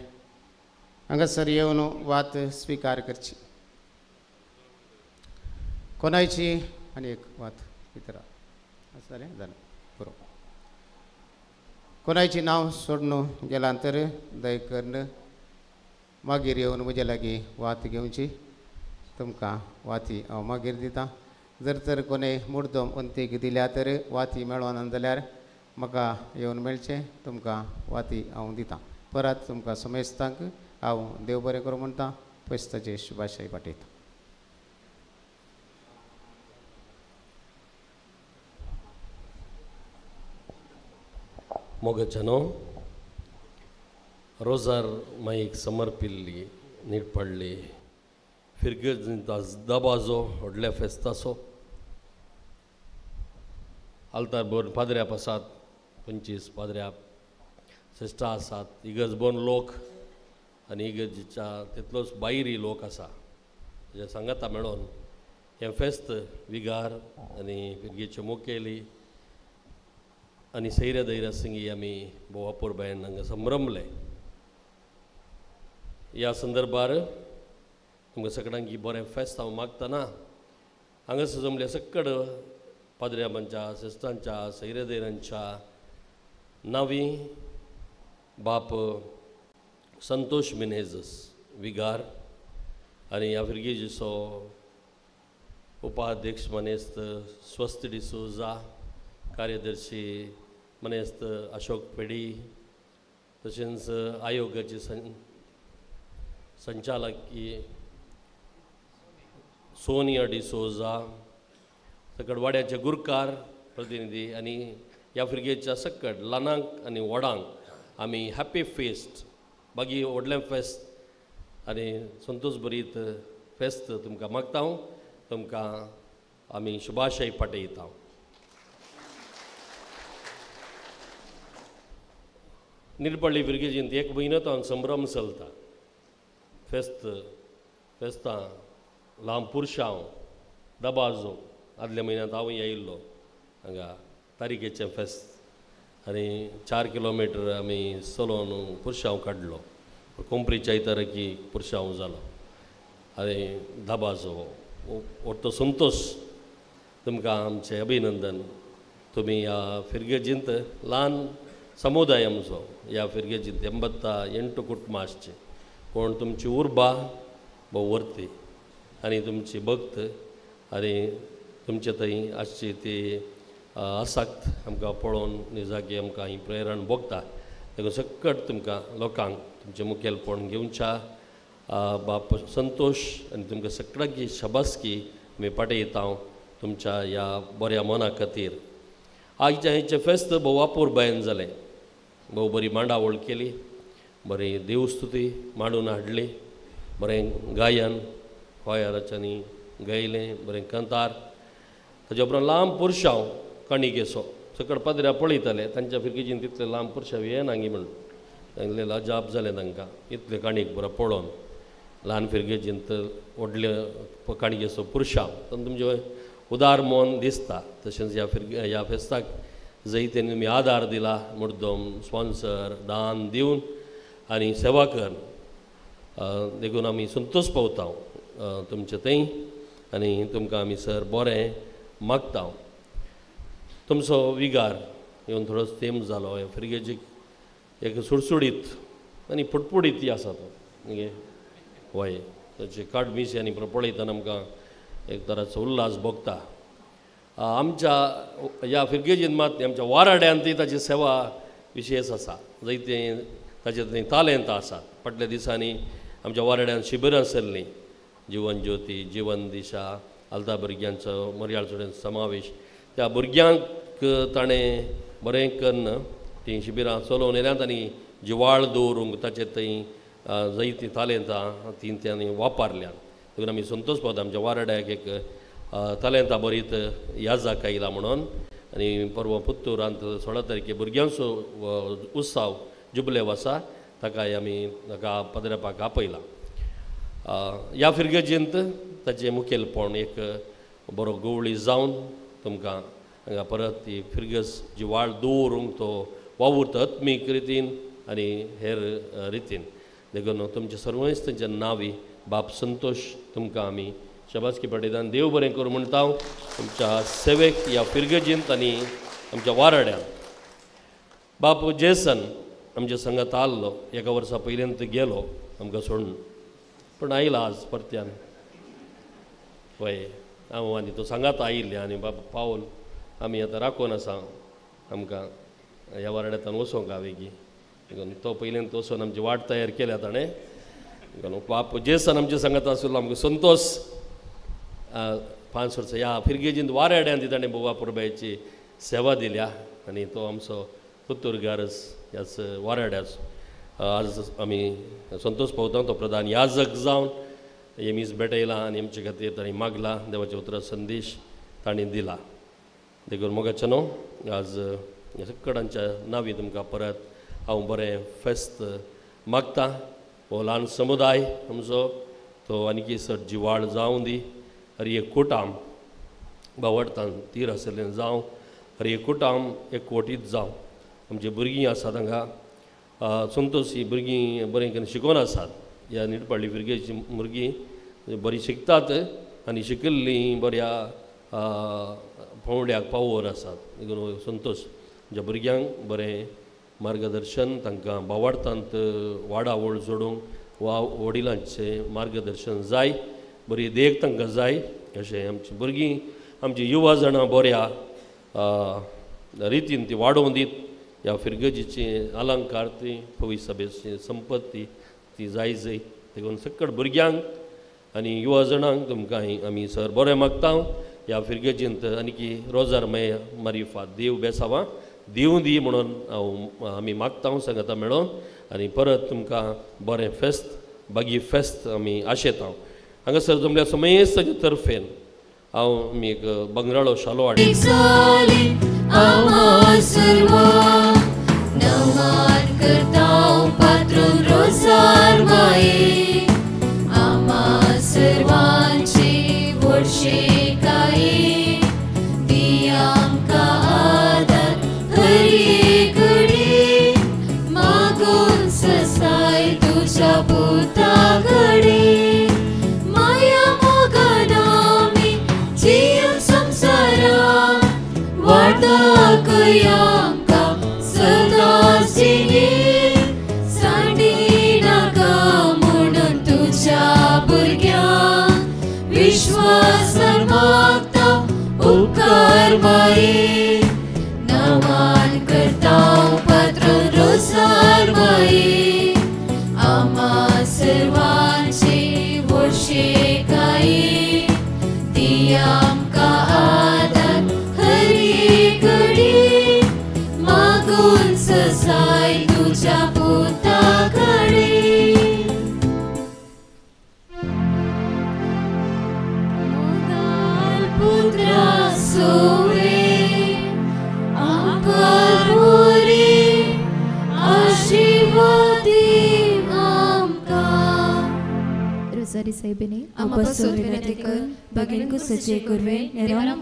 हांगासर येवन वात स्विकार करची. कोणायची आनी एक वात भितर आसा जालें पुरो. कोणायची नांव सोडून गेलां तर दय करून मागीर येवन म्हजे लागीं वात घेवची. तुमकां वाती हांव मागीर दितां. जर तर कोणें मुडदम अंतीक दिल्या तर वाती मेळना जाल्यार म्हाका येवन मेळचें तुमकां वाती हांव दितां. परत तुमकां समेस्तांक हांव देव बरें करूं म्हणटा. फेस्ताचे शुभाशय पाठयतां. मोगाच्यानो रोजार माईक समर्पिल्ली नीट पडली फिरगज दबाजो व्हडल्या फेस्ताचो आल्तार भरून पाद्र्याप आसात 25 पाद्र्याप सिस्टां आसात इगर्ज भरून लोक आनी इगर्जीच्या तितलोच भायरी लोक आसा ताच्या सांगाता मेळोन हें फेस्त विगार आनी फिरगेच्यो मुखेली आनी सैऱ्या धैर्या संगी आमी भोव अपुरबायेन हांगा संभ्रमले. ह्या संदर्भार तुमकां सगळ्यांक बरें फेस्त हांव मागतना हांगासर जमल्या सक्कड पाद्र्याबांच्या सिस्टांच्या सैऱ्या धैर्यांच्या नावी बाप संतोष मिनेजस विगार आनी ह्या फिरगेजीचो उपाध्यक्ष मनेस्त स्वस्त डिसोजा कार्यदर्शी मनेस्त अशोक पेडी तशेंच आयोगाचे संचालक सोनिया डिसोजा, सकट वाड्याचे गुरकार प्रतिनिधी आनी ह्या फिरगेच्या सकट ल्हानांक आनी व्हडांक आमी हॅप्पी फेस्ट बागी व्हडलें फेस्त आनी संतोश भरीत फेस्त तुमकां मागता हांव, तुमकां आमी शुभाशय पाठयता. निरपल्ली फिरगेजींत एक म्हयनो तो संभ्रम चलता. फेस्त फेस्तां लांब पुरशांव दबाजो आदल्या म्हयन्यांत हांव आयिल्लो हांगा तारीखेचें फेस्त आनी 4 किलोमिटर आमी चलोवन पुरशांव काडलो. कोंपरीच्या तारखी पुरशांव जालो आनी दबाजो व्हडलो संतोश. तुमकां आमचें अभिनंदन. तुमी ह्या फिरगेजींत ल्हान समुदाय आमचो ह्या फिरगेजींत 88 कुटुंबां आसचीं, पूण तुमची उर्बा भोव वर्ती आनी तुमची भक्त आनी तुमचे थंय आसची ती आसक्त आमकां पळोवन निजाकी आमकां ही प्रेरण भोगता. देखून सकट तुमकां लोकांक तुमचें मुखेलपण घेवच्या बाप संतोश आनी तुमकां सगळ्यांकी शाबासकी आमी पाठयता हांव तुमच्या ह्या बऱ्या मना खातीर. आयचें हेचें फेस्त भोव अपुरबायेन जालें. भोव बरी मांडावळ केली, बरी देवस्तुती मांडून हाडली, बरें गायन खोयाराच्यांनी गायलें, बरें कांतार. ताच्या उपरांत लांब पुरशांव काणिकेचो सकट पाद्र्या पळयताले तांच्या फिरगेजीन तितले लांब पुरशांव येना गी म्हण तांगेलें अजाप जालें तांकां इतले काणीक बरो पळोवन. ल्हान फिरगेजींत व्हडले काणिकेचो पुरशांव तातूंत तुमचें उदार मन दिसता. तशेंच ह्या ह्या फेस्ताक जैतेन तुमी आदार दिला, मुद्दम स्पॉन्सर दान दिवन आनी सेवा कर, देखून आमी संतोश पावता तुमचे थंय आनी तुमकां आमी सर बरें मागता. तुमचो विगार येवन थोडो तेंप जालो ह्या फिरगेजीक एक सुडसुडीत आनी फुटफुडीत आसा तो वय ताचे काडमिशी आनी पळयतना आमकां एक तराचो उल्हास भोगता. आमच्या ह्या फिरगेजीन मात आमच्या वाराड्यांतय ताची सेवा विशेश आसा, जायते ताचे थंय तालेंत आसात. फाटल्या दिसांनी आमच्या वाराड्यांत शिबिरां चल्लीं, जिवन ज्योती, जिवन दिशा, आलता भुरग्यांचो मोरयाळ चोड्यांचो समावेश. त्या भुरग्यांक ताणें बरें कन्न तीं शिबिरां चलोवन येल्यांत आनी जिवाळ दवरूंक ताचे थंय जायतीं तालेंतां तीं तांणी वापरल्यांत. देखून आमी संतोश पावता आमच्या वाराड्याक एक तालेंतां बरीत याजाक आयला म्हणून. आनी परवा पुत्तुरांत 16 तारखे भुरग्यांचो उत्सव जुबलेव आसा, ताकाय आमी ताका पदरेपाक आपयला. ह्या फिरगेजींत ताचें मुखेलपण एक बरो गवळी जावन तुमकां हांगा परत ती फिरगज जिवाळ दवरूंक तो वावुरता आत्मीक रितीन आनी हेर रितीन. देखून तुमचे सर्वच तांच्या नांवी बाप संतोश तुमकां आमी शाबासकी पाठयता. देव बरें करूं म्हणटा हांव तुमच्या सेवेक ह्या फिरगेजींत आनी आमच्या वाराड्यांत. बाप जेसन आमच्या संगात आसलो, एका वर्सा पयल्यांत गेलो आमकां सोडून, पूण आयला आज परत्यान. वय हांव आनी तो सांगात आयिल्ले आनी बाबा पावल आमी आतां राखून आसा आमकां ह्या वाराड्यांतल्यान वचोंक हांवें. देखून तो पयल्यांत वचोन आमची वाट तयार केल्या ताणें. देखून बाप जेसन आमच्या सांगात आशिल्लो आमकां संतोश. 5 वर्सां ह्या फिरगेजींत वाराड्यांत ताणें बोवा पुरबायची सेवा दिल्या आनी तो आमचो पुतुरगारस ह्याच वाराड्याचो. आज आमी संतोश पावता तो प्रधान याजक जावन हे मीस भेटयला आनी आमचे खातीर तांणी मागला, देवाच्या उतरा संदेश तांणी दिला. देखून मोगाचें न्हू आज सकडांच्या नांवी तुमकां परत हांव बरें फेस्त मागता. हो ल्हान समुदाय आमचो तो आनीकी सर जिवाळ जावं दी, हर एक कुटाम बावडतान तीर आशिल्लें जावं, हर एक कुटाम एक कोटीत जावं. आमची भुरगीं आसात हांगा संतोष ही भुरगीं बरें करून शिकोवन आसात. ह्या निटपाडली फिरगेची भुरगीं बरीं शिकतात आनी शिकिल्लीं बऱ्या पांवड्याक पावोवन आसात. देखून संतोष आमच्या भुरग्यांक बरें मार्गदर्शन, तांकां बावडतांत वाडावळ जोडूंक वा वडिलांचें मार्गदर्शन जाय, बरी देख तांकां जाय. अशें आमची भुरगीं आमची युवा जाणां बऱ्या रितीन ती वाडोवन दीत ह्या फिरगजीची अलंकार ती पवित्र सभेची संपत्ती ती जाय जाय देखून सकट भुरग्यांक आनी युवा जणांक तुमकां आमी सर बरें मागता. ह्या फिरगजींत आनी की रोजार मे मारिफात देव बेसावां दिवं दी म्हणून हांव आमी मागता सांगता मेळोन आनी परत तुमकां बरें फेस्त बागी फेस्त आमी आशेता. हांगासर जमल्या समेस्ताच्या तर्फेन हांव आमी एक बंगराळो शालो हाडटा.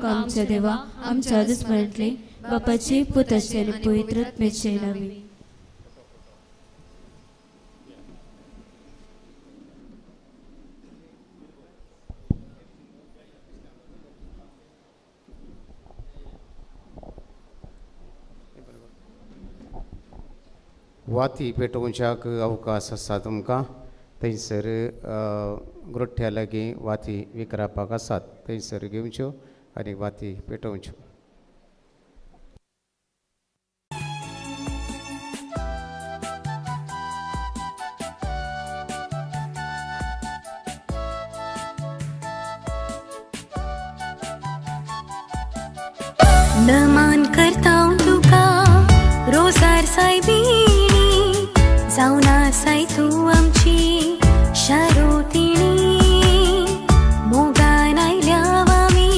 आमच्या देवा आमच्या दुस्मनांतले बापाचे पुताचे आनी पवित्र आत्म्याचे नांवे. वाती पेटोवच्याक अवकाश आसा तुमकां थंयसर ग्रोठ्या लागीं वाती विकरापाक आसात थंयसर घेवच्यो आनी वाती पेटोवच्यो. नमान करता तुका रोजार सायबिणी जावन आसाय तूं आमची शारोतिणी मोगान आयल्या आमी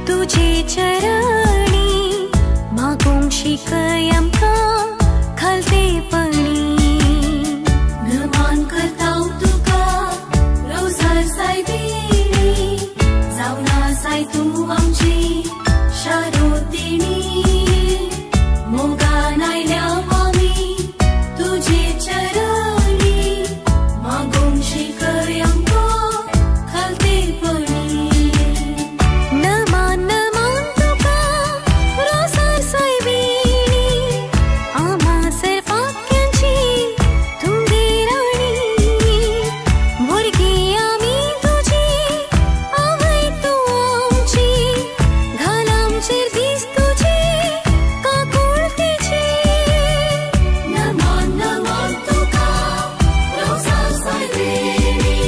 तुजे चरणी मागूंक शिकय आमकां खालतेपणी. नमान करता तुका रोजार सायबिणी जावन आसाय तूं आमची शारोतिणी मोगान आयल्या आमी तुजे चरणी मागूंक शिकय आमकां खालतेपणी. नमान नमान तुका रोजार सायबिणी आमा सर्वाक्यांची तूं गे राणी भुरगीं आमी तुजी आवय तूं आमची घाल आमचेर दीस तुजी काकुळतेची. नमान नमान तुका रोजार सायबिणी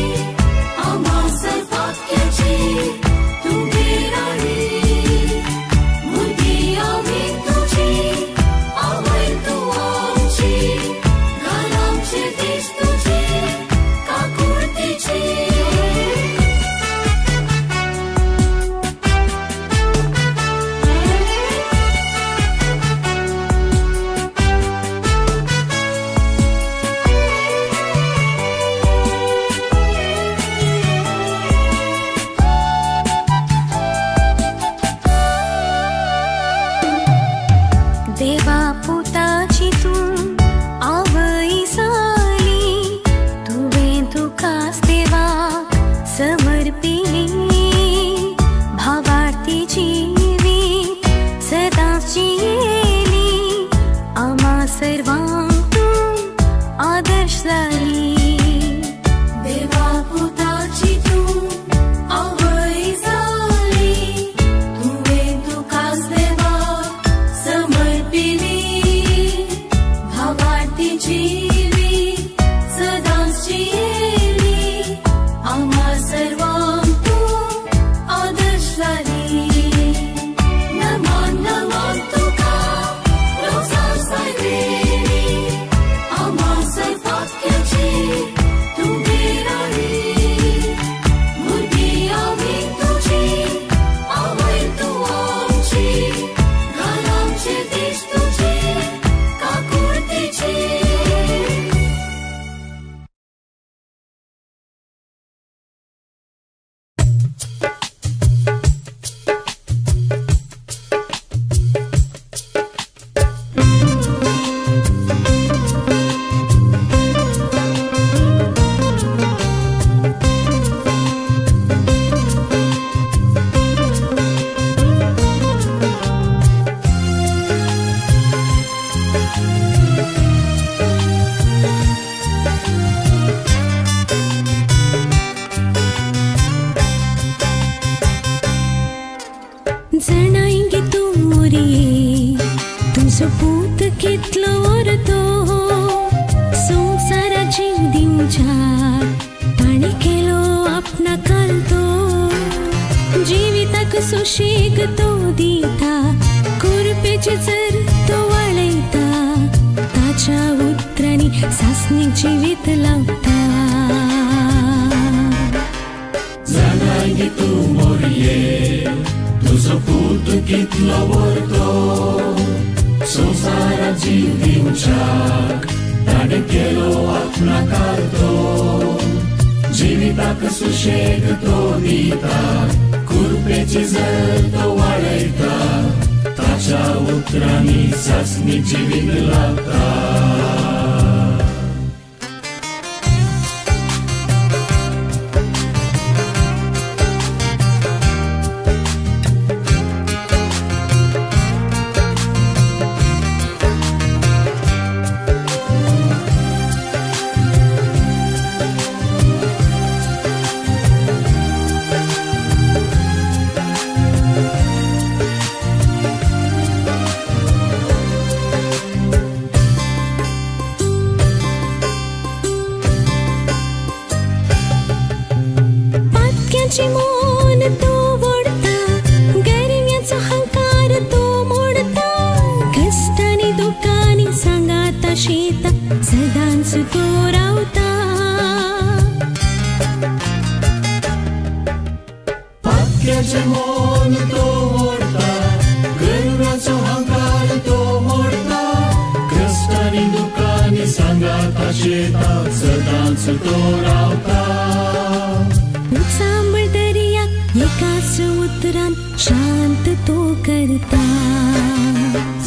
आमा सर्वाक्यांची तूं गे राणी भुरगीं आमी तुजी आवय तूं आमची घाल आमचेर दीस तुजी काकुळतेची. देवा पुताची तूं आवय जाली तुवें तुकाच देवाक समर्पिली भावार्थी जिवीत सदांच जियेली आमा सर्वांक तूं आदर्श जाली. देवा पुताची तूं आवय जाली तुवें तुकाच देवाक समर्पिली तुजो पूत कितलो व्हरतो संवसारा जीव दिवच्याक ताणें केलो आपणा कालतो जिविताक सुशेग तो दिता कुरपेचे जर तो वाळयता ताच्या उतरांनी सासणीक जिवीत लावता.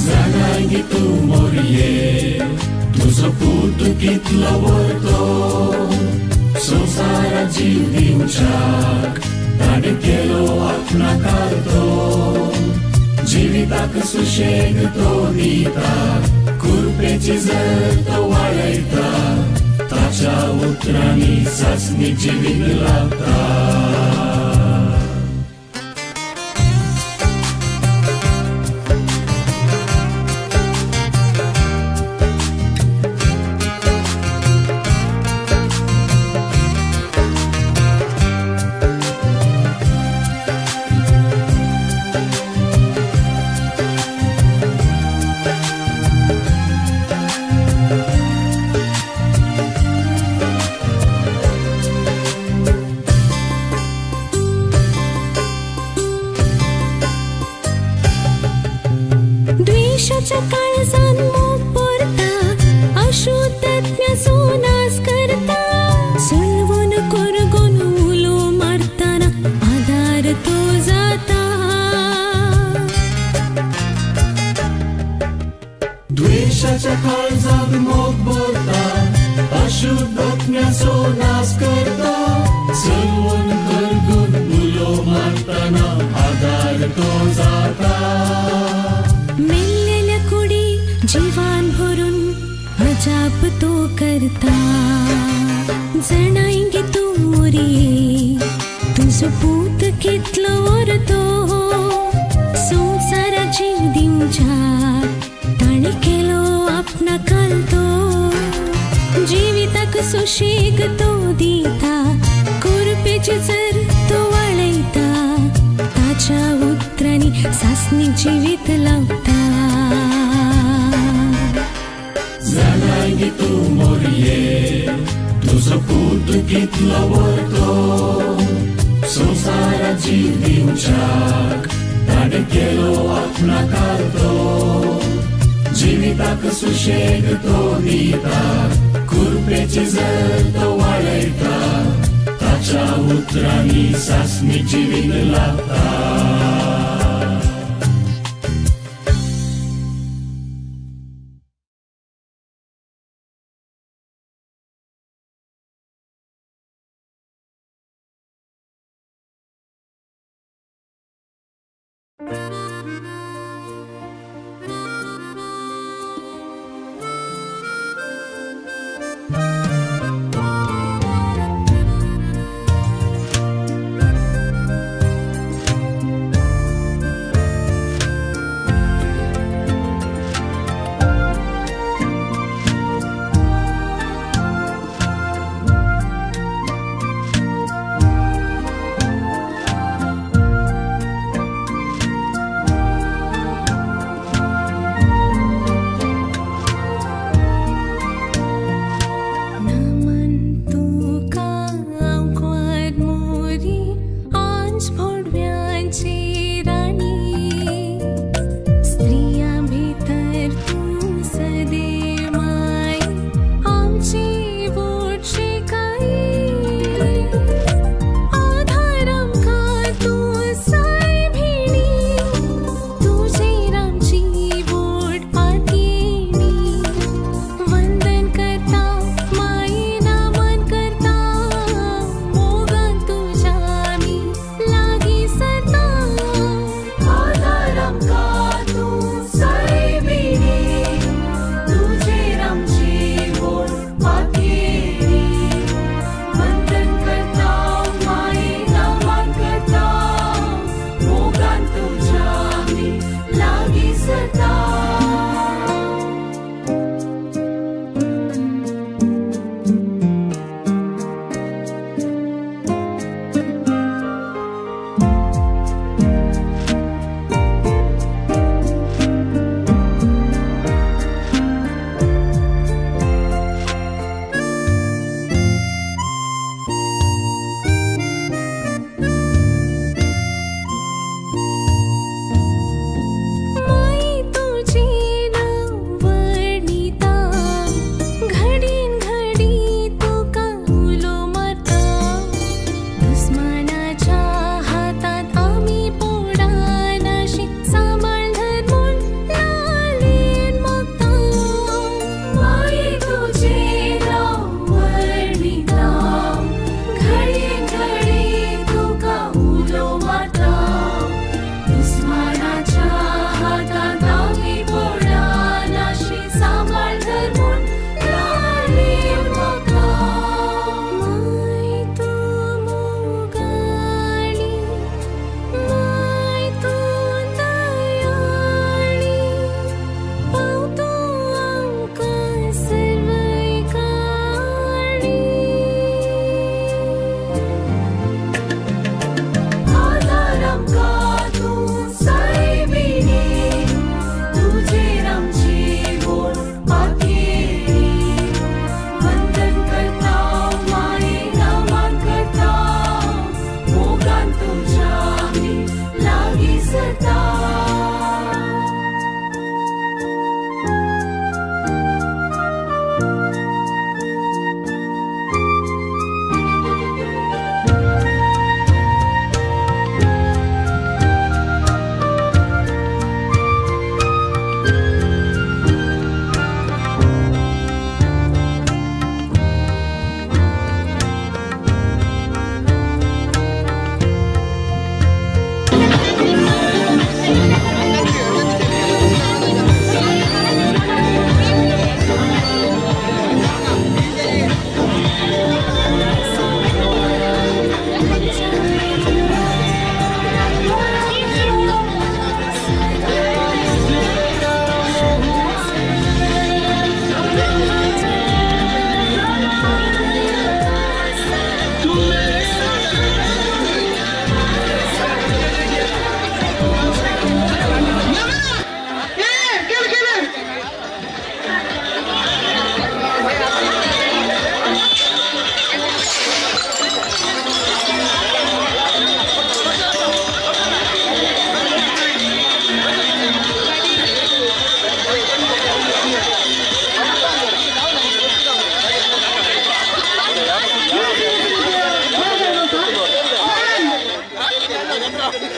जाणाय गे तूं मोरये तुजो पूत कितलो व्हरतो संवसारा जीव दिवच्याक ताणें केलो आपणा कालतो जिविताक सुशेग तो दिता कुरपेचे जर तो वाळयता ताच्या उतरांनी सासणी जिवीत लावता.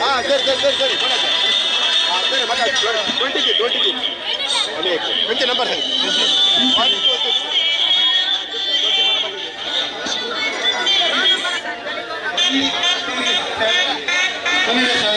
सर सर सर सर म्हाका 20 दी 20 दी आनी एक खंयचे नंबर सांग 1 2 6.